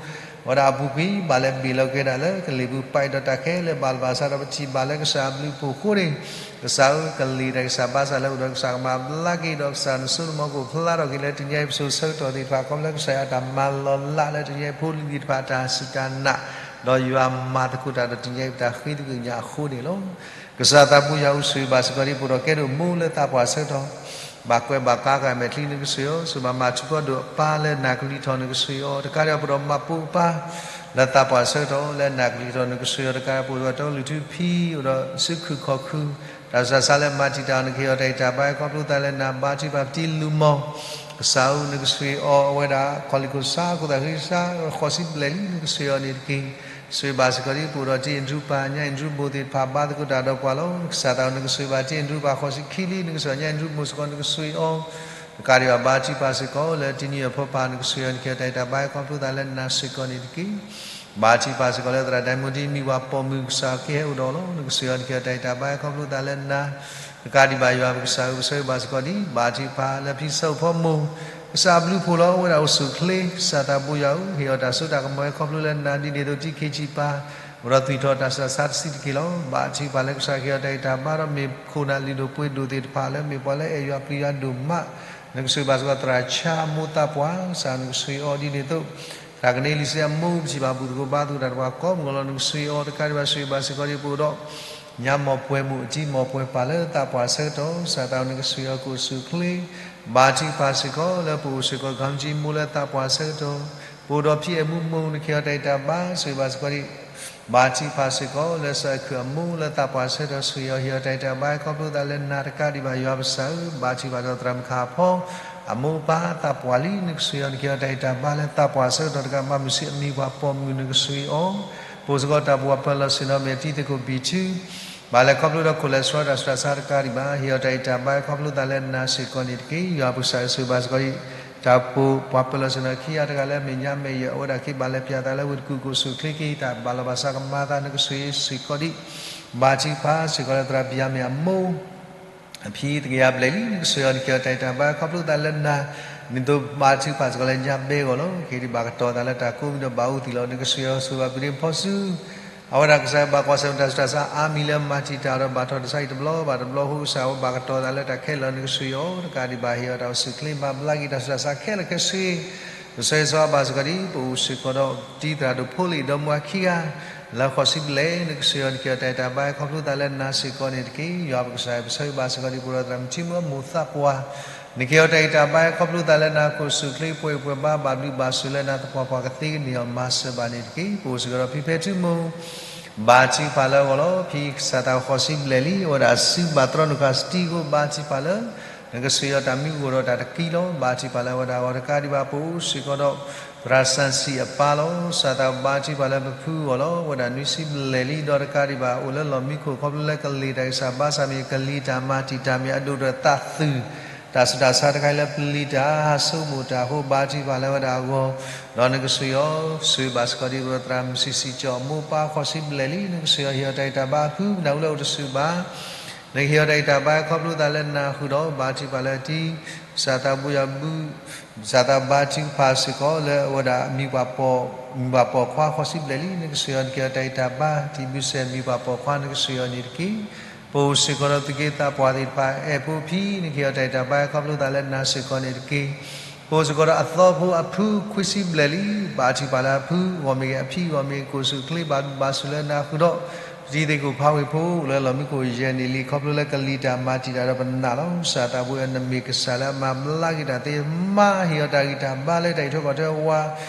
အဝဲဒၣ်အပူၤကွံာ် ဘၣ်လဲၤဘ့ၣ်လီၤက့ၤဒၣ်လၢကလ့ၢ်ပူၤ ပာ်အီၤဒီးတၢ်ခဲလၢာ်ဘၣ်လီၤဘၣ်စးဒီး ပထံၣ်ဘၣ်လၢကစၢ်အဘျုးအဖှိၣ်အဃိန့ၣ် ကစၢ်ဧၢ ကလ့ၢ်တၢ်ကစၢ်ဘါစၢ်လၢအိၣ်ဒီးကစၢ်ကမၤဘျါက့ၤဒီး ကစၢ်နဆိနမိၣ်ကအိၣ်ဖျါထီၣ်က့ၤလၢတနံၤအံၤ ပစိၤဆၢကတီၢ်သ့ၣ်တဖၣ် ခီဖျိလၢကစၢ်ယွၤအတၢ်မၤလီၤလးလၢတနံၤအံၤ ဖိလံၤသ့ၣ်တဖၣ်အတၢ်စူၢ်တၢ်နာ် ဒီးယွၤမၤသကိးတၢ်ဒီးတနံၤအံၤ ပတၢ်ဃ့သကွံၢ်ညါအဃိန့ၣ်လီၤ. ကစၢ်သးပူၤယွၤအိၣ်ဆိၣ်ဂ့ၤဘၣ်စ့ၢ်ကီးဒ်ပအိၣ်ဒီးကဲဒိၣ်မိၢ်လၢသးပှၢ်ဆၢကတီၢ် ဘၣ်ကွဲးဘၣ်ကါကမဲာ်ချံ နကဆိၣ်ဂ့ၤအီၤ ဆိၣ်ဘၣ်မၤထူကီၢ်ဒိၣ်အပၢ်လၢနၢ်ကလံၤထီၣ် နကဆိၣ်ဂ့ၤအီၤ တကးဒံးဘၣ်ပအိၣ်ဒီးမၤပိာ်အပၢ် လၢသးပှၢ်ဆၢကတီၢ် လၢနၢ်ကလံၤထီၣ် နကဆိၣ်ဂ့ၤအီၤ တကးဒံးဘၣ်ပအိၣ်ဒီးတၢ်လုၢ်ထူဖံး အိၣ်ဒီးစုခုၣ်ခီၣ်ခုၣ် တၢ်ဆူးတၢ်ဆါလၢမၤတံာ်တာ်အီၤ နကဟ့ၣ်အီၤတၢ်အံးတၢ်ဘါ ခီဖျိသးလၢနၤ ဘါထုကဖၣ်ပတံၤလုၢ်မီၢ် ကစၢ်ဧၢ နကဆိၣ်ဂ့ၤအီၤ အဝဲဒၣ် ကီၢ်လံၢ်ခိၣ်ဆါ ခိၣ်သၣ်ဃ့ဆါ ဃိးဆံဘျဲၣ်လံ နကဆိၣ်ဂ့ၤအီၤန့ၣ်တက့ၢ်. ဆိၣ်ဂ့ၤဘၣ်စ့ၢ်ကီးဒ်ပအိၣ်ဒီး တံၢ်အ့ၣ်ဒရူပၢ် ညၣ်အ့ၣ်ဒရူမိၢ်သ့ၣ်တဖၣ် ဘါသကိးတၢ်ဒီးပှၤလီၤ. ကစၢ်သးဧၢ နကဆိၣ်ဂ့ၤဘၣ် တံၢ်အ့ၣ်ဒရူပၢ် ဃိးဆံခံလံ နကဆိၣ်ဂ့ၤ ညၣ်အ့ၣ်ဒရူမိၢ်စ့ၢ်ကီး နကဆိၣ်ဂ့ၤအီၤ တကးဒံးဘၣ် ဘါထုကဖၣ်စ့ၢ်ကီးလၢတနံၤအံၤအဖီဖး နကဆိၣ်ဂ့ၤအီၤ နကဟ့ၣ်အီၤတၢ်အံးတၢ်ဘါ ခီဖျိသးလၢနၤစ့ၢ်ကီးန့ၣ်တက့ၢ်. ဘါထုကဖၣ်စ့ၢ်ကီးလၢသရၣ်ဒဲမူဒံ မံၤပှၢ်ပိာ်မုၣ် ကစၢ်က့ၤဟဲအိၣ်ဒီးအီၤလီၤ. နကဆိၣ်ဂ့ၤအီၤ နကဟ့ၣ်အီၤတၢ်အံးတၢ်ဘါ ခီဖျိသးလၢနၤ တကးဒံးဘၣ်ယွၤပကစၢ်ဧၢ ပဆိၣ်ဂ့ၤဘၣ်စ့ၢ်ကီးဒ် ဘါထုကဖၣ်လၢဖံဆၢအိၣ်ဖီမိၢ် ကစၢ်အဘျုးအဖှိၣ်လီၤ အဝဲဒၣ်အိၣ်ဆူၣ်အိၣ်ချ့ ကစၢ်သးပူၤယွၤဧၢ ဟ့ၣ်အီၤတၢ်စိတၢ်ကမီၤ ခီဖျိလၢနၤဒ်န့ၣ်အသိး တံၤခ့ဆံးပၢ် အိၣ်ဒီးသွံၣ်ထီၣ်တၢ်ဆူးတၢ်ဆါတဆံးတက့ၢ်လီၤ. ဘါထုကဖၣ်လၢကစၢ်ကဟ့ၣ်အီၤတၢ်အံးတၢ်ဘါဒီး မ့ၢ်ခိၣ်နၢ်လုၢ်ဒိၣ်ပှ့ၤဒိၣ်သ့ၣ်တဖၣ်လၢ မ့ၢ်ပှၤလၢအဲၣ်ယွၤပျံၤယွၤဒိၣ်မး နကဆိၣ်ဂ့ၤဘၣ်စ့ၢ်ကီး သရၣ်ဆါအမိၢ်သးပှၢ် ကစၢ်နကဆိၣ်ဂ့ၤအီၤဒ်န့ၣ်အသိး သရၣ်ကန့လံၤစ့အမိၢ် ပထံၣ်ဘၣ်ဘူၣ်သကိးဘါသကိးတၢ်ဒီးပှၤကိးမုၢ်ဂီၤလီၤ နကဆိၣ်ဂ့ၤအီၤ တကးဒံးဘၣ်ဆိၣ်ဂ့ၤဘၣ်စ့ၢ်ကီးဒ်ပအိၣ်ဒီး ညါမီၢ်ပှဲၤမုၣ်အတံၤ မီၢ်ပှဲၤပၢ်လၢသးပှၢ်ဆၢကတီၢ် ကစၢ်သးဧၢ နကဆိၣ်ဂ့ၤအီၤ ကအိၣ်ဆူၣ်အိၣ်ချ့ ဘါထုကဖၣ်စ့ၢ်ကီးလၢပအိၣ်စ့ၢ်ကီး ခီမ့ၢ်ကၠံမိၢ်လၢသးပှၢ်ဆၢကတီၢ် ပအိၣ်ဒီးဖံအဲၣ်မူမိၢ် နကဟ့ၣ်အီၤတၢ်အံးတၢ်ဘါ ဆိၣ်ဂ့ၤဘၣ်စ့ၢ်ကီးဒ် ဘါထုကဖၣ်စ့ၢ်ကီးလၢစီၤအဲၣ်ခုးအမိၢ် လၢသးပှၢ်ဆၢကတီၢ် ဆိၣ်ဂ့ၤအီၤ ဟ့ၣ်အီၤတၢ်အံးတၢ်ဘါ ခီဖျိသးလၢနၤ တကးဒံးဘၣ်ယွၤပကစၢ်ဧၢ ဘါထုကဖၣ်ဒီးသရၣ်မုၣ်ခါအဖီ အမိၢ်အပၢ်သးပှၢ်လံ နကဆိၣ်ဂ့ၤအီၤ နကဟ့ၣ်အီၤတၢ်အံးတၢ်ဘါလၢသးပှၢ်ဆၢကတီၢ်တကး ဘၣ်မုၢ်ဆ့ၣ်အမံၤပှၢ်ပိာ်မုၣ် နကဆိၣ်ဂ့ၤအီၤ ပအိၣ်စ့ၢ်ကီးတၢ်ပှၤပၢၤလီၢ်ဆ့ၣ်နီၤ မ့ၢ်အတံၤသကိးဘံၣ်ထု ဘၣ်လဲၤခီဖျိဒီး cholesterol တၢ်ဆူးတၢ်ဆါတကးဒံးဘၣ် ဟ့ၣ်အီၤတၢ်အံးတၢ်ဘါ ခီဖျိသးလၢနၤစ့ၢ်ကီးန့ၣ်တက့ၢ်. ယွၤပကစၢ်ဧၢ ဆိၣ်ဂ့ၤဘၣ်စ့ၢ်ကီးဒ် တၢ်ပှၤပၢၤလီၢ်ဆ့ၣ်နီၤခံဂၤတဂၤလၢ မဲာ်ညါမဲာ်ယဲၢ် အဝဲဒၣ်က့ၤဘၣ်လဲၤပၠးသးလၢဝ့ၢ်တကူၣ် ကအိၣ်ဆူၣ်အိၣ်ချ့က့ၤ တၢ်ဘၣ်လီၤဘၣ်စးကမၤသး နကဆိၣ်ဂ့ၤစ့ၢ်ကီးဒ် ဘါထုကဖၣ်စ့ၢ်ကီးလၢသရၣ်ပယၢ်မ့ၢ်အမိၢ် အဖံတကယၤဘျဲၣ်လံ နကဆိၣ်ဂ့ၤအီၤ နကဟ့ၣ်အီၤတၢ်အံးတၢ်ဘါ ခီဖျိသးလၢနၤ ဒ်သိးဘါထုကဖၣ်စ့ၢ်ကီးလၢညါဘဲဂီၢ်လီၤ. ကဟ့ၣ်ဒံးဘၣ်ကတီၤသးလၢတၢ်ကိးမံၤဒီးဘၣ်အူသံၣ်လီၤ. နကဆိၣ်ဂ့ၤအီၤ ဆိၣ်ဂ့ၤဘၣ်ပှၤဒ့ဖီစု အဝဲဒၣ်ကစၢ်ဘၣ်ကွၢ်ဆၢၣ်မဲာ်တၢ်ဆူးတၢ်ဆါအါမံၤလၢမၤတံာ်တာ်ဒီးဘၣ်ထီၣ်တၢ်ဆါအံၤတဘျီဘၣ်တဘျီအဃိ ကစၢ်ဧၢ ဘၣ်ကတီၤသးလၢတၢ်ခဲလၢာ် နကဆိၣ်ဂ့ၤအီၤ တကးဒံးဘၣ် ဟ့ၣ်အီၤတၢ်အိၣ်ဆူၣ်အိၣ်ချ့ မၤဘျါက့ၤတၢ်ဆူးတၢ်ဆါခဲလၢာ်ခဲဆ့ ကစၢ်ယွၤဆိၣ်ဂ့ၤဘၣ်စ့ၢ်ကီးဒ် ပအိၣ်စ့ၢ်ကီးဒီးတံၤသရၣ်ဒိၣ်ဖိလ့ၣ်ဒီးမါခံဂၤ လၢဃိးဆံဘျဲၣ် နကဆိၣ်ဂ့ၤအီၤ နကဟ့ၣ်အီၤတၢ်အံးတၢ်ဘါ ခီဖျိသးလၢနၤစ့ၢ်ကီးန့ၣ်တက့ၢ်. ယွၤပကစၢ်ဧၢ ပဆိၣ်ဂ့ၤဘၣ်စ့ၢ်ကီးဒ် ပအိၣ်ဒီးသရၣ်မုၣ်ထံမုၢ်အမိၢ်သးပှၢ် နကဟ့ၣ်အီၤတၢ်အံးတၢ်ဘါ ခီဖျိသးလၢနၤ ကအိၣ်ဆူၣ်အိၣ်ချ့ ပှဲၤပှဲၤဘါ ဘၣ်ဘျုးဘၣ်ဆိၣ်လၢနၤ သပှၢ်ပှၢ်ကသ့ကန့ၢ်အီၤ မၤစၢၤဘၣ်န့ၣ်တက့ၢ်. ပအိၣ်စ့ၢ်ကီးဒီးဖံဖဲထူမိၢ် ဘါထုကဖၣ်လၢအဂီၢ်လီၤ. ဖံကစၢ်သးဃိးဆံဘျဲၣ်လံ အဝဲဒၣ်စုဘၣ်တြီနုာ်ဃာ်စတံအဃိ ဘါထုကဖၣ်လၢ နကဆိၣ်ဂ့ၤအီၤတၢ်မံဂီၢ်ဒီးတၢ်တကံလီၤ. ဘါထုကဖၣ်လၢအဝဲဒၣ်အဂီၢ် တကးဒံးဘၣ် ပအိၣ်စ့ၢ်ကီးဒီး သရၣ်စၣ်စံၣ်အပၢ်လီၤ. ကစၢ်သးဘါထုကဖၣ်လၢပဖုအဂီၢ်လီၤ. အဝဲဒၣ်နွံဆံဘျဲၣ်လံဒီးတကးဒံးဘၣ် အိၣ်လၢလီၢ်မံခိၣ် ခီဖျိလၢကလ့ၢ်တၢ်ကစၢ်ဘါစၢ်မ့ၢ် ကလံၤတၢ်မၤတံာ်တာ်မ့ၢ် အဒိၣ်ဒီးသးသုး တၢ်ဆူးတၢ်ဆါတခါအံၤလၢပလံၤတၢ်ဟးစိမိၣ်တၢ်အဃိ ဘါထုကဖၣ်လၢအဝဲဒၣ်အဂီၢ် ဒီးနကဆိၣ်ဂ့ၤအီၤ ဆိၣ်ဂ့ၤဘၣ်စ့ၢ်ကီးဒ် ပအိၣ်ဒီးသရၣ်မုၣ်ဆံးဆံးကၠီအမိၢ်ပၢ်ဃိးဆံဘျဲၣ်လံ နကဆိၣ်ဂ့ၤအီၤ ဟ့ၣ်အီၤတၢ်အံးတၢ်ဘါအဖု ပနၢ်ဟူလၢအိၣ်တဆူၣ်ဘၣ် နကဟ့ၣ်အီၤတၢ်အံးတၢ်ဘါ ခီဖျိသးလၢနၤဃုာ်ဒီး ဘါထုကဖၣ်လၢအတံၤ ကစၢ်သးဘိယွၤဘု ကစၢ်သးဘါထုကဖၣ်စ့ၢ်ကီးလၢအဝဲဒၣ် မံၤပှၢ်ပိာ်ခွါဃိးဆံဘျဲၣ်လံ နကဆိၣ်ဂ့ၤအီၤ နကဟ့ၣ်အီၤတၢ်အံးတၢ်ဘါ တံၤဘုစဲၣ် မံၤပှၢ်ပိာ်ခွါ နကဆိၣ်ဂ့ၤအီၤန့ၣ်တက့ၢ်. ပအိၣ်စ့ၢ်ကီးဒီးသုးက့သးပှၢ်သ့ၣ်တဖၣ် အဲၣ်ဖိဖံ နကဟ့ၣ်အီၤတၢ်အံးတၢ်ဘါ ခီဖျိသးလၢနၤစ့ၢ်ကီးန့ၣ်တက့ၢ်. ပအိၣ်စ့ၢ်ကီးဒီးအသီဖိအဖုခွံဆံဘျဲၣ်လံ ဘါထုကဖၣ်လၢအဖု ဂီၢ်မ့ၢ်ဂ့ၤ အဖံဂီၢ်မ့ၢ်ဂ့ၤ ကအိၣ်ဆူၣ်အိၣ်ချ့ ဘၣ်ဘျုးဘၣ်ဆိၣ်လၢနၤဃုာ်ဒီး ပတံၤသကိးဖါဝ့ၢ်ဖိ အိၣ်လၢလီၢ်မံခိၣ်ယဲၢ်နံၣ်လံ ခီဖျိလၢကလံၤတၢ်မၤတံာ်တာ်ဒီးပနာ်လီၤ. ကစၢ်သးဘိယွၤနမ့ၢ်ကစၢ်လၢအမၤဘျါက့ၤတၢ်သ့မး ဟ့ၣ်အီၤတၢ်ဂံၢ်တၢ်ဘါလၢတၢ်အံးထွဲကွၢ်ထွဲအဝၤ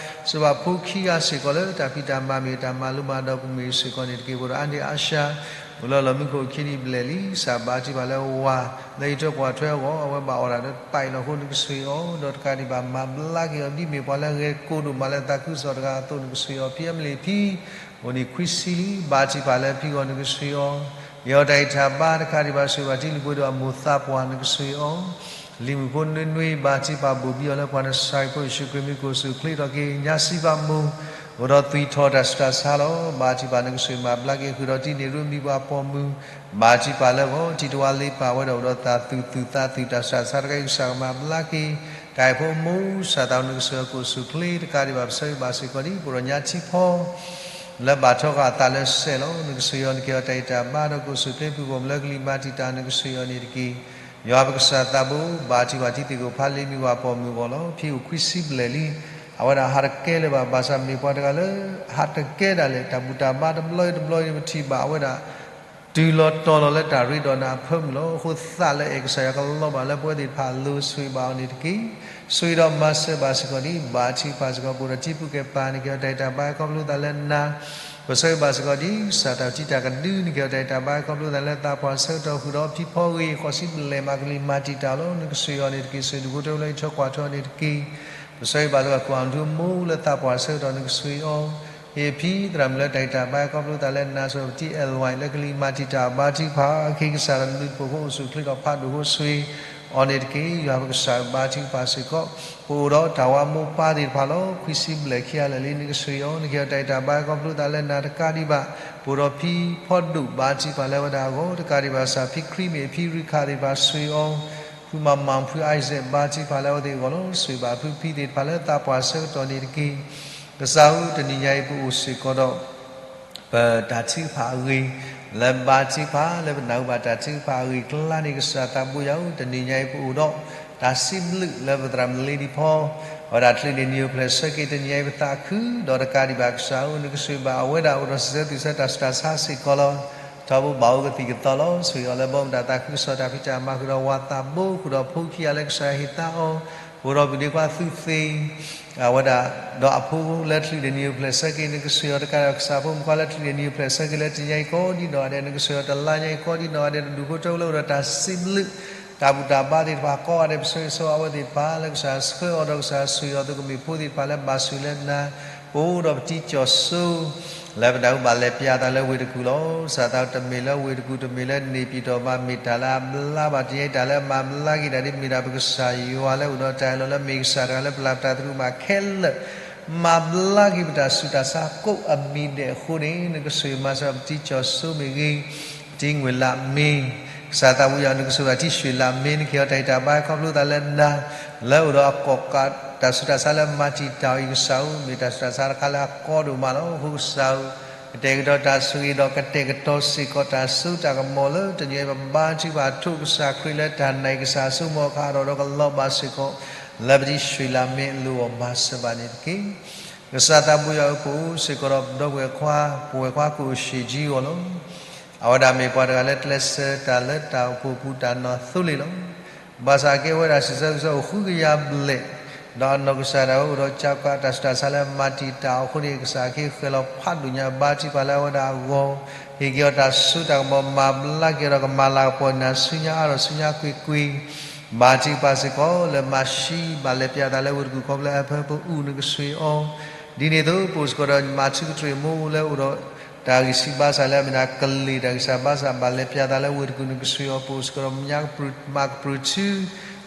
စ့ၢ်ဘၣ်ဖိခံဂၤစ့ၢ်ကီးလၢတၢ်ဖံးတၢ်မၤမ့ၢ်တၢ်မၤလိမၤဒိးပူၤမ့ၢ်စ့ၢ်ကီးန့ၣ်တက့ၢ်. ပအိၣ်ဒီးအါန့ၢ်အါစှၤ အိၣ်လၢလီၢ်မံခိၣ်ခံနံၣ်ဘျဲၣ်လံ ကစၢ်ဘါထုကဖၣ်လၢအဝၤ လၢအံးထွဲကွၢ်ထွဲအဂီၢ် အဝဲဘၣ်အီၣ်တၢ်ဒီးပာ်အံၤလီၤအဃိ နကဆိၣ်ဂ့ၤအီၤ ဒီးတကးဒံးဘၣ်မၤဘျါက့ၤအီၤ ဒ်မ့ၢ်ပှၤလၢအဂဲၤကိးဒိၣ်မးလၢသးခုကစီၣ်တဂၤအသိး နကဆိၣ်ဂ့ၤအီၤ. ဖံအမလ့ၣ်ဖံ အိၣ်နံၣ်ခွံဆံလံ ဘါထုကဖၣ်လၢအဖံအဂီၢ် နကဆိၣ်ဂ့ၤအီၤ ဟ့ၣ်အီၤတၢ်အံးတၢ်ဘါ တကးဒံးဘၣ်ဆိၣ်ဂ့ၤဘၣ်တံၤလုၢ်ပှ့ၤဒိၣ်အမိၢ်သးပှၢ် နကဆိၣ်ဂ့ၤအီၤ လံာ်မုာ်ဖိနွံနွံ ဘါထုကဖၣ်ဘိၣ်ဘံအီၤလၢပှၤနစၤရ့းဖိယ့ၣ်ၡူးခရံာ်မံၤ ကိးစူၢ်ချ့ထီၣ်က့ၤ ညါစံးဘၣ်မိၢ် အိၣ်ဒီးသွံၣ်ထီၣ်တၢ်ဆူးတၢ်ဆါလီၤ. ဘါထုကဖၣ်နကစၢၢ်မၤဘျါက့ၤ ဃုာ်ဒီးတံၢ်န့ၢ်ရူမံၤပှၤပိာ်မုၣ် ဘါထုကဖၣ်လၢအဂီၢ် ထံတဝါလ့ပာ်ဝဲဒၣ် အိၣ်ဒီးသးသူၣ်သူၣ်သးသူၣ် တၢ်ဆူးတၢ်ဆါတခါအံၤ ကစၢ်ကမၤဘျါက့ၤ တၢ်အဲၣ်ဖိမိၢ် ကစၢ်သးနကစၢၢ်အကိးစူၢ်ချ့ တကးဒံးဘၣ်ပဆၢဂ့ၤဘၣ်စ့ၢ်ကီးဒ် ပအိၣ်ဒီးညါထံဖီ လၢဘၣ်ထီဃာ်အသးလၢစဲးလီၤ. နကစၢ်ယွၤ နကဟ့ၣ်အီၤတၢ်ဂံၢ်တၢ်ဘါဒီး ကိးစူၢ်ချ့ဖုၣ်ကိာ်မးလၢကလံၤမၤတံာ်တာ်နကစၢ်ယွၤန့ၣ်တက့ၢ်. ယွၤပကစၢ်သးဘိ ဘါထုကဖၣ်တံၢ်သကိးဖးလံာ်မံၤပှၤပိာ်မုၣ်အဂီၢ်လီၤ. ဖံအိၣ်ခွံဆံဘျဲၣ်လံ အဝဲဒၣ်ဟးတကဲလၢၤဘၣ် ဘၣ်ဆၣ်မ့ၢ်ပှၤတဂၤလၢ ဟးတကဲဒၣ်လဲာ် တၢ်ဘူၣ်တၢ်ဘါတဘျီအံၤတဘျီအံၤန့ၣ် ပထံၣ်ဘၣ်အဝဲဒၣ် တုၤလီၤတီၤလီၤလၢတၢ်ရ့ဒီးနၤအဖၢမုၢ်လီၤ. အဃိသးလၢအဲၣ်ကစၢ်ယွၤကလီၤဘၣ်လၢပဝဲသ့ၣ်တဖၣ်အလိၤ ဆိၣ်ဂ့ၤဘၣ်အီၤန့ၣ်တက့ၢ်. ဆိၣ်ဂ့ၤဒီးမၤစၢၤဘၣ်စ့ၢ်ကီးဒ် ဘါထုကဖၣ်စ့ၢ်ကီး ပအိၣ်ဒီးထံပူၤကဲပၤ နကဟ့ၣ်အီၤတၢ်ဂံၢ်တၢ်ဘါခီဖျိသးလၢနၤ ပဆၢဂ့ၤဘၣ်စ့ၢ်ကီးဒ် ကစၢ်တၢ်ထံၣ်တၢ်ကဒု နကဟ့ၣ်အီၤတၢ်ဂံၢ်တၢ်ဘါခီဖျိသးလၢသးပှၢ်ဆၢကတီၢ် ဃုာ်ဒီးဖံဖီဂ့ၤ ဃိးဆံဘျဲၣ်မးကလံၤမၤတံာ်တာ်လီၤ. နကစၢ်ယွၤန့ၣ်တက့ၢ် စၢၤဒူၣ်ဖိထၢဖိလၢအံးထွဲကွၢ်ထွဲအီၤန့ၣ်တက့ၢ်. ပဆၢဂ့ၤဘၣ်စ့ၢ်ကီး ကိၣ်အၣ်ထူအမိၢ်လၢသးပှၢ်ဆၢကတီၢ် နကစၢ်ယွၤ ဟ့ၣ်ဖံသရၣ်မုၣ်လၢတၢ်ဂံၢ်တၢ်ဘါခီဖျိသးလၢနၤ ဆိၣ်ဂ့ၤပတံၢ် အဲၣ်ဝဲ လၢကလံၤမၤတံာ်တာ် ဘါထုကဖၣ် အခ့ကစၢ်ဒီးနဒုးတဖိးဖိအိၣ်ဆူၣ်ချ့ဒီးဖးဒိၣ်ဖိ ဆိၣ်ဂ့ၤအီၤန့ၣ်တက့ၢ်. ယွၤပကစၢ်ဘါထုကဖၣ်စ့ၢ်ကီး ပအိၣ်ဒီးတၢ်ဝါမိၢ်ပၢ်သ့ၣ်တဖၣ်လီၤ. ခွံဆံဘျဲၣ်ခံဂၤလၢာ်လံ နကစၢ်ယွၤ နကဟ့ၣ်အီၤတၢ်ဂံၢ်တၢ်ဘါခီဖျိသးလၢနၤတကးဒံးဘၣ် ပအိၣ်ဒီးဖံဖီဒိၣ် ဘါထုကဖၣ်လၢအဝဲဒၣ်အဂီၢ် တကးဒံးဘၣ် ကစၢ်ဖံခရံာ်မ့ၢ်ဖံရူခၣ်သ့ၣ်တဖၣ် ဆိၣ်ဂ့ၤအီၤ ဖုမၤမၤဖုအံစဲး ဘါထုကဖၣ်လၢအဝဲသ့ၣ်အဂီၢ်လီၤ. ဆိၣ်ဂ့ၤဘၣ်ဖုဖံသ့ၣ်တဖၣ်လၢသးပှၢ်ဆၢကတီၢ်န့ၣ်တက့ၢ်. ကစၢ်ဧၢ တနံၤညါအံၤပအိၣ်စ့ၢ်ကီးဒီး ပတၢ်ထုကဖၣ်အဂ့ၢ် လၢဘါထုကဖၣ် လၢပနၢ်ဟူဘၣ်တၢ်ထုကဖၣ်အဂ့ၢ်အကျါန့ၣ် ကစၢ်သးဘိယွၤဧၢ တနံၤညါအံၤပအိၣ်ဒီး တၢ်စံးဘျုးလၢပသရၣ်မုၣ်လ့ဒံဖီ အဝဲဒၣ်ချုးန့ၢ်နံၤအိၣ်ဖျဲၣ်ဆၢက့ၤ တနံၤညါအံၤပသးခု ဒီးတကးဒံးဘၣ်ကစၢ်ဧၢ နကဆိၣ်ဂ့ၤဘၣ်အဝဲဒၣ်အိၣ်ဒီးစံးဆၢသူၣ်ဆၢတၢ်ဆူးတၢ်ဆါစ့ၢ်ကီးလီၤ. ထီဘိဘၣ်အိၣ်ကသံၣ်ကသီလီၤ. ဆိၣ်ဂ့ၤအီၤလၢဘီမုၢ်တၢ်သးခုကစီၣ်တၢ်ဖံးတၢ်မၤဃုာ်ဒီးဝၤသးဘိ ဃုာ်ဒီးဖိခံဂၤလၢကစၢ်ယွၤဟ့ၣ်သါအီၤ အိၣ်ဒီးပုၢ်ဒ့ခွါသူသ့ အဝဲဒၣ် ဒီးအဖိလၢချုးန့ၢ်နံၤအိၣ်ဖျဲၣ်ဆၢက့ၤ နကဆိၣ်ဂ့ၤအီၤတကးဒံးဘၣ် ကစၢ်ဖိမုၣ်ခွါလၢချုးန့ၢ်နံၤအိၣ်ဖျဲၣ်ဆၢက့ၤ လၢတနံၤညါအံၤကိးဒ်နီၢ်ဂၤဒဲး နကဆိၣ်ဂ့ၤအီၤတလါညါအံၤကိးဒ်နီၢ်ဂၤဒဲး ဒူၣ်ဖိထၢဖိလၢအိၣ်ဒီးတၢ်စံးဘျုး တၢ်ဘူၣ်တၢ်ဘါသ့ၣ်တဖၣ်ကိးဂၤဒဲး ပဆၢဂ့ၤဆၢဝါအဝဲသ့ၣ်တဖၣ် လၢကစၢ်ဆှၢအီၤဒီးကစၢ်ဆိၣ်ဂ့ၤအီၤသုးကမံၤဖိသ့ၣ်တဖၣ်လၢဘၣ်ဆိၣ်လၢနၤ ပအိၣ်ဒီးပတံၤကၠီၣ်စိ လၢပနၢ်ဟူဘၣ်လဲၤပျးသးလၢဝ့ၢ်တကူၣ်လီၤ. ကစၢ်သးတမ့ၢ်လၢဝ့ၢ်တကူၣ် တမ့ၢ်လၢန့ၣ်ပံၤတီၣ်ဘၣ် မ့ၢ်တၢ်လၢအဘျါဘၣ် တနံၤညါအံၤတၢ်လၢမၤဘျါက့ၤဒၣ်ဒ်မ့ၢ်ဒၣ်ပကစၢ်ယွၤလၢအိၣ်ဒီးတၢ်အၢၣ်လီၤလၢမ့ၢ်ကစၢ်တဂၤလၢပျၢ်ပတၢ်သရူးဘၣ်ခဲလၢာ် မၤဘျါက့ၤပတၢ်ဆူးတၢ်ဆါကိးအမံၤဒဲးအဃိန့ၣ် နကဆိၣ်ဂ့ၤမၤစၢၤပတံၤကၠီၣ်စိမ့ၢ်ဂ့ၤ ပတံၤငွေ့လးမ့ၢ် ကစၢ်သးဘိယွၤ နကဆိၣ်ဂ့ၤဘၣ်ထံရွှ့ၣ်လးမ့ၢ် နကဟ့ၣ်အီၤတၢ်ဂံၢ်တၢ်ဘါခီဖျိသးလၢနၤ လၢအိၣ်ဒီးအကိးကး တၢ်ဆူးတၢ်ဆါလၢမၤတံာ်တာ်အီၤအံၤ ကစၢ်ဧၢ မ့ၢ်တၢ်ဆူးတၢ်ဆါတခါလၢအကီဒိၣ်မးလီၤ. အဃိကစၢ်ဧၢ ကတဲာ်ကတီၤတၢ်ဆိၣ်ဂ့ၤဒီးကတဲာ်ကတီၤစ့ၢ်ကီးတၢ်စိတၢ်ကမီၤလၢတနံၤအံၤ ပဘါထုကဖၣ်ထိးကစၢ်ခရံာ်လၢတၢ်နာ်အံၤ ကစၢ်ဆိကမိၣ်အကါဒီးကလီၤဘၣ်စ့ၢ်ကီး လၢပတံၤရွှ့ၣ်လးမ့ၢ်အလိၤအီၤမၤစၢၤဘၣ်န့ၣ်တက့ၢ်. ကစၢ်သးဘိယွၤဧၢ ပအိၣ်စ့ၢ်ကီးဒီးပဒီပုၢ်ဝဲၢ်ခွါ ပဝဲၢ်ခွါကိၣ်အိၣ်ၡ့ၣ်ကၠံအဂီၢ်လီၤ. အဝဲဒၣ်မ့ၢ်ပှၤတဂၤလၢကျဲးစၢးတၢ်လၢတၢ်အိၣ်ဖှိၣ်ပူၤတၢ်နီၢ်သိလ့ၣ်လီၤ. ဘၣ်ဆၣ်က့ၤဝဲဒၣ်စံးဆၢကစီၣ်အိၣ်ဃုကယၤဘျဲၣ်, ဒီးအနီၢ်ကစၢ်ဒၣ်ဝဲအိၣ်ဒီးကၠးကးတၢ်ဆူးတၢ်ဆါလၢမၤတံာ်တာ်အီၤအဃိန့ၣ် ကစၢ်ခ့ဃဲၤလီၤဖးဒိၣ်ညါ ဘါထုကဖၣ်လၢအဝဲဒၣ်အဂီၢ်, ဟ့ၣ်က့ၤအီၤတၢ်စိတၢ်ကမီၤ မၤဘျါက့ၤဒီးကမၤလၤကပီၤနၤဆူညါအါဒီးဆူညါကွ့ၢ်ကွ့ၢ်, ဘါထုကဖၣ်စ့ၢ်ကီးလၢမၤဆှံဘၣ်လဲၤပျးသးလၢဝ့ၢ်တကူၣ်ခီဖျိအဖၢဖိအူၣ် နကဆိၣ်ဂ့ၤအီၤ, ဒ်န့ၣ်အသိး ပအိၣ်စ့ၢ်ကီးဒီးမၤထူကတြ့ၣ်မိၢ်လၢအိၣ်ဒီး တၢ်ဂံၢ်ဆံးဘါစၢ်လၢအမ့ၢ်ဒၣ်ကလံၤတၢ်ဂံၢ်စံးဘါစၢ် ဘၣ်လဲၤပျးသးလၢဝ့ၢ်တကူၣ် နကဆိၣ်ဂ့ၤအီၤ ပအိၣ်စ့ၢ်ကီးဒီးမၤကပြုၢ်မၤကပြုၢ်ဆူ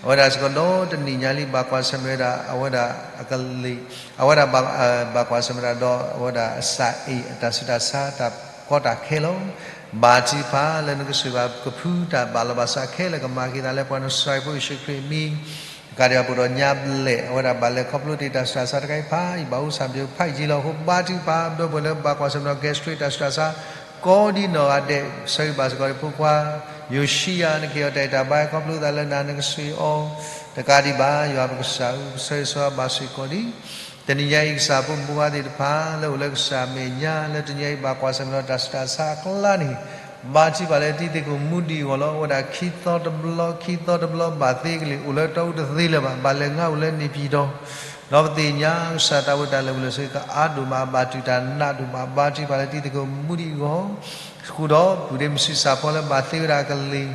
အဝဲဒၣ်စ့ၢ်ကီးဒီးတနံၣ်ညါလံ ဘၣ်ကွၢ်ဆၢၣ်မဲာ်ဝဲဒၣ် အဝဲဒၣ်အကလံၤ အဝဲဒၣ် ဘၣ်ကွၢ်ဆၢၣ်မဲာ်ဝဲဒၣ်ဒီးအဝဲဒၣ်အစၢ်အ့ၣ် အတၢ်ဆူးတၢ်ဆါတၢ်ကီတၢ်ခဲလီၤ. ဘါထုကဖၣ်လၢနကဆိၣ်ဂ့ၤဘၣ်ကဖုတၢ်ဘၣ်လီၤဘၣ်စးခဲလၢာ် ကမၤက့ၤသးလၢပှၤနစၢ်ဖိယ့ၣ်ၡူးခရံာ်အမံၤ တကးဒံးဘၣ် ပအိၣ်ဒီးညါဘျဲၣ် အဝဲဒၣ်ဘၣ်လဲၤခီဖျိတ့ၢ်တၢ်ဆူးတၢ်ဆါတခါအံၤဖးယံၤ ဘၣ်အိၣ်ဆၣ်ဘျုးဖးယံၤလီၤ. အဃိဘါထုကဖၣ် ပဒီပုၢ်ဝဲၢ်လၢဘၣ်ကွၢ်ဆၢၣ်မဲာ်ဒီး gastric တၢ်ဆူးတၢ်ဆါ ကိးဒ်နီၢ်ဂၤဒဲး ဆၢဂ့ၤဘၣ်စ့ၢ်ကီးပဖိခွါ ယိၤၡံယၤ နကဟ့ၣ်အီၤတၢ်ဂံၢ်တၢ်ဘါခီဖျိသးလၢနၤ နကဆိၣ်ဂ့ၤအီၤ တကးဒံးဘၣ် ယွၤပကစၢ်ဧၢ ပဆၢဂ့ၤဆၢဝါဘၣ်စ့ၢ်ကီးဒ် တနံၤညါအံၤ ကစၢ်ဖိမုၣ်ဖိခွါသ့ၣ်တဖၣ် လၢအိၣ်လၢကစၢ်အမဲာ်ညါ လၢတနံၤညါအံၤ ဘၣ်ကွၢ်ဆၢၣ်မဲာ်ဒီးတၢ်ဆူးတၢ်ဆါအကျါန့ၣ် ဘါထုကဖၣ်လၢတံၤသကိးမူဒံးအဂီၢ်လီၤ. အဝဲဒၣ်ခံသီတဘျီ ခံသီတဘျီ ဘၣ်သ့ကလံၤ အိၣ်လၢတီအူတသ့လၢၤဘၣ် ဘၣ်လဲၤငါအိၣ်လၢန့ၣ်ပၠံၣ်တီၤ ဒီးပသ့ၣ်ညါ ကစၢ်သးဝဲတၢ်လၢာ်ဘူၣ်လၢာ်စ့ၤ ကအါဒိၣ်မး ဘၣ်တူၢ်တၢ်နးဒိၣ်မး ဘါထုကဖၣ်လၢတံၤသကိးမူဒံးအဂီၢ် ဃုာ်ဒီးပုၢ်ဒ့မုၣ်ဆံးစၢ်ဖီလၢဘၣ်သ့ဝဲဒၣ်အကလံၤ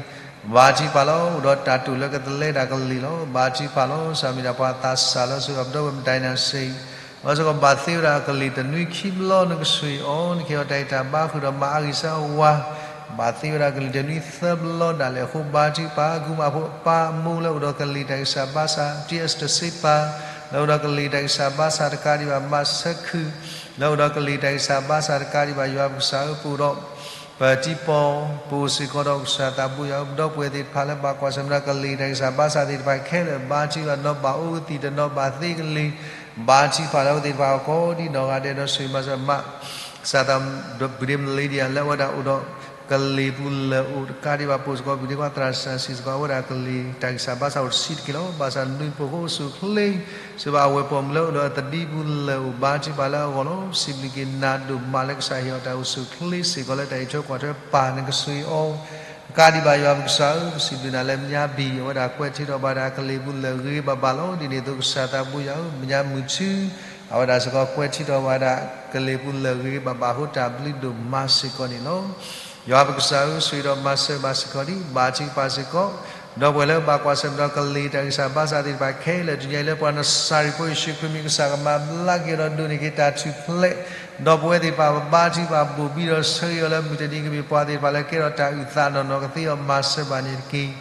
ဘါထုကဖၣ်လီၤ. အိၣ်ဒီးတၢ်တိာ်လၢကသလဲဒၣ်ကလံၤလီၤ. ဘါထုကဖၣ်လီၤ. ကစၢ်မ့ၢ်ဒၣ်ပှၤသးစၢ်လီၤ. ဆိၣ်ဂ့ၤပဒီပုၢ်ဝဲၢ်မတၤအံၤနၤစ့ၢ် လီၤစ့ၢ်ကီးဘၣ်သ့ဝဲဒၣ်အကလံၤတနွံခံဘျီ နကဆိၣ်ဂ့ၤအီၤ နကဟ့ၣ်အီၤတၢ်ဂံၢ်တၢ်ဘါဃုာ်ဒီးမၤအဂံၢ်ဆၢအဝၤ ဘၣ်သ့ဝဲဒၣ်ကလုာ်တနွံသၢဘျီဒၣ်လဲာ်အဃိ ဘါထုကဖၣ် ကုမၤဖိအပၢ်အမိၢ်လၢအိၣ်ဒီးကလံၤတၢ်ဂံၢ်စၢ်ဘါစၢ် တံအစတၢၤစ့ပၤ လၢအိၣ်ဒီးကလံၤတၢ်ဂံၢ်စၢ်ဘါစၢ်တကးဒံးဘၣ် မၤစၢၤခုၣ် လၢအိၣ်ဒီးကလံၤတၢ်ဂံၢ်စၢ်ဘါစၢ်တကးဒံးဘၣ် ယွၤပကစၢ်ဧၢ ပအိၣ်ဒီး ပတံၤပီၣ် ပအိၣ်စ့ၢ်ကီးဒီးကစၢ်သးဘိယွၤဧၢ ပဒီပုၢ်ဝဲၢ်သ့ၣ်တဖၣ်လၢဘၣ်ကွၢ်ဆၢၣ်မဲာ်ဒီးကလံၤတၢ်ဂံၢ်စၢ်ဘါစၢ်သ့ၣ်တဖၣ်ခဲလၢာ် ဘါထုကဖၣ်ဒီး ဘၣ်အိၣ်ကသံၣ်တနီၤ ဘၣ်သ့ကလံၤ ဘါထုကဖၣ်လၢအဝဲသ့ၣ်တဖၣ်အဂီၢ် ကိးဒံနီၢ်ဂၤဒဲးဒီးဆိၣ်ဂ့ၤမၤစၢၤမး ကစၢ်သးဘိဒံမလ့ဒံယၤ လၢအဝဲဒၣ်အိၣ်ဒီးကလံၤပူၤလၢာ်အိၣ်တကးဒံးဘၣ် ပအိၣ်စ့ၢ်ကီး ပဒ့ကွၢ်သရၣ်စံးစ့ၢ်ကီး အဝဲဒၣ်ကလံၤတၢ်ဂံၢ်စၢ်ဘါစၢ်အိၣ်တဆံးတက့ၢ်လီၤ. ဘၣ်ဆၣ်နွံပှိၤဃိအိၣ်ဆူၣ်အိၣ်ချ့ စံးဘၣ်အဝဲၢ်ပိာ်မုၣ်လၢအိၣ်ဒီးအသဒံပူၤလၢာ်အိၣ် ဘါထုကဖၣ်လၢအဂီၢ်လီၤ. ပစံးဘျုးက့ၤနၤဒိၣ်မးလၢကစၢ်ဟ့ၣ်အီၤတၢ်အိၣ်ဆူၣ်အိၣ်ချ့စ့ၢ်ကီးလၢတၢ်အံးထွဲကွၢ်ထွဲပာ်နကစၢ်အံၤအီၤ တကးဒံးဘၣ်ယွၤပကစၢ်ဧၢ ပစံးဘျုးနၤလၢမညါဘံၣ် အဝဲဒၣ်ကွဲးထံထီၣ်ဘၣ်ဒၣ်ကလံၤပူၤလၢာ်ဂ့ၤဂ့ၤဘၣ်ဘၣ်လီၤ. ဒ်န့ၣ်အသိးကစၢ်သးဘိယွၤဧၢ မညါမုၢ်ထူ အဝဲဒၣ်စ့ၢ်ကီးကွဲးထံထီၣ်ဘၣ်ဒၣ်ကလံၤပူၤလၢာ်ဂ့ၤဂ့ၤဘၣ်ဘၣ်အဃိ တၢ်ဘျုးဒိၣ်မးစ့ၢ်ကီးန့ၣ်လီၤ. ယွၤပကစၢ်ဧၢ ဆိၣ်ဂ့ၤဒီးမၤစၢၤဘၣ်စ့ၢ်ကီးဒံး ဘါထုကဖၣ်စ့ၢ်ကီး ဒီပုၢ်ဝဲၢ်လၢဘၣ်ကွၢ်ဆၢၣ်မဲာ်ဒီးကလံၤတၢ်ဂံၢ်စၢ်ဘါစၢ်သ့ၣ်တဖၣ်ခဲလၢာ် တနံၤအံၤလၢပှၤနစၤရ့းဖိယ့ၣ်ၡူးခရံာ်မံၤ ကစၢ်ကမၤဘျါက့ၤဒီးဒိးန့ၢ်က့ၤတၢ်ထူၣ်ဖျဲး ဒီပုၢ်ဝဲၢ်သ့ၣ်တဖၣ် ပဘါထုကဖၣ်ဘိၣ်ဘံဒီးဆၢဂ့ၤအီၤလၢမုၢ်တနံၤကမ့ၢ်ပှၤသ့ၣ်တဖၣ်လၢကဲထီၣ်တၢ်အုၣ်သးနီၢ်နီၢ်ကသ့အီၤ မၤစၢၤဘၣ်န့ၣ်တက့ၢ်.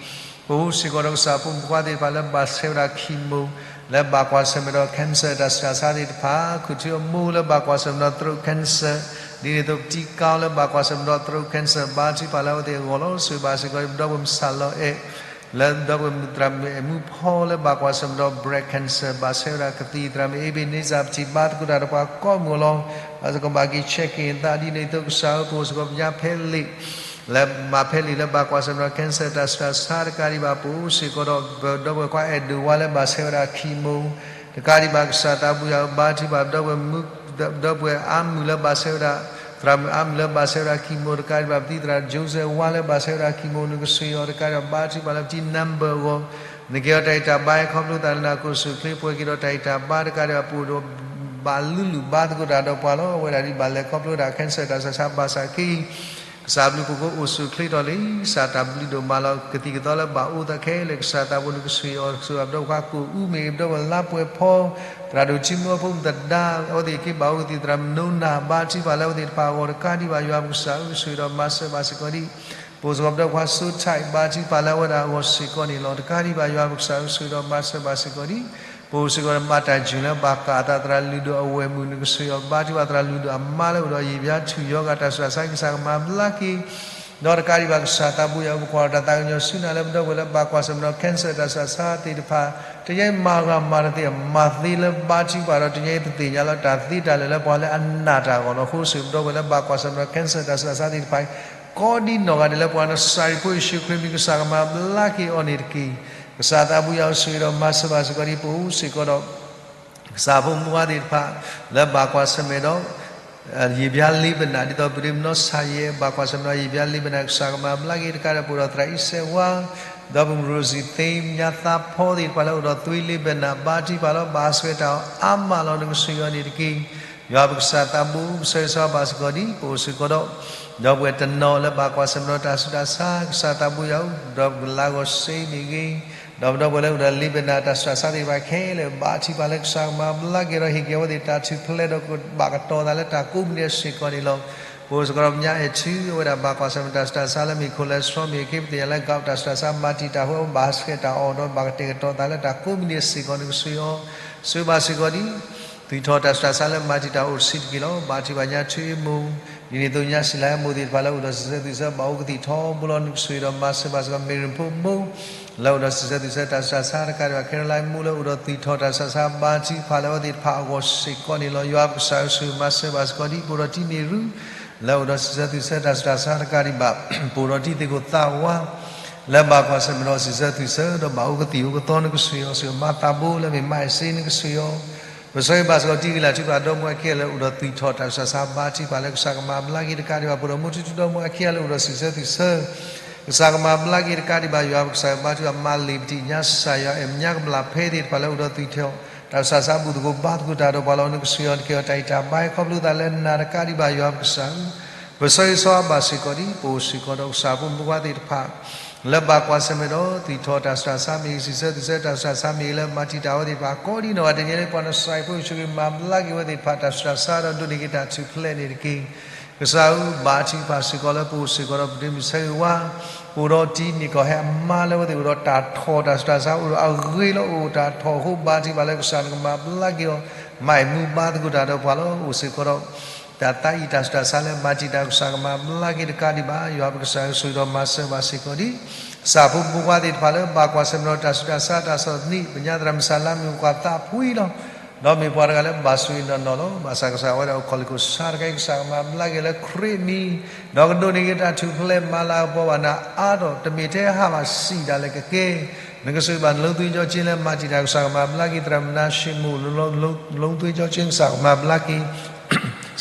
ပအိၣ်စ့ၢ်ကီးဒီးကစၢ်ဖိမုၣ်ဖိခွါသ့ၣ်တဖၣ်လၢဘၣ်ဆဲးဝဲဒၣ် chemo လၢဘၣ်ကွၢ်ဆၢၣ်မဲာ်ဒီး cancer တၢ်ဆူးတၢ်ဆါသ့ၣ်တဖၣ် ခူၣ်ထူအမိၢ်လၢဘၣ်ကွၢ်ဆၢၣ်မဲာ်ဒီး throat cancer ဒ်န့ၣ်အသိးပတံၤကါလၢဘၣ်ကွၢ်ဆၢၣ်မဲာ်ဒီး throat cancer ဘါထုကဖၣ်လၢအဝဲသ့ၣ်အဂီၢ်လီၤ. ဆိၣ်ဂ့ၤဘၣ်စ့ၢ်ကီး ပဒီပုၢ်ဝဲၢ်မုၣ်စၢ်လီၤအဲၣ် လၢဒီပုၢ်ဝဲၢ်မုၣ်သရၣ်မုၣ်အဲၣ်မူဖီလၢဘၣ်ကွၢ်ဆၢၣ်မဲာ်ဒီး breast cancer ဘၣ်ဆဲးဝဲဒၣ်ကသံၣ် သရၣ်မုၣ်အ့ဘ့းန့စၢ် ပထံၣ်ဘါသကိးတၢ်ဒီးပှၤကိးမုၢ်လီၤ. ဘၣ်စ့ၢ်ကီးဘၣ်က့ၤ check က့ၤအသး ဒ်န့ၣ်အသိးကစၢ်ဧၢ ပအိၣ်စ့ၢ်ကီးပညါဖဲလံာ် လၢမၤဖဲလံာ်လၢဘၣ်ကွၢ်ဆၢၣ်မဲာ်ဒီး cancer တၢ်ဆူးတၢ်ဆါတကးဒံးဘၣ် ပအိၣ်စ့ၢ်ကီးဒီး ပဒီပုၢ်ဝဲၢ်ခွါအဲၣ်ဒိးဝါလၢဘၣ်ဆဲးဝဲဒၣ် chemo တကးဒံးဘၣ် ကစၢ်သးဘိယွၤဧၢ ဘါထုကဖၣ် ပဒီပုၢ်ဝဲၢ်မုၣ် ဒီပုၢ်ဝဲၢ်အါမုၢ်လၢဘၣ်ဆဲးဝဲဒၣ် သရၣ်မုၣ်အါမုၢ်လၢဘၣ်ဆဲးဝဲဒၣ် chemo တကးဒံးဘၣ် ပတံၤသရၣ် Joseph ဝါလၢဘၣ်ဆဲးဝဲဒၣ် chemo နကဆိၣ်ဂ့ၤအီၤတကးဒံးဘၣ် ဘါထုကဖၣ်လၢပတံၤ number အဂီၢ် နကဲထီၣ်တၢ်အံးတၢ်ဘါအံၤခီဖျိသးလၢနၤ ကအိၣ်ဆူၣ်အိၣ်ချ့ ပှဲၤက့ၤဒီးတၢ်အံးတၢ်ဘါတကးဒံးဘၣ် ပအိၣ်ဒီးဘၣ်လုၢ်လုၢ်ဘါသကိးတၢ်ဒီးပှၤလီၤ. အဝဲဒၣ်ဒ်ဘၣ်လဲၤခီဖျိဝဲဒၣ် cancer တၢ်ဆူးတၢ်ဆါဘၣ်ဆၣ်က့ ကစၢ်ဘျုးဖှိၣ်ကိာ်အိၣ်ဆူၣ်အိၣ်ချ့ထီၣ်လံ ကစၢ်တၢ်ဘျုးဒိၣ်မးလီၤ. ကသံၣ်ကသီလၢဘၣ်အိၣ်သးခဲလၢာ် ကစၢ်သးဘိနကဆိၣ်ဂ့ၤအီၤ ဆိၣ်ဂ့ၤဘၣ်ပဒီပုၢ်ဝဲၢ်ခွါကိာ်အူမ့ၢ်ဂ့ၤ ပဒီပုၢ်ဝဲၢ်လါပှဲၤဖီ သရၣ်ဒိၣ်ထံမူအဖိမုၣ်သဒါ အဝဲသ့ၣ်အခံဘၣ်အိၣ်ကသံၣ် သရၣ်မုၣ်နိနၢ် ဘါထုကဖၣ်လၢအဝဲသ့ၣ်တဖၣ်အဂီၢ်တကးဒံးဘၣ် ယွၤပကစၢ်ဧၢ ဆိၣ်ဂ့ၤဒီးမၤစၢၤဘၣ်စ့ၢ်ကီးဒံး ပအိၣ်စ့ၢ်ကီးပဒီပုၢ်ဝဲၢ်ခွါစိထၢၣ် ဘါထုကဖၣ်လၢအဝဲဒၣ်အဂီၢ်စ့ၢ်ကီးန့ၣ်လီၤ. တကးဒံးဘၣ် ယွၤပကစၢ်ဧၢ ဆိၣ်ဂ့ၤဒီးမၤစၢၤဘၣ်စ့ၢ်ကီးဒံး ပအိၣ်စ့ၢ်ကီးဒီးမၤတၢ်ယုၢ်လၢဘၣ်ကးအသး သရၣ်လုၢ်ဒိၣ်အဝဲၢ်မုၣ်နကဆိၣ်ဂ့ၤအီၤ ဘါထုကဖၣ် သရၣ်လုၢ်ဒိၣ်အမါလၢအိၣ်ဒီးယံာ်ဘျါထူၣ်ယီၤဂၤ တၢ်ဆူးတၢ်ဆါ ကစၢ်ကမၤဘျါက့ၤ ဒီးတကးဒံးဘၣ် ကစၢ်သးဘိယွၤဧၢ ပကွၢ်လီၤတၢ်သးကညီၤဆူနၤလၢပဒီပုၢ်ဝဲၢ်လၢဘၣ်ကွၢ်ဆၢၣ်မဲာ်ဒီး cancer တၢ်ဆူးတၢ်ဆါသ့ၣ်တဖၣ် တနံၤအံၤမၤဂ့ၤမၤတသ့ မၤသ့လၢဘါထုကဖၣ်ဒီး တနံၤအံၤပသ့ၣ်ညါလၢတၢ်သ့တၢ်လၢာ်လၢပှၤလၢအနာ်တၢ်အဂီၢ်လီၤ. အဃိစ့ၢ်ပဒီပုၢ်ဝဲၢ်လၢဘၣ်ကွၢ်ဆၢၣ်မဲာ်ဒီး cancer တၢ်ဆူးတၢ်ဆါသ့ၣ်တဖၣ် ကိးဒံနီၢ်ဂၤဒဲးလၢပှၤနစၤရ့းဖိယ့ၣ်ၡူးခရံာ်မံၤ ကစၢ်ကမၤဘျါက့ၤအီၤန့ၣ်တက့ၢ်. ကစၢ်သးဘိယွၤဧၢ ဆိၣ်ဂ့ၤဒီးမၤစၢၤဘၣ်စ့ၢ်ကီးဒံး ပအိၣ်စ့ၢ်ကီးဒီး ကစၢ်ဖိမုၣ်ဖိခွါသ့ၣ်တဖၣ် လၢဘၣ်ကွၢ်ဆၢၣ်မဲာ်ဒီး ယံာ်ဘျါလ့ပနၢ် ဒ်သိးပဒိးမနီၢ်ဆါယဲ ဘၣ်ကွၢ်ဆၢၣ်မဲာ်ဒီးယံာ်ဘျါလ့ပနၢ် ကစၢ်ကမၤဘျါက့ၤတကးဒီး ပအိၣ်ဒီးသရၣ်အံၣ်စဲးဝါ ဒီပုၢ်ဝဲၢ် Rosie Theme ညါသးဖီသ့ၣ်တဖၣ်လၢအိၣ်ဒီးသွံလ့ပနၢ် ဘါထုကဖၣ်လီၤ ဘၣ်ဆှဲးတၢ်အီၤအါမးလီၤ နကဆိၣ်ဂ့ၤအီၤန့ၣ်တက့ၢ်. ယွၤပကစၢ်သးဘိ ပဆၢဂ့ၤဆၢဝါဘၣ်စ့ၢ်ကီးဒံး ပအိၣ်စ့ၢ်ကီးဒီး ဒီပုၢ်ဝဲၢ်တနီၤလၢဘၣ်ကွၢ်ဆၢၣ်မဲာ်ဒီးတၢ်ဆူးတၢ်ဆါ ကစၢ်သးဘိယွၤဧၢ ဒီးပကလၤဂီၤစ့မ့ၢ်ဂ့ၤ ဒီးပဒီပုၢ်ဝဲၢ်လၢအိၣ်ဒီးလ့ပနၢ်တၢ်ဆူးတၢ်ဆါသ့ၣ်တဖၣ်ခဲလၢာ် ဘါထုကဖၣ်လၢကစၢ်ကမၤဘျါက့ၤဒီး ဟ့ၣ်က့ၤအဝဲသ့ၣ်တၢ်ထူၣ်ဖျဲးဒီးကဘၣ်ကတီၤသးလၢတၢ်ကိးမံၤဒဲးစ့ၢ်ကီးန့ၣ်လီၤ. ပအိၣ်စ့ၢ်ကီးဒီးပညါအဲၣ်ထူ အဝဲဒၣ်ဘၣ်ကွၢ်ဆၢၣ်မဲာ်တၢ်ဆူးတၢ်ဆါလၢမ့ၢ် cholesterol မ့ၢ်အခ့ ပသ့ၣ်ညါလၢ gout တၢ်ဆူးတၢ်ဆါ မၤတံာ်တာ်ဃုာ်အီၤ ဘၣ်ကတဲာ်ကတီၤသးလၢတၢ်ကိးမံၤဒဲးစ့ၢ်ကီး နကဆိၣ်ဂ့ၤအီၤ ဆိၣ်ဂ့ၤဘၣ်စ့ၢ်ကီးဒံး သွံၣ်ထီၣ်တၢ်ဆူးတၢ်ဆါလၢမၤတံာ်တာ်အိၣ်တဆံးတက့ၢ်လီၤ. ဘါထုကဖၣ်ညါထူအ့မိၢ် ဒ်န့ၣ်အသိးညါစံးလၢအမိၢ်သ့ၣ်တဖၣ်လၢအိၣ်ဒီးစံးဆၢသွံၣ်ဆၢဘၣ်အိၣ်ကသံၣ်ထီဘိလီၤ နကဆိၣ်ဂ့ၤဒီးမၤစၢၤဘၣ်စ့ၢ်ကီး မ့ၢ်ရံဖိမိၢ် လၢအိၣ်ဒီးစံးဆၢသွံၣ်ဆၢတၢ်ဆူးတၢ်ဆါတကးဒံးဘၣ် ခဲရလါမိၢ်လၢအိၣ်ဒီးသွံၣ်ထီၣ်တၢ်ဆူးတၢ်ဆါ ဘါထုကဖၣ်လၢအဝဲသ့ၣ်တဖၣ်အဂီၢ်စ့ၢ်ကီးန့ၣ်လီၤ. ယွၤပကစၢ်ဧၢ ဆိၣ်ဂ့ၤမၤစၢၤဘၣ်စ့ၢ်ကီးဒံး ပအိၣ်ဒီးတံၤမ့ၢ်ရူ လၢအိၣ်ဒီးစံးဆၢသွံၣ်ဆၢတၢ်ဆူးတၢ်ဆါတကးဒံးဘၣ် ပအိၣ်ဒီးတံၤသကိးသးဝါ လၢဘၣ်ကွၢ်ဆၢၣ်မဲာ်ဒီးစံးဆၢသွံၣ်ဆၢ ဒီးဘၣ်အိၣ်ကသံၣ်အိၣ်ကသီ နကဆိၣ်ဂ့ၤအီၤ ဆိၣ်ဂ့ၤမၤသးဘိလၢမ့ၢ်မၤအ့ၣ်စ့ နကဆိၣ်ဂ့ၤအီၤ ပဆၢဂ့ၤဘၣ်စ့ၢ်ကီးတံၤဂ့ၤလၢ်ထူၣ်ဖျါဒီမါဝၤခံဂၤလၢအိၣ်ဒီးသွံၣ်ထီၣ်တၢ်ဆူးတၢ်ဆါ ဘါထုကဖၣ်လၢကစၢ်ကမၤဘျါက့ၤတကးဒံးဘၣ် ပအိၣ်ဒီးမိၢ်ထူထူဒီမါဝၤခံဂၤလၢအိၣ်ဒီးစံးဆၢသွံၣ်ဆၢ ကစၢ်ကမၤဘျါက့ၤတကးဒံးဘၣ် ယွၤပကစၢ်ဘါထုကဖၣ်မၤလ့ၤပတံၢ်ညါစၢ်ယွၤ အဲၣ်မညါကမျၢၢ်ဖဲသ့ၣ်တဖၣ်လၢအိၣ်ဒီးသွံၣ်ထီၣ် တၢ်ဆူးတၢ်ဆါဘူၣ်သကိးဘါသကိးတၢ်ဒီးပှၤလီၤ နကဆိၣ်ဂ့ၤအီၤ နကဲထီၣ်တၢ်အံးတၢ်ဘါအံၤခီဖျိသးလၢနၤတကးဒံးဘၣ် ယွၤပကစၢ်ဧၢ ပဆၢဂ့ၤဆၢဝါဘၣ်စ့ၢ်ကီးဒံး ပအိၣ်စ့ၢ်ကီးဒီးကစၢ်ဖိမုၣ်ဖိခွါသ့ၣ်တဖၣ် လၢဘၣ်ကွၢ်ဆၢၣ်မဲာ်ဒီး သွံၣ်ထီၣ်တၢ်ဆူးတၢ်ဆါမ့ၢ်ဂ့ၤ စံးဆၢသွံၣ်ဆၢတၢ်ဆူးတၢ်ဆါမ့ၢ်ဂ့ၤ လၢမၤတံာ်တာ်အဝဲသ့ၣ်တဖၣ် ကိးဒံနီၢ်ဂၤဒဲး တနံၤအံၤလၢပှၤနစၤရ့းဖိယ့ၣ်ၡူးခရံာ်မၤဘျါက့ၤဝဲသ့ၣ်တဖၣ် တၢ်ဆူးတၢ်ဆါဒီးဒိးန့ၢ်က့ၤတၢ်ထူၣ်ဖျဲးန့ၣ်တက့ၢ်. ကစၢ်ဧၢ, ဘါထုကဖၣ်စ့ၢ်ကီးလၢပအိၣ်စ့ၢ်ကီးဒီးပဒ့မုၣ်ဆၢဂ့ၤဝါ, ပအိၣ်ဒီးတံၤန့ၢ်ကီၢ်ဟဲအမါလၢအဝဲသ့ၣ်အိၣ်ဒီးတၢ်ထီၣ်တၢ်ဆူးတၢ်ဆါ အိၣ်ဒီးအဂ့ၤလၢအိၣ်တၢ်ထီၣ်အဃိ ဘါထုကဖၣ်လၢကစၢ်နကမၤဘျါက့ၤအီၤ, မၤအံၤမူဘါသကိးတၢ်ဒီးပှၤလီၤ. အိၣ်စ့ၢ်ကီးဒီး တၢ်သးအံၤတၢ်ဆူးတၢ်ဆါလၢမၤတံာ်တာ် ကစၢ်ကမၤဘျါက့ၤတကးဒံးဘၣ်. ယွၤပကစၢ်ဧၢ, ဆိၣ်ဂ့ၤဒီးမၤစၢၤဘၣ်စ့ၢ်ကီးဒံး ကစၢ်ဖိမုၣ်ဖိခွါသ့ၣ်တဖၣ်လၢဘၣ်ကွၢ်ဆၢၣ်မဲာ်ဒီးတၢ်ဆူးတၢ်ဆါ တၢ်ဆီၣ်သနံး ပညါသရၣ်မုၣ်စၢ်လါမ့ၢ်ပှၤသးဖှံလီၤ. ဒီးမ့ၢ်ပှၤတဂၤလၢဘၣ်ဆိၣ်ဂ့ၤနီၢ်နီၢ်လီၤ. ဘၣ်ဆၣ်ကစၢ်ဝဲဒၣ်အိၣ်ခိးလံာ်ခိၣ်ဆါတခါအံၤ ကစၢ်ကမၤဘျါက့ၤလၢခရံာ်အမံၤ, ဒီးကဒိးန့ၢ်က့ၤတၢ်ထူၣ်ဖျဲးမၤလၤကပီၤဘၣ်နၤအါထီၣ် တမ့ၢ်ထဲဟးဘၣ်စံၣ်တၢ်လၢကကဲ နကဆိၣ်ဂ့ၤဘၣ်နလီသံကၠီကၠ့လၢမၤတံာ်တာ် ကစၢ်ကမၤဘျါက့ၤ သရၣ်မုၣ်နါၡ့မိၣ်လၢ လီသံကၠီကၠ့ ကစၢ်ကမၤဘျါက့ၤ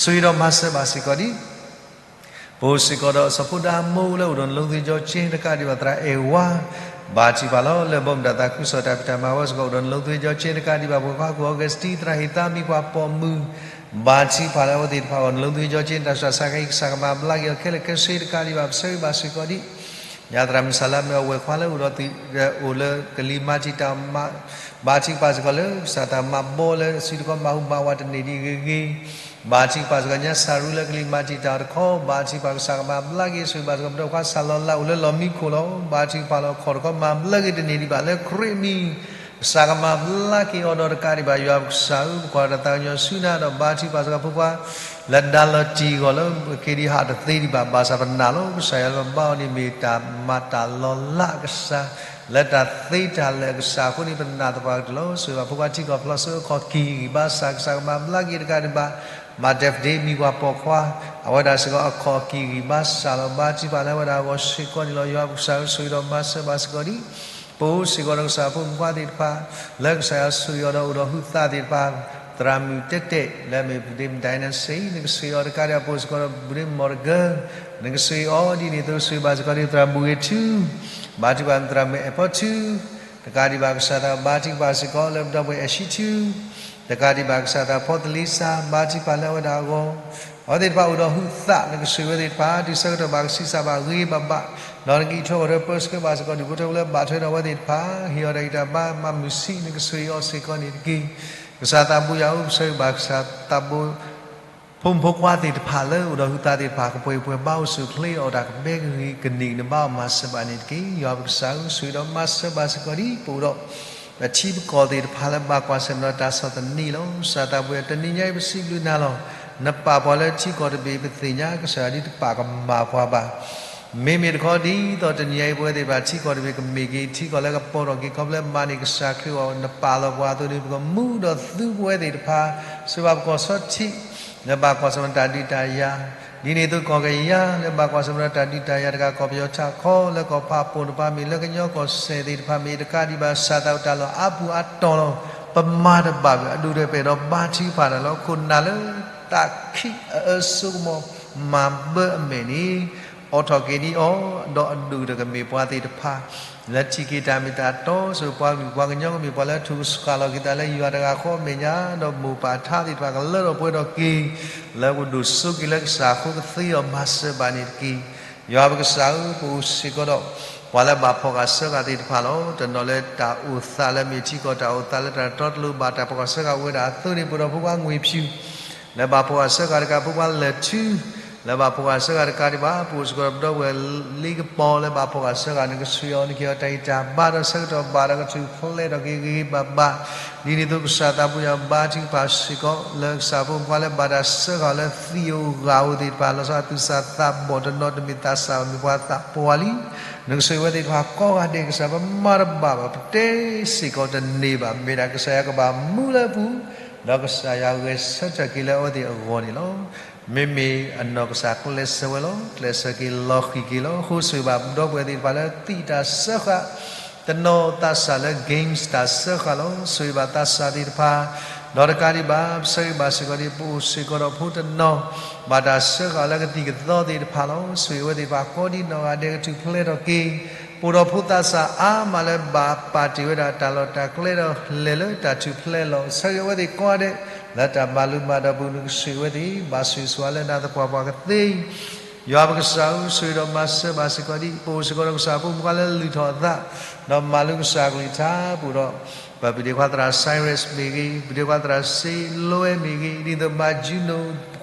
ဆိၣ်ဂ့ၤဒီးမၤစၢၤဘၣ်စ့ၢ်ကီးဒံး ပအိၣ်စ့ၢ်ကီးဒီးစီၤဖိဒါမိၢ်လၢအိၣ်ဒီးနလီသံကၠီကၠ့တကးဒံးဘၣ် သရၣ်အဲၣ်ဝါ ဘါထုကဖၣ်လီၤ. လၢဘီမုၢ်တၢ်သးခုကစီၣ်တၢ်ဖံးတၢ်မၤဝဲစ့ၢ်ကီး အိၣ်ဒီးနလီသံကၠီကၠ့တကးဒံးဘၣ် ပှၤကွၢ်ကူၣ် အီကူးစတံ သရၣ်ဟ့ၣ်သါ မံၤပှၢ်ပိာ်မုၣ် ဘါထုကဖၣ်လၢအဝဲသ့ၣ်တဖၣ်အဂီၢ် နလီသံကၠီကၠ့ တၢ်ဆူးတၢ်ဆါခဲအံၤ ကစၢ်ကမၤဘျါက့ၤအီၤခဲလၢာ်ခဲဆ့တကးဒံးဘၣ် ပဆိၣ်ဂ့ၤဘၣ်စ့ၢ်ကီးဒံး ညါသရၣ်မုၣ်စၢ်လါမ့ၢ်အဝဲၢ်ခွါလၢအိၣ်ဒီးသုး အိၣ်လၢကလံၤမၤတံာ်တာ် ဘါထုကဖၣ်စ့ၢ်ကီးလၢ ကစၢ်တၢ်မၤဘီလၢစုတခီ မၤဟူးမၤဝးတန့ၢ်ဒံးဂ့ၤဂ့ၤ ဘါထုကဖၣ်စ့ၢ်ကီး ညါစၢ်ရူလၢကလံၤမၤတံာ်တာ်တခီ ဘါထုကဖၣ်ကစၢ်ကမၤဘျါက့ၤ ဆိၣ်ဂ့ၤဘၣ်စ့ၢ်ကီး ပဒီပုၢ်ဝဲၢ်ခွါစၢ်လီၤလးအိၣ်လၢလီၢ်မံခိၣ်လီၤ. ဘါထုကဖၣ်လီၤ ခီၣ်တခီမၤဘျါက့ၤတန့ၢ်ဒံးဘၣ်လၢခရံာ်အမံၤ ကစၢ်ကမၤဘျါက့ၤအီၤဒီးတကးဒံးဘၣ် ယွၤပကစၢ်ဧၢ, ပကွၢ်တၢ်သးကညီၤဆူနၤဒီး ဘါထုကဖၣ်စ့ၢ်ကီးဖိခွါ လၢဒါလီၤတံၢ်အဂီၢ်လၢက့ၤဒံးဟးတသ့ဒံးဘၣ် ဘၣ်ဆၣ်ပနာ်လီၤ ကစၢ်ယွၤလၢပဘါအီၤန့ၣ်မ့ၢ်တၢ်မၤတၢ်လီၤလးအကစၢ် လၢတၢ်သ့တၢ်လၢာ်အကစၢ်အဃိန့ၣ် ပနာ်သပှၢ်ကတၢၢ်လီၤ. ဆိၣ်ဂ့ၤဘၣ်ဖိခွါထံကီၢ်ဖျီၣ်စိအခီၣ်ကံၢ်ဂံၢ်ဘါစၢ် ကစၢ်ကမၤဘျါက့ၤတကးဒံးဘၣ် မၤတဲဖဒ့မံၤပှၢ်ပိာ်ခွါ အဝဲဒၣ်စ့ၢ်ကီးအခီၣ်ကံၢ်ဂံၢ်ဘါစၢ်လီၤ. ဘါထုကဖၣ်လၢအဝဲဒၣ်အဂီၢ်စ့ၢ်ကီးန့ၣ်လီၤ. ယွၤပကစၢ်ဧၢ ဆိၣ်ဂ့ၤဒီးမၤစၢၤဘၣ်စ့ၢ်ကီးဒံး ပအိၣ်စ့ၢ်ကီးဒီးကစၢ်ဖိမုၣ်ဖိခွါသ့ၣ်တဖၣ် လၢကစၢ်ယွၤဆိၣ်ဂ့ၤအီၤဒီးအိၣ်ဒီးဟုးသးသ့ၣ်တဖၣ် သရၣ်မုၣ်တဲတဲာ် လၢအမ့ၢ်ပဒ့မုၣ်ဒၣ်အံၤန့ၣ်စ့ၢ် နကဆိၣ်ဂ့ၤအီၤတကးဒံး ပအိၣ်စ့ၢ်ကီးဒီးပဒ့မုၣ်မီၢ်တဂၢၢ် နကဆိၣ်ဂ့ၤအီၤဒ်န့ၣ်အသိး ဆိၣ်ဂ့ၤဘၣ်စ့ၢ်ကီးဒံး သရၣ်မုၣ်ဂ့ၤထူ ဘါထုကဖၣ်သရၣ်မုၣ်အဲၣ်ဖီထူ တကးဒံးဘၣ် ကစၢ်သးဘါထုကဖၣ်စ့ၢ်ကီးလၢပဒီပုၢ်ဝဲၢ်အဲၣ်ဆံထူ တကးဒံးဘၣ် ကစၢ်သးဖီသလ့စါ ဘါထုကဖၣ်လၢအဝဲဒၣ်အဂီၢ် အဝဲသ့ၣ်တဖၣ်အိၣ်ဒီးဟုးသး နကဆိၣ်ဂ့ၤဝဲသ့ၣ်တဖၣ် တုၤဆၢကတီၢ်ဘၣ်ကဆံးစၢ်ဘၣ်ဂ့ၤဘၣ်ဘၣ် ဒီးနကအံးထွဲကွၢ်ထွဲပၢဆှၢဘၣ်စ့ၢ်ကီး ဒုးဖိထၢလၢဘၣ်ထွဲဒီးအဝဲသ့ၣ်တဖၣ် ဟ့ၣ်အီၤတၢ်ဂံၢ်တၢ်ဘါ မၤမုာ်ဆံး နကဆိၣ်ဂ့ၤအီၤစ့ၢ်ကီးန့ၣ်တက့ၢ်. ကစၢ်သးဘိယွၤဧၢ ပဆိၣ်ဂ့ၤဘၣ်ကစၢ်သးဘိ ဖိမုၣ်ဖိခွါသ့ၣ်တဖၣ်လၢအိၣ်ဒီးဟုးသးသ့ၣ်တဖၣ် ကပှဲၤပှဲၤဘါအိၣ်ဆူၣ်ချ့အီၣ်တၢ်ကဘဲကဂ့ၤကန့ၢ်ကနၣ်ဘါအီၤမၤစၢၤဘၣ်န့ၣ်တက့ၢ်. ယွၤပကစၢ်ဧၢ ဆိၣ်ဂ့ၤဒီးမၤစၢၤဘၣ်စ့ၢ်ကီးဒံး ပအိၣ်ဒီး ပထံပကီၢ်သ့ၣ်တဖၣ်လၢဘၣ်ကွၢ်ဆၢၣ်မဲာ်ဒီးတၢ်ဆီၣ်သနံးလီၤ. ကစၢ်သးဘိယွၤ တနံၤညါအံၤပစံးဘျုးနၤလီၤ. နပာ်ပှၤလၢထံကီၢ်တဘ့ၣ် ပသ့ၣ်ညါ ကစၢ်ယွၤဒ်တပာ်ကမၣ်ပှၤဘၣ် မ့မ့ၢ်တခီဒ်သိးတနံၤညါအံၤ ပဝဲသ့ၣ်တဖၣ်ထံကီၢ်တဘ့ၣ်ကမ့ၢ်က့ၤ ထံကီၢ်လၢကပီၤထီၣ်က့ၤခီဖျိမၤန့ၢ်ကစၢ်ခရံာ်အဂီၢ် နပာ်လီၤပှၤအသိးန့ၣ် ပကမူဒီးသူပဝဲသ့ၣ်တဖၣ် ဆိၣ်ဂ့ၤဘၣ်ပကီၢ်ဆီထံး လၢဘၣ်ကွၢ်ဆၢၣ်မဲာ်တၢ်ဒုးတၢ်ယၤ ဒ်န့ၣ်အသိးကီၢ်ကယၤ လၢဘၣ်ကွၢ်ဆၢၣ်မဲာ်ဒီးတၢ်ဒုးတၢ်ယၤတဂၤ ကီၢ်ပယီၤထးခီ လၢကီၢ်ဖးပိၢ်တဖၣ်မ့ၢ် လၢကညီကီၢ်စဲၣ်သ့ၣ်တဖၣ်မ့ၢ် တကးဒံးဘၣ် ကစၢ်သးအိၣ်တၢ်လီၢ်အါပူၤအါတီၤလီၤ. ပမၤတဘၣ်ဘၣ် အဒိၣ်ဒီးပဲၢ်ဒီးဘါထုကဖၣ်တၢ်လီၤ. ခိၣ်နၢ်လၢတၢ်ခံးအအၢစိကမီၤ မၤဘၢအမဲာ်န့ၣ် အိးထီၣ်က့ၤဒံးအီၤ ဒီးအဒိၣ်ဒီးကမ့ၢ်ပှၤသ့ၣ်တဖၣ် လၢထံၣ်က့ၤတၢ်မ့ၢ်တၢ်တီ ဆိၣ်ပှၤဂုၤပှၤကညီကမ့ၢ်ပှၤလၢထူၣ်စဃၣ်လီၤက့ၤသးလၢယွၤတဂၤဃီအမဲာ်ညါ ဒီးမိၢ်ပၢ်ထါသ့ၣ်တဖၣ်ကလၢထီၣ်ပှဲၤထီၣ်က့ၤ လၢကဒိၣ်စိက့ၤလၢကစၢ်အဃိကသ့အီၤမၤစၢၤဘၣ်န့ၣ်တက့ၢ်. ယွၤပကစၢ်ဧၢ ပအိၣ်စ့ၢ်ကီးဒီး ပှၤလၢဘၣ်ဖီၣ်ဃာ်စၢဃာ်သ့ၣ်တဖၣ်လီၤ. တနီၤလၢတၢ်အိၣ်သးလၢမ့ၢ်ထံကီၢ်တၢ်အိၣ်သးလၢတၢ်တီတလိၤဘၣ် တၢ်ဖီၣ်ဃာ်စၢဃာ်ဝဲဒၣ်အသိးန့ၣ် ပအိၣ်ဒီးဖိခွါငွေဖြူ လၢဘၣ်ဖီၣ်ဃာ်စၢဃာ်တကး ဖိခွါလၢၢ်ထူ လၢဘၣ်ဖီၣ်ဃာ်စၢဃာ်တကးဒံးဘၣ် ပအိၣ်စ့ၢ်ကီးဒီးပဒီပုၢ်ဝဲၢ်လ့ကပီၤ လၢဘၣ်ဖီၣ်ဃာ်စၢဃာ် နကဆိၣ်ဂ့ၤအီၤ နကဟ့ၣ်အီၤတၢ်ဂံၢ်တၢ်ဘါဒီးဆၢကတီၢ်ဘၣ်ဒီးကထူၣ်ဖျဲးထီၣ်က့ၤဂ့ၤဂ့ၤဘၣ်ဘၣ် ဒ်န့ၣ်အသိးကစၢ်သးဘိယွၤဘါထုကဖၣ်စ့ၢ်ကီး လၢကစၢ်ဖိမုၣ်ဖိခွါလၢဘၣ်တၢ်စၢဃာ်လၢသံၣ်ဧိၤဂၤဧိၤသ့ၣ်တဖၣ် လီၤဆီဒၣ်တၢ်သူၣ်စၢ်သးဘီၣ်တနီၤ တမ့ၢ်သးစၢ်ဘၣ် မ့ၢ်ပှၤသးပှၢ်လံ နကဆိၣ်ဂ့ၤဝဲသ့ၣ်တဖၣ်ကိးဂၤဒဲး ကစၢ်ပမၤတဘၣ်ဘၣ် ပတဲစ့ၢ်ကီးတန့ၢ်ဘၣ် မ့ၢ်ဒၣ်ကစၢ်ယွၤကဘၣ်မူလၢအပူၤ ဒီးကစၢ်ယွၤဂဲၤဆၢထၢၣ်က့ၤလၢအဝဲသ့ၣ်အဂီၢ်န့ၣ်လီၤ. မ့မ့ၢ်အနီၢ်ကစၢ်ကျဲးစၢးဝဲလီၤ. ကျဲးစၢးက့ၤလီၤဃံၤက့ၤလီၤ. အဃိဆိၣ်ဂ့ၤဘၣ်ပဒီပုၢ်ဝဲၢ်သ့ၣ်တဖၣ်လၢသံၣ်တၢ်စၢဃာ် တနီၤသးစၢ်လၢ games တၢ်စၢဃာ်လီၤ. ဆိၣ်ဂ့ၤဘၣ်သးစၢ်သ့ၣ်တဖၣ် ဒီးတကးဒံးဘၣ် ပဆိၣ်ဂ့ၤဘၣ်စ့ၢ်ကီးဒံး ပအိၣ်စ့ၢ်ကီးဒီးဖိတနီၤ ဘၣ်တၢ်စၢဃာ်လၢကသံၣ်ကသီသ့ၣ်တဖၣ်လီၤ. ဆိၣ်ဂ့ၤဝဲသ့ၣ်တဖၣ်ကိးဒံးနီၢ်ဂၤဒဲးကထူၣ်ဖျဲးထီၣ်က့ၤ ပအိၣ်ဒီးဖိသးစၢ်အါမးလၢဘၣ်ပာ်တ့ၢ်ဝဲဒၣ်တၢ်လီၢ်တၢ်ကျဲဒီးလဲၤလၢတၢ်ထူၣ်ဖျဲးလီၤ. ဆၢဂ့ၤဝဲသ့ၣ်ကိးဂၤဒဲး လၢတၢ်မၤလိမၤဒိးပူၤ နကဆိၣ်ဂ့ၤဝဲသ့ၣ် ဘၣ်ဆိၣ်ဂ့ၤဆိၣ်ဝါလၢနၤသပှၢ်ပှၢ်ကသ့ ယွၤပကစၢ်ဧၢ ဆိၣ်ဂ့ၤဒီးမၤစၢၤဘၣ်စ့ၢ်ကီးဒံး ပအိၣ်စ့ၢ်ကီးဒီးကစၢ်ဖိမုၣ်ဖိခွါလၢလုၢ်ထီၣ်အသး ဒီးမၤလိကစၢ်အကလုၢ်ကထါ ပအိၣ်ဒီး ပပုၢ်ဒ့ခွါသရၣ် Cyrus မ့ၢ်ဂ့ၤ, ပုၢ်ဒ့ခွါသရၣ် စ့လိဝဲမ့ၢ်ဂ့ၤ, ဒ်သိးမၤ Juno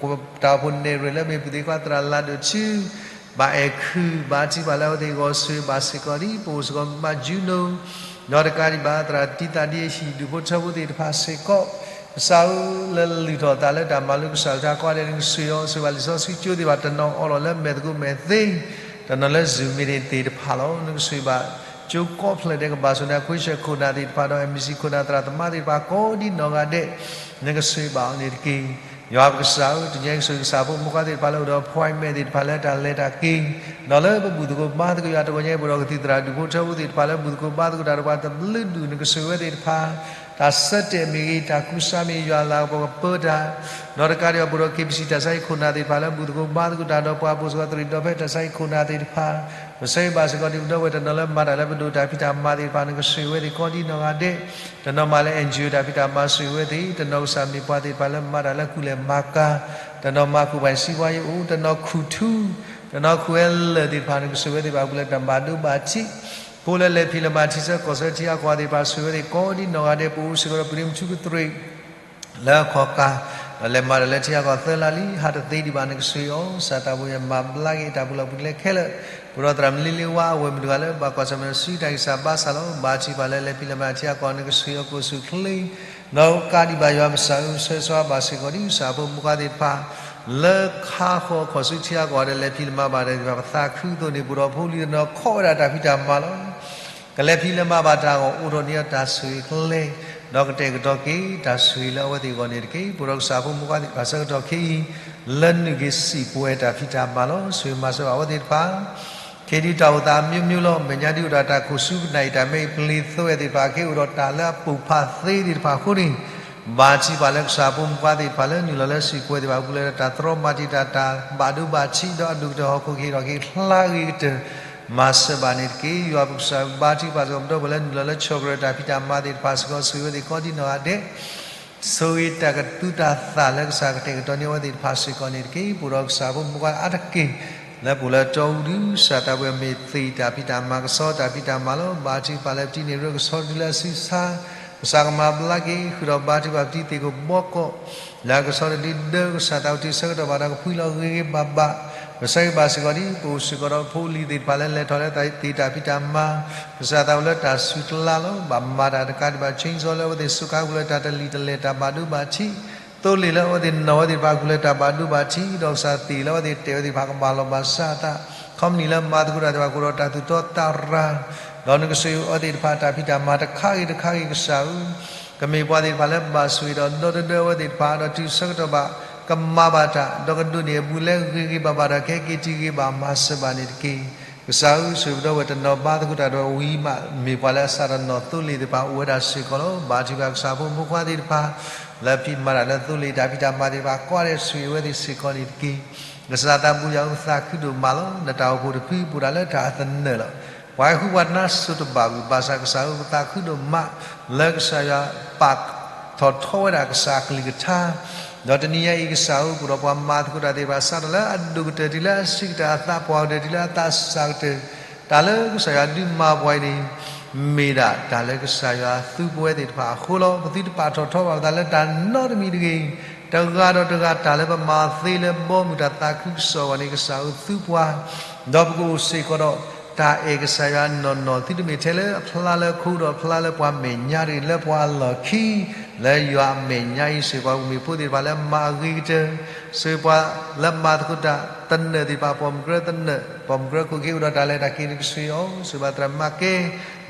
တၢ်အိၣ်ဖှိၣ်နဲၣ်ရွဲၣ်လၢမ့ၢ်ပုၢ်ဒ့ခွါသရၣ်လၤဒိၣ်ထူ ဘၣ်အဲၣ်ခုၣ် ဘါထုကဖၣ်လၢအဝဲသ့ၣ်အဂီၢ် ဆိၣ်ဂ့ၤဘၣ်စ့ၢ်ကီးဒ် ပအိၣ်စ့ၢ်ကီးမၤ Juno ဒီးတကးဒံးဘၣ် သရၣ်တံသးဒ်အဟံၣ် ဒူၣ်ဖိထၢဖိသ့ၣ်တဖၣ်စ့ၢ်ကီး, ကစၢ်ဧၢလၢလုၢ်ထီၣ်အသးလၢတၢ်မၤလိကစၢ်အကလုၢ်ကထါကိးဂၤဒဲး နကဆိၣ်ဂ့ၤအီၤ, ဆိၣ်ဂ့ၤဘၣ်လံာ်စီဆှံကၠိသ့ၣ်တဖၣ် တနီၤအိးထီၣ်လၢမဲာ်သကိးမဲာ်သ့, တနီၤလၢ Zoom meeting သ့ၣ်တဖၣ်လီၤ. နကဆိၣ်ဂ့ၤဘၣ် ကၠိကိးဖျၢၣ်ဒဲးကဘၣ်ဆိၣ်ဂ့ၤန့ၣ် ခွ့ဆၢၣ်ခိၣ်နၢ်သ့ၣ်တဖၣ်ဒီး MBC ခိၣ်နၢ်သရၣ်သမါသ့ၣ်တဖၣ်ကိးဒ်နီၢ်ဂၤဒဲး, နကဆိၣ်ဂ့ၤဘၣ်အီၤန့ၣ်တက့ၢ်. ယွၤပကစၢ်ဧၢ, တနံၤအံၤကဆိၣ်ဂ့ၤကစၢ်ဖိမုၣ်ခွါသ့ၣ်တဖၣ်လၢအိၣ်ဒီး appointment သ့ၣ်တဖၣ်လၢတၢ်လဲၤတၢ်က့ၤ, ဒီးလၢပဘူၣ်သကိးဘါသကိးယွၤတဂီၤညါအံၤ ပဒီးကသံၣ်သရၣ်ဒူၣ်ဖိထၢဖိသ့ၣ်တဖၣ်လၢဘူၣ်သကိးဘါသကိးတၢ်ဒီးပှၤတဘျုးဒူၣ် နကဆိၣ်ဂ့ၤဝဲသ့ၣ်တဖၣ်, တၢ်ဆၢတဲာ်မ့ၢ်ဂ့ၤ, တၢ်ကူစါမ့ၢ်ဂ့ၤ, ယွၤလၤကပီၤကပၢတၢ်, ဒီးတကးဒံးဘၣ် ပဒီး KBC တၢ်ဆါဟံၣ်ခိၣ်နၢ်သ့ၣ်တဖၣ်လၢဘူၣ်သကိးဘါသကိးတၢ်ဒီးပှၤ ပအိၣ်စ့ၢ်ကီးသရံးဒီဖဲတၢ်ဆါဟံၣ်ခိၣ်နၢ်သ့ၣ်တဖၣ်, ပဆိၣ်ဂ့ၤဘၣ်စ့ၢ်ကီးဒ်ပဒီပုၢ်ဝဲၢ်တနီၤလၢမၤတၢ်လၢပဒိၣ်တၢ်ဖံးတၢ်မၤသ့ၣ်တဖၣ် နကဆိၣ်ဂ့ၤဝဲသ့ၣ်ကိးဒ်နီၢ်ဂၤဒဲး, တနီၤမၤလၢ NGO တၢ်ဖံးတၢ်မၤဆိၣ်ဂ့ၤဝဲသ့ၣ်, တနီၤကစၢ်မ့ၢ်ပှၤသ့ၣ်တဖၣ်လၢမၤတၢ်လၢကူလဲၢ်မၤကၤ, တနီၤမၤခိၣ်ပှၤစံးပှၤယအိၣ်, တနီၤခူၣ်ထူ, တနီၤခူၣ်ဝဲလၢာ်သ့ၣ်တဖၣ် နကဆိၣ်ဂ့ၤဝဲသ့ၣ်တဖၣ်အပူၤလၢတၢ်ဘၣ်ဒိဘၣ်ထံး, ဖိလၢလဲၤဖံးလဲၤမၤထံဆၢကီၢ်ဆၢထံဂၤကီၢ်ဂၤသ့ၣ်တဖၣ် ဆိၣ်ဂ့ၤဝဲသ့ၣ်ကိးဒ်နီၢ်ဂၤဒဲး, ပအိၣ်စ့ၢ်ကီးဒီးပဒ့မုၣ်ထူကတြ့ၣ် လၢအခီၣ်ကၢ်, ဒီးလဲၤမၤတၢ်လၢထံဂၤကီၢ်သၢလါလံ, ဟးတသ့ဒံးဘၣ် နကဆိၣ်ဂ့ၤအီၤ, ကစၢ်သးဘိယွၤမၤဘျါက့ၤတၢ်ပူၤလီၢ်ပူၤကျဲခဲလၢာ်, ပဒီးသရၣ်မလ့လ့ဝါအဝဲၢ်မုၣ်တဂၤလၢဘၣ်ကွၢ်ဆၢၣ်မဲာ်စုတၢ်ဂံၢ်စၢ်ဘါစၢ်လီၤ. ဘါထုကဖၣ်လၢလဲၤဖံးလဲၤမၤထံဂၤကီၢ် နကဆိၣ်ဂ့ၤအီၤကိၣ်ဆူၣ်ချ့, ဒီးကးဒံးဘၣ်ယွၤပကစၢ်ဧၢ, ဆၢဂ့ၤဆၢဝါဘၣ်စ့ၢ်ကီးဒ်ကစၢ်ဖိမုၣ်ခွါသ့ၣ်တဖၣ် လၢခါဃီအခီၣ်ဆူထံဂၤကီၢ်ဂၤဒီးလဲၤဖံးလဲၤမၤဘၣ်တၢ်သ့ၣ်တဖၣ် ပသးခုအသိးန့ၣ် ပဒီးဖိလံၤတနီၤခီဝဲဒၣ်တၢ်ဖံးတၢ်မၤလီၤ. ကလဲၤဖံးလဲၤမၤဘၣ်တၢ်အဂီၢ် အိၣ်ထီၣ်န့ၢ်အီၤတၢ်ဆိၣ်ဂ့ၤကျဲ, ဒီးကတဲာ်ကတီၤက့ၤတၢ်ဆိၣ်ဂ့ၤလၢအဝဲသ့ၣ်အဂီၢ်န့ၣ်တက့ၢ်. ပဒီးကစၢ်ဖိမုၣ်ခွါသ့ၣ်တဖၣ်ဆၢကတီၢ်ခဲအံၤ လၢနုာ်က့ၤစံာ်ပှဲၤတၢ်ဖံးတၢ်မၤလီၤ. ဆိၣ်ဂ့ၤမၤစၢၤဘၣ်အဝဲသ့ၣ်တဖၣ် ခ့ဒံးတၢ်အိၣ်သးအမျိုးမျိုးလီၤ. မဲာ်ညါဒ်အိၣ်ဒီးတၢ်ခိၣ်ဆူကနၣ်အံၤ တၢ်မ့ၢ်အံၤပျ့ၤသွဲၣ်သ့ၣ်တဖၣ် က့ၤအိၣ်ဒီးတၢ်လၢအပိာ်ဖးသ့သ့ၣ်တဖၣ်အဃိန့ၣ်, ဘါထုကဖၣ်လၢကစၢ်ဖိမုၣ်ခွါသ့ၣ်တဖၣ်လၢနုာ်လီၤလၢစံာ်ပှဲၤသ့ၣ်တဖၣ်အပူၤလၢတၢ်တြီမၤတံာ်တာ် တၢ်ဘၣ်ဒိဘၣ်ထံး ဒီးအဒိၣ်ကတၢၢ်ဟီၣ်ခိၣ်ကဟ့ၣ်ထီၣ်က့ၤချါဂ့ၤကတၢၢ် မၤစၢၤဘၣ်န့ၣ်တက့ၢ်. ယွၤပကစၢ်ဘါထုကဖၣ်စ့ၢ်ကီးပဒီပုၢ်ဝဲၢ်လၢနုာ်လီၤလၢဆီၣ်ကရၢတၢ်ဖံးတၢ်မၤသ့ၣ်တဖၣ်စ့ၢ်ကီး ဆိၣ်ဂ့ၤဝဲသ့ၣ်ကိးဒ်နီၢ်ဂၤဒဲး ဆိၣ်ဂ့ၤတၢ်ကသူတၢ်သၣ်လၢကစၢ်ကတဲာ်ကတီၤန့ၢ်အဝဲသ့ၣ်တဖၣ်စ့ၢ်ကီးန့ၣ်တက့ၢ်. ပအိၣ်ဒီးကစၢ်ဖိမုၣ်ခွါအါတက့ၢ် လၢပအိၣ်လၢတီအူဒုး ကစၢ်သးဘိယွၤမ့ၢ်သ့ၣ်တၢ်ဖံးတၢ်မၤ ကဆီတၢ်ဖံးတၢ်မၤလီၤ. ဘါထုကဖၣ်လၢပတံၤန့ၢ်ရၢကဆီတဒုလၢအစုဆါ, ကစၢ်ကမၤဘျါက့ၤ ဃုာ်ဒီးဘါထုကဖၣ်ပတံၤသ့ၣ်ကိးဘီကီး လၢကဆီတဒုဒၢ ကစၢ်သးအိၣ်တုၤဆၢကတီၢ်ဘၣ်ဒီးကဖှံလီၤဂ့ၤဂ့ၤဘၣ်ဘၣ်, ပဆိၣ်ဂ့ၤဘၣ်စ့ၢ်ကီးဒ် ပအိၣ်စ့ၢ်ကီးဒီးဖိလံၤသ့ၣ်တဖၣ်လၢလဲၤထီၣ်လၢသ့ၣ်တၢ်ဖံးတၢ်မၤ, ကစၢ်သးအိၣ်လၢတၢ်ဆူၣ်တလါလီၤ. ဘၣ်မၤတၢ်တကးဒံးဘၣ် ခၠ့စီလၢအဝဲသ့ၣ်စူးကါအပူၤလၢတၢ်တလံာ်တလဲၢ်တၢ်ဘၣ်ဒိဘၣ်ထံး, သိလ့ၣ်လၢအဝဲသ့ၣ်နီၣ်ဝဲသ့ၣ်တဖၣ်အပူၤလၢတၢ်ဘၣ်ဒိဘၣ်ထံး, ဒီးကစၢ်သ့ၣ်လၢအဝဲသ့ၣ်တဲာ်ဝဲသ့ၣ်တဖၣ်ကဘၣ်လီၢ်ဘၣ်စးအသး, ခီပနံၣ်လၢမၤသကိးတၢ်သ့ၣ်တဖၣ်ကအိၣ်ဒီးတၢ်သူၣ်တီသးရၤ, ဒီးနကဆိၣ်ဂ့ၤအဝဲသ့ၣ်တဖၣ်တၢ်ဖံးတၢ်မၤတခါဂ့ၤတခါဂ့ၤကစၢ်ဧၢ ကမ့ၢ်ပှၤသ့ၣ်တဖၣ်လၢဘၣ်ဆိၣ်ဂ့ၤဒီးဒီတဒၢအဝဲသ့ၣ်တဖၣ် ဒီးတုၤဆၢကတီၢ်ဘၣ် ကမၤဘၣ်တၢ် ဒီးကဒိးန့ၢ်အဘူးလၢဂ့ၤဂ့ၤဘၣ်ဘၣ်ဒီး ကဟဲက့ၤတံၤဂ့ၤဘၣ်မၤစၢၤဘၣ်န့ၣ်တက့ၢ်. ကစၢ်ဧၢ ဆိၣ်ဂ့ၤပဒီပုၢ်ဝဲၢ်တနီၤဘါသကိးတၢ်ဒီးဝံၤမး မ့ၢ်ပှၤလၢအစးထီၣ်နီၣ်သိလ့ၣ်သ့ၣ်တဖၣ်အိၣ်ဝဲဒၣ်စ့ၢ်ကီးလီၤ. ဘါထုကဖၣ်ကစၢ်ဖိမုၣ်ခွါသ့ၣ်တဖၣ် လၢဖံးမၤတၢ်လၢသိလ့ၣ်တၢ်ဖံးတၢ်မၤသ့ၣ်တဖၣ် ကွၢ်ဒီးဆိၣ်ဂ့ၤဝဲသ့ၣ်စ့ၢ်ကီးန့ၣ်တက့ၢ်. ကစၢ်သးဘိယွၤဧၢ ပသးခုဒိၣ်မးလီၤ. နတၢ်အိၣ်ဖှိၣ်တဖုပအိၣ်ဒၣ်လၢတၢ်အသနၢၣ်လီၤ. ပှၤဟဲဃုပှၤနါစိၤတဘၣ်ဝံၤ ဘၣ်ဆၣ်ကစၢ်ဧၢ ပသးခုဒိၣ်မး လၢကစၢ်ယွၤပာ်ထီၣ်ထီဝဲဒၣ်ကစၢ်အကလုၢ်ကထါ, ဒီးတနံၤညါအံၤကစၢ်ဧၢ ပအိၣ်ဒီးပှၤမၤသကိးတၢ်သ့ၣ်တဖၣ် စးထီၣ်လၢအဒိၣ်ကတၢၢ်တုၤလၢအဆံးကတၢၢ် အသးပှၢ်ကတၢၢ် တုၤလၢအသးစၢ်ကတၢၢ်, တၢ်လၢကစၢ်ယွၤဒုးမၤပှၤအံၤန့ၣ် မ့ၢ်ဒၣ်တၢ်လၢကစၢ်ယွၤသူပဝဲသ့ၣ်တဖၣ်အဃိလီၤ. ပသုတပာ်ထီၣ်ထီဘၣ်ပသးလၢတၢ်နီတမံၤတဂ့ၤ, တဂၤဒီးတဂၤ တၢ်လၢပမၤသ့လၢဘီမုၢ်တၢ်သးခုကစီၣ်အဂီၢ်န့ၣ် ကစၢ်ဧၢ သူပှၤ, ဒီးပကအိၣ်စ့ၢ်ကီးဒီး တၢ်အဲၣ်ကစၢ်ယွၤနီၢ်နီၢ် သုတမ့ၢ်ထဲလၢအဖျါလၢခိ ဒီးဖျါလၢပှၤမဲာ်ညါတဂ့ၤ, လၢပှၤအလီၢ်ခံ, လၢယွၤအမဲာ်ညါအံၤ ဆိၣ်ဂ့ၤပှၤမ့ၢ်ဖိသ့ၣ်တဖၣ်လၢမၤအဂ့ၤကတၢၢ်, ဆိၣ်ဂ့ၤပှၤလၢမၤသကိးတၢ်သနၢၣ်သ့ၣ်တဖၣ် ပိာ်မုၣ်ကရၢသနၢၣ် ပိာ်မုၣ်ကရၢခိၣ်က့ၤ အိၣ်ဒီးတၢ်လဲၤတၢ်က့ၤ နကဆိၣ်ဂ့ၤအီၤ, ဆိၣ်ဂ့ၤဘၣ်သရၣ်မၤကဲ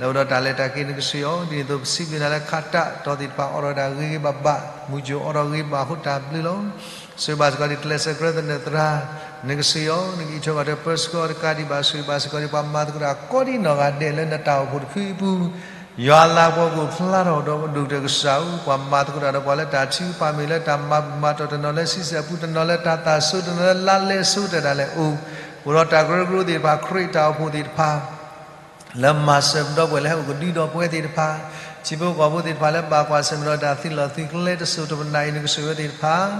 လၢအိၣ်ဒီးတၢ်လဲၤတၢ်က့ၤ နကဆိၣ်ဂ့ၤအီၤ, ဒ်န့ၣ်အသိးပစံးဘျုးနၤလၢခးတးတီသ့ၣ်တဖၣ် အိးထီၣ်ဝဲဒၣ်ဂ့ၤဂ့ၤဘၣ်ဘၣ်, မုၢ်ကိၣ်အိးထီၣ်ဂ့ၤဘၣ်အဃိတၢ်ဘျုးလီၤ. ဆိၣ်ဂ့ၤဘၣ်စ့ၢ်ကီးဒ်ကျဲးစၢးကရၢသနၢၣ်သရၣ်, နကဆိၣ်ဂ့ၤအီၤ, နကအံးထွဲကွၢ်ထွဲပၢဆှၢအီၤတကးဒံးဘၣ်, ဆိၣ်ဂ့ၤဘၣ်စ့ၢ်ကီးဒ်ပှၤမၤသကိးတၢ်ကိးဒ်နီၢ်ဂၤဒဲးလၢနတၢ်အိၣ်ဖှိၣ်တဖုအံၤအပူၤ, ယွၤလၤကပီၤကအိၣ်ဖျါထီၣ်ဒီးဒိၣ်ကတၢၢ်ကစၢ်ဧၢ, ပှၤမၤသကိးတၢ်ဒီးပှၤလၢတၢ်ထုကဖၣ်မ့ၢ်ဂ့ၤ, လၢတၢ်မၤဘူၣ်မၤတီၢ်, တနီၤလၢဆံဆဲၣ်အပူၤ, တနီၤလၢတၢ်သၣ်စိ, တနီၤလၢလါလဲစိတၢ်ဒၣ်လဲာ်အိၣ်, အိၣ်ဒီးတၢ်ကရၢကရိသ့ၣ်တဖၣ်, ခရံာ်တၢ်အိၣ်ဖှိၣ်သ့ၣ်တဖၣ် လၢမၤစၢၤပဒီပုၢ်ဝဲၢ်လၢဟဲအိၣ်ကဒုဒီးပဝဲသ့ၣ်တဖၣ်, ထံဖိကီၢ်ဖိသ့ၣ်တဖၣ်လၢဘၣ်ကွၢ်ဆၢၣ်မဲာ်ဒီးတၢ်သုးလီၢ်သုးကျဲတစိၤတဖၣ်အံၤ နကဆိၣ်ဂ့ၤဝဲသ့ၣ်တဖၣ်,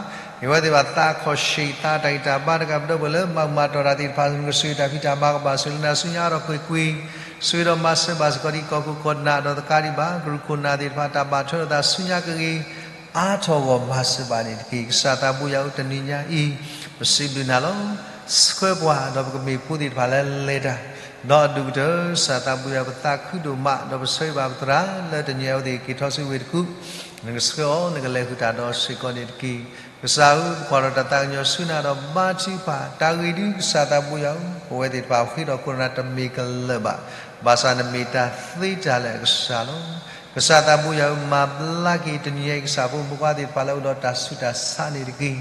အဝဲသ့ၣ်ဘၣ်သးခီၣ်ဆံးသးတၢ်ဂံၢ်တၢ်ဘါတကးပဒိၣ်ပှၤလၢမၤမၤတီၢ်တၢ်သ့ၣ်တဖၣ် နကဆိၣ်ဂ့ၤတၢ်ဖံးတၢ်မၤကဘၣ်ဆိၣ်လၢနၤဆူညါအါထီၣ်ကွ့ၢ်ကွ့ၢ်, ဆိၣ်ဂ့ၤဒီးမၤစၢၤဘၣ်စ့ၢ်ကီးဒ်ကီၢ်ခိၣ်ကီၢ်နၢ်ဒီးသကးဒံးဘၣ် ကရူၢ်ခိၣ်နၢ်သ့ၣ်တဖၣ် တၢ်ဘၣ်ထွဲဒီးသးဆူညါကဂ့ၤ အါထီၣ်ဂီၢ်မၤစၢၤဘၣ်န့ၣ်တက့ၢ်. ကစၢ်သးဘိယွၤဧၢ တနံၤညါအံၤ ပစံးဘျုးနၤလီၤ. ဆှၢပှၤဒီးပကမ့ၢ်ဖိသ့ၣ်တဖၣ်လၢလဲၤတၢ် ဒီးအဒိၣ်ကတၢၢ် ကစၢ်သးဘိယွၤ ပသးခုဒိၣ်မး ဒီးပဆၢဂ့ၤဘၣ်ပသရၣ်လၢတနံၤအံၤ အဝဲသ့ၣ်က့ၤထီၣ်ဆူဝ့ၢ်တကူၣ်, နကဆှၢအီၤ နကလဲၤဃုာ်တၢ်ဒီးစ့ၢ်ကီးန့ၣ်တက့ၢ်. ကစၢ်ဧၢ ပကွၢ်ထီၣ်တၢ်သးကညီၤဆူနၤဒီးဘါထုကဖၣ် တၢ်ဂ့ၢ်ဒ်ကစၢ်သးဘိယွၤဧၢ, ပဝဲသ့ၣ်တဖၣ်ဃ့ထီၣ်ခိၣ်နၢ်တမ့ၢ်ကလၢာ်ဘၣ်, ဘၣ်ဆၣ်နမ့ၢ်တၢ်သ့တၢ်လၢအကစၢ်လီၤ. ကစၢ်သးဘိယွၤဧၢ မၤဘျါက့ၤတနံၤညါအံၤ ကစၢ်ဖိမုၣ်ဖိခွါသ့ၣ်တဖၣ်လၢအိၣ်ဒီးတၢ်ဆူးတၢ်ဆါန့ၣ်တက့ၢ်.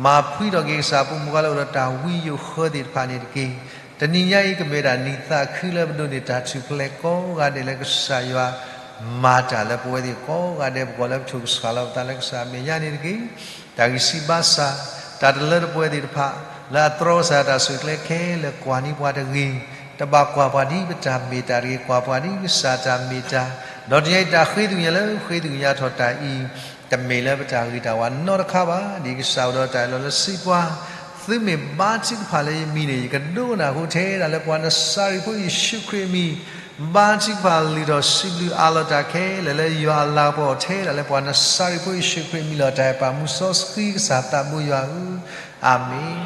မၤဖှံထီၣ်က့ၤကစၢ်ဖိမုၣ်ဖိခွါလၢအိၣ်ဒီးတၢ်ဝံယိာ်ဃၢသ့ၣ်တဖၣ်န့ၣ်တက့ၢ်. တနံၤညါအံၤ ကမ့ၢ်ဝဲဒၣ်နံၣ်သးခုလၢပဒိးန့ၢ်တၢ်ထူၣ်ဖျဲးကိးဂၤဒဲးလၢကစၢ်ယွၤ မၤတၢ်လၢပဝဲသ့ၣ်ကိးဂၤဒဲး ပဂီၢ်လၢပထိၣ်ကစၢ်လီၤပသးလၢကစၢ်အမဲာ်ညါန့ၣ်တက့ၢ်. တၢ်ဂံၢ်စၢ်ဘါစၢ် တၢ်တလၢတပှဲၤသ့ၣ်တဖၣ် လၢအတြီကစၢ်ယွၤတၢ်ဆိၣ်ကျဲခဲလၢာ်ကွၢ်န့ၢ်ပှၤတဂ့ၤ, တဘၣ်ကွၢ်ပှၤဒ်ပတၢ်မ့ၢ်တၢ်တဂ့ၤ, ကွၢ်ပှၤဒ်ကစၢ်တၢ်မ့ၢ်တၢ်, ဒီးတနံၤညါအံၤတၢ်ဃ့သကွံာ်ညါလၢဃ့သကွံာ်ညါထီၣ်တၢ်အံၤ တမ့ၢ်လၢပတၢ်ဂ့ၤတၢ်ဝါနီတခါဘၣ်, ဒ်ကစၢ်အိၣ်ဒီးတၢ်အၢၣ်လီၤလၢစံးပှၤ, သုမ့ၢ်ဘါထုကဖၣ်လၢယမံၤန့ၣ် ယကဒိကနၣ်အဃိ ထဲဒၣ်လၢပှၤနစၤရ့းဖိယ့ၣ်ၡူးခရံာ်အမံၤ ဘါထုကဖၣ်လုၢ်ထီၣ်စံးဘျုးအးလီၤတၢ်ခဲလၢာ်လၢယွၤအလၤကပီၤ ထဲဒၣ်လၢပှၤနစၤရ့းဖိယ့ၣ်ၡူးခရံာ်အမံၤလီၤ. တၢ်အဲၣ်ပၢ်မူစီဆှံကစၢ်သးဘိယွၤဧၢ, အၤမ့ၣ်.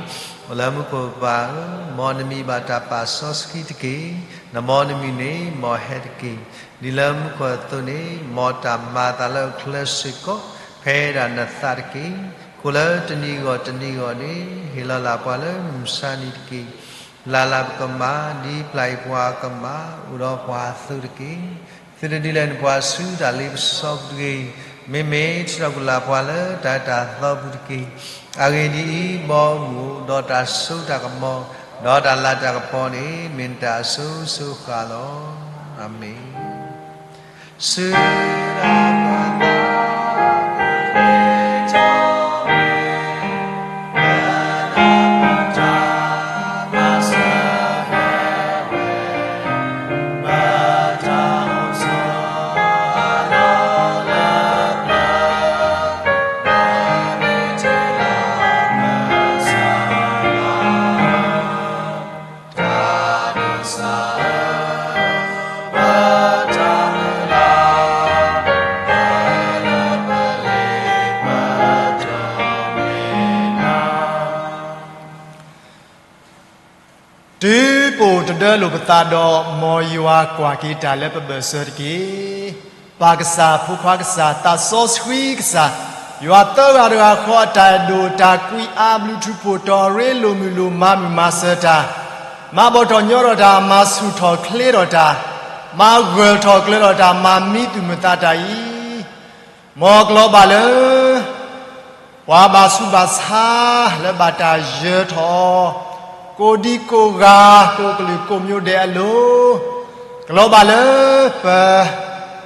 အိၣ်လၢမူခိၣ်ပၢ်ဧၢ, မ်နမံၤဘၣ်တၢ်ပာ်စီဆှံတက့ၢ်. နမ်နမံၤန့ၣ် မ်ဟဲတက့ၢ်. ဒ်လၢမူခိၣ်အသိးန့ၣ် မ်တၢ်မၤအသးလၢအချၢစ့ၢ်ကီး ဖဲဒၣ်နသးတက့ၢ်. ဃိလၢတနံၤဂီၢ်တနံၤဂီၢ်န့ၣ် ဟ့ၣ်လီၤလၢ်ပှၤလၢမုၢ်မဆါနံၤတက့ၢ်. လၢ်လၢ်ပကမၤ ဒ်ပျၢ်အံၤပှၤကမၤ အိၣ်ဒီးပှၤအသိးတက့ၢ်. သုတဒုးလဲၤနပှၤဆူတၢ်လ့ပစီပူၤတဂ့ၤ. မ့မ့ၢ်ထုးထီၣ်ကွံာ်လၢ်ပှၤလၢတၢ်အၢတၢ်သီပူၤတက့ၢ်. အဂ့ၢ်ဒ်အံၤ, မ်အမူးအိၣ်ဒီးတၢ်စိတၢ်ကမီၤ, ဒီးတၢ်လၤတၢ်ကပီၤန့ၣ် မ့ၢ်နတၢ်အစိၤစိၤဃၣ်လီၤ. အၤမ့ၣ်. ဆူ တုၤပအိၣ်တဒၢလိာ်ပသးဒီး မ်ယွၤကွၢ်က့ၤတၢ်လၢပဘၢၣ်စၢၤတက့ၢ်. ပၢ်ကစၢ်, ဖိခွါကစၢ်, သးစီဆှံကစၢ်, ယွၤသၢဂၤတဂၤဃီအတၢ်အဲၣ်ဒိၣ် တၢ်ကွံအါဘျုးထူးဖှိၣ် တီၢ်ရ့လိာ်မုာ်လိာ်မၤမုာ်မၤစၢၤတၢ်, မၤဘီၣ်ထီၣ်ညီထီၣ်တၢ်, မၤဆူၣ်ထီၣ်ချ့ထီၣ်တၢ်, မၤဂၢၢ်ထီၣ်ကျၢၤထီၣ်တၢ်, မၤမံသူၣ်မသးတၢ်အံၤ မ်ကလီၤဘၣ်လၢ ပှၤဘၣ်ဆူးဘၣ်ဆါလၢဘၣ်တၢ်ယၢၤထီၣ် ကိးဒံကိးဂၤ ကိးကလုာ်ကိးမံၤဒဲးအလိၤ, ကလီၤဘၣ်လၢပ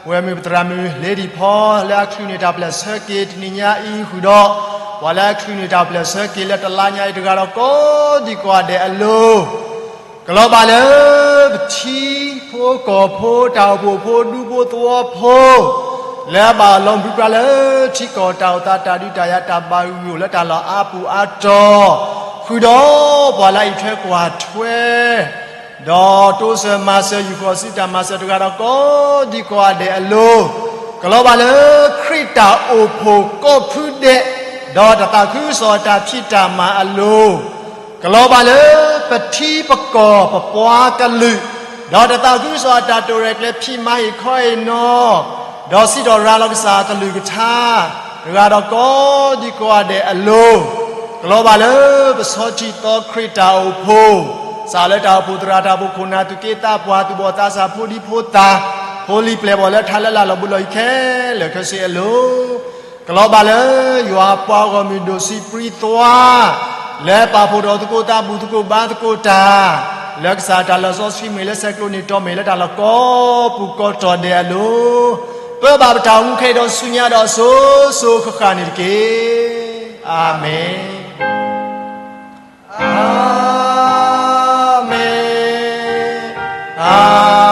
ဝဲၢ်မုၣ်ပသရၣ်မုၣ် လ့ဒံၣ်ဖီ လၢအချုးန့ၢ်တၢ်ပျဲၢ်ဆၢက့ၤတနံၤညါအံၤဃုာ်ဒီး ပှၤလၢအချုးန့ၢ်တၢ်ပျဲၢ်ဆၢက့ၤလၢတလါညါအံၤတဂၤဒီးကိးဒံကိးဂၤဒဲးအလိၤ ကလီၤဘၣ်လၢပထံဖိကီၢ်ဖိ တၢ်အိၣ်ဖှိၣ်ဖိ ဒူဖိသဝီဖိ လၢအဘၣ်လီၤမုၢ်ပြံပြါလၢထံကီၢ် တၢ်အိၣ်သး တၢ်ဒုးတၢ်ယၤ တၢ်ဘၣ်ဂံၢ်ဂုာ်အိၣ်လၢတၢ်လီၢ်အါပူၤအါတီၤ ဃုာ်ဒီးပှၤလၢအအံးထွဲကွၢ်ထွဲ ဒီးတိစၢၤမၤစၢၤ ယူၢ်ဃီၤစုတၢ်မၤစၢၤတဂၤဒီးကိးဒံကိးဂၤဒဲးအလိၤ ကလီၤဘၣ်လၢခရံာ်တၢ်အိၣ်ဖှိၣ်ကိးဖုဒဲး ဒီးတၢ်သးခုကစီၣ်တၢ်ဖံးတၢ်မၤအလိၤ ကလီၤဘၣ်လၢပထံပကီၢ်ပပှၤကလုာ် ဒီးတၢ်သးခုကစီၣ်အတၢ်တိာ်ရဲၣ်ကျဲၤဖံးမၤဟ့ၣ်ခီဟ့ၣ်နီၤ ဒီးစံးထီၣ်ရၤလီၤကစၢ်အကလုၢ်ကထါ တဂၤဒီးကိးဒံကိးဂၤဒဲးအလိၤ ကလီၤဘၣ်လၢပဆီထံၣ်သီခရံာ်တၢ်အိၣ်ဖှိၣ် စးလၢတၢ်အိၣ်ဖှိၣ်သရၣ် တၢ်အိၣ်ဖှိၣ်ခိၣ်နၢ် သူၣ်က့သးပှၢ် သူၣ်ဘီၣ်သးစၢ် ဖိဒံဖိသၣ် ဖိလံၤပျဲၢ်ဘီၣ်လၢထါလၢလာ်လီၤဘူးလီၤအံၤခဲလၢာ်ခဲဆ့အလိၤ ကလီၤဘၣ်လၢ ယွၤပှၤဂီၢ်မုၢ်ဒိၣ်ဆံးပြံသွါ လၢပာ်ဖှိၣ်ထီၣ်သကိးသး ဘူၣ်သကိးဘါသကိးတၢ် လၢကစၢ်တၢ်လီၢ်စီဆှံမ့ၢ်လၢဆဲးကျိးန့ၣ် တီၢ်မ့ၢ်လၢတၢ်လီၢ်ကိးပူၤကိးတီၤဒဲးအလိၤ ပၢဘၣ်ပတၢ်အိၣ်မူခဲအံၤဒီးဆူညါဒီးအစိၤစိၤဃၣ်ဃၣ်န့ၣ်တက့ၢ်. အၤမ့ၣ်. အၤမ့ၣ်. အၤ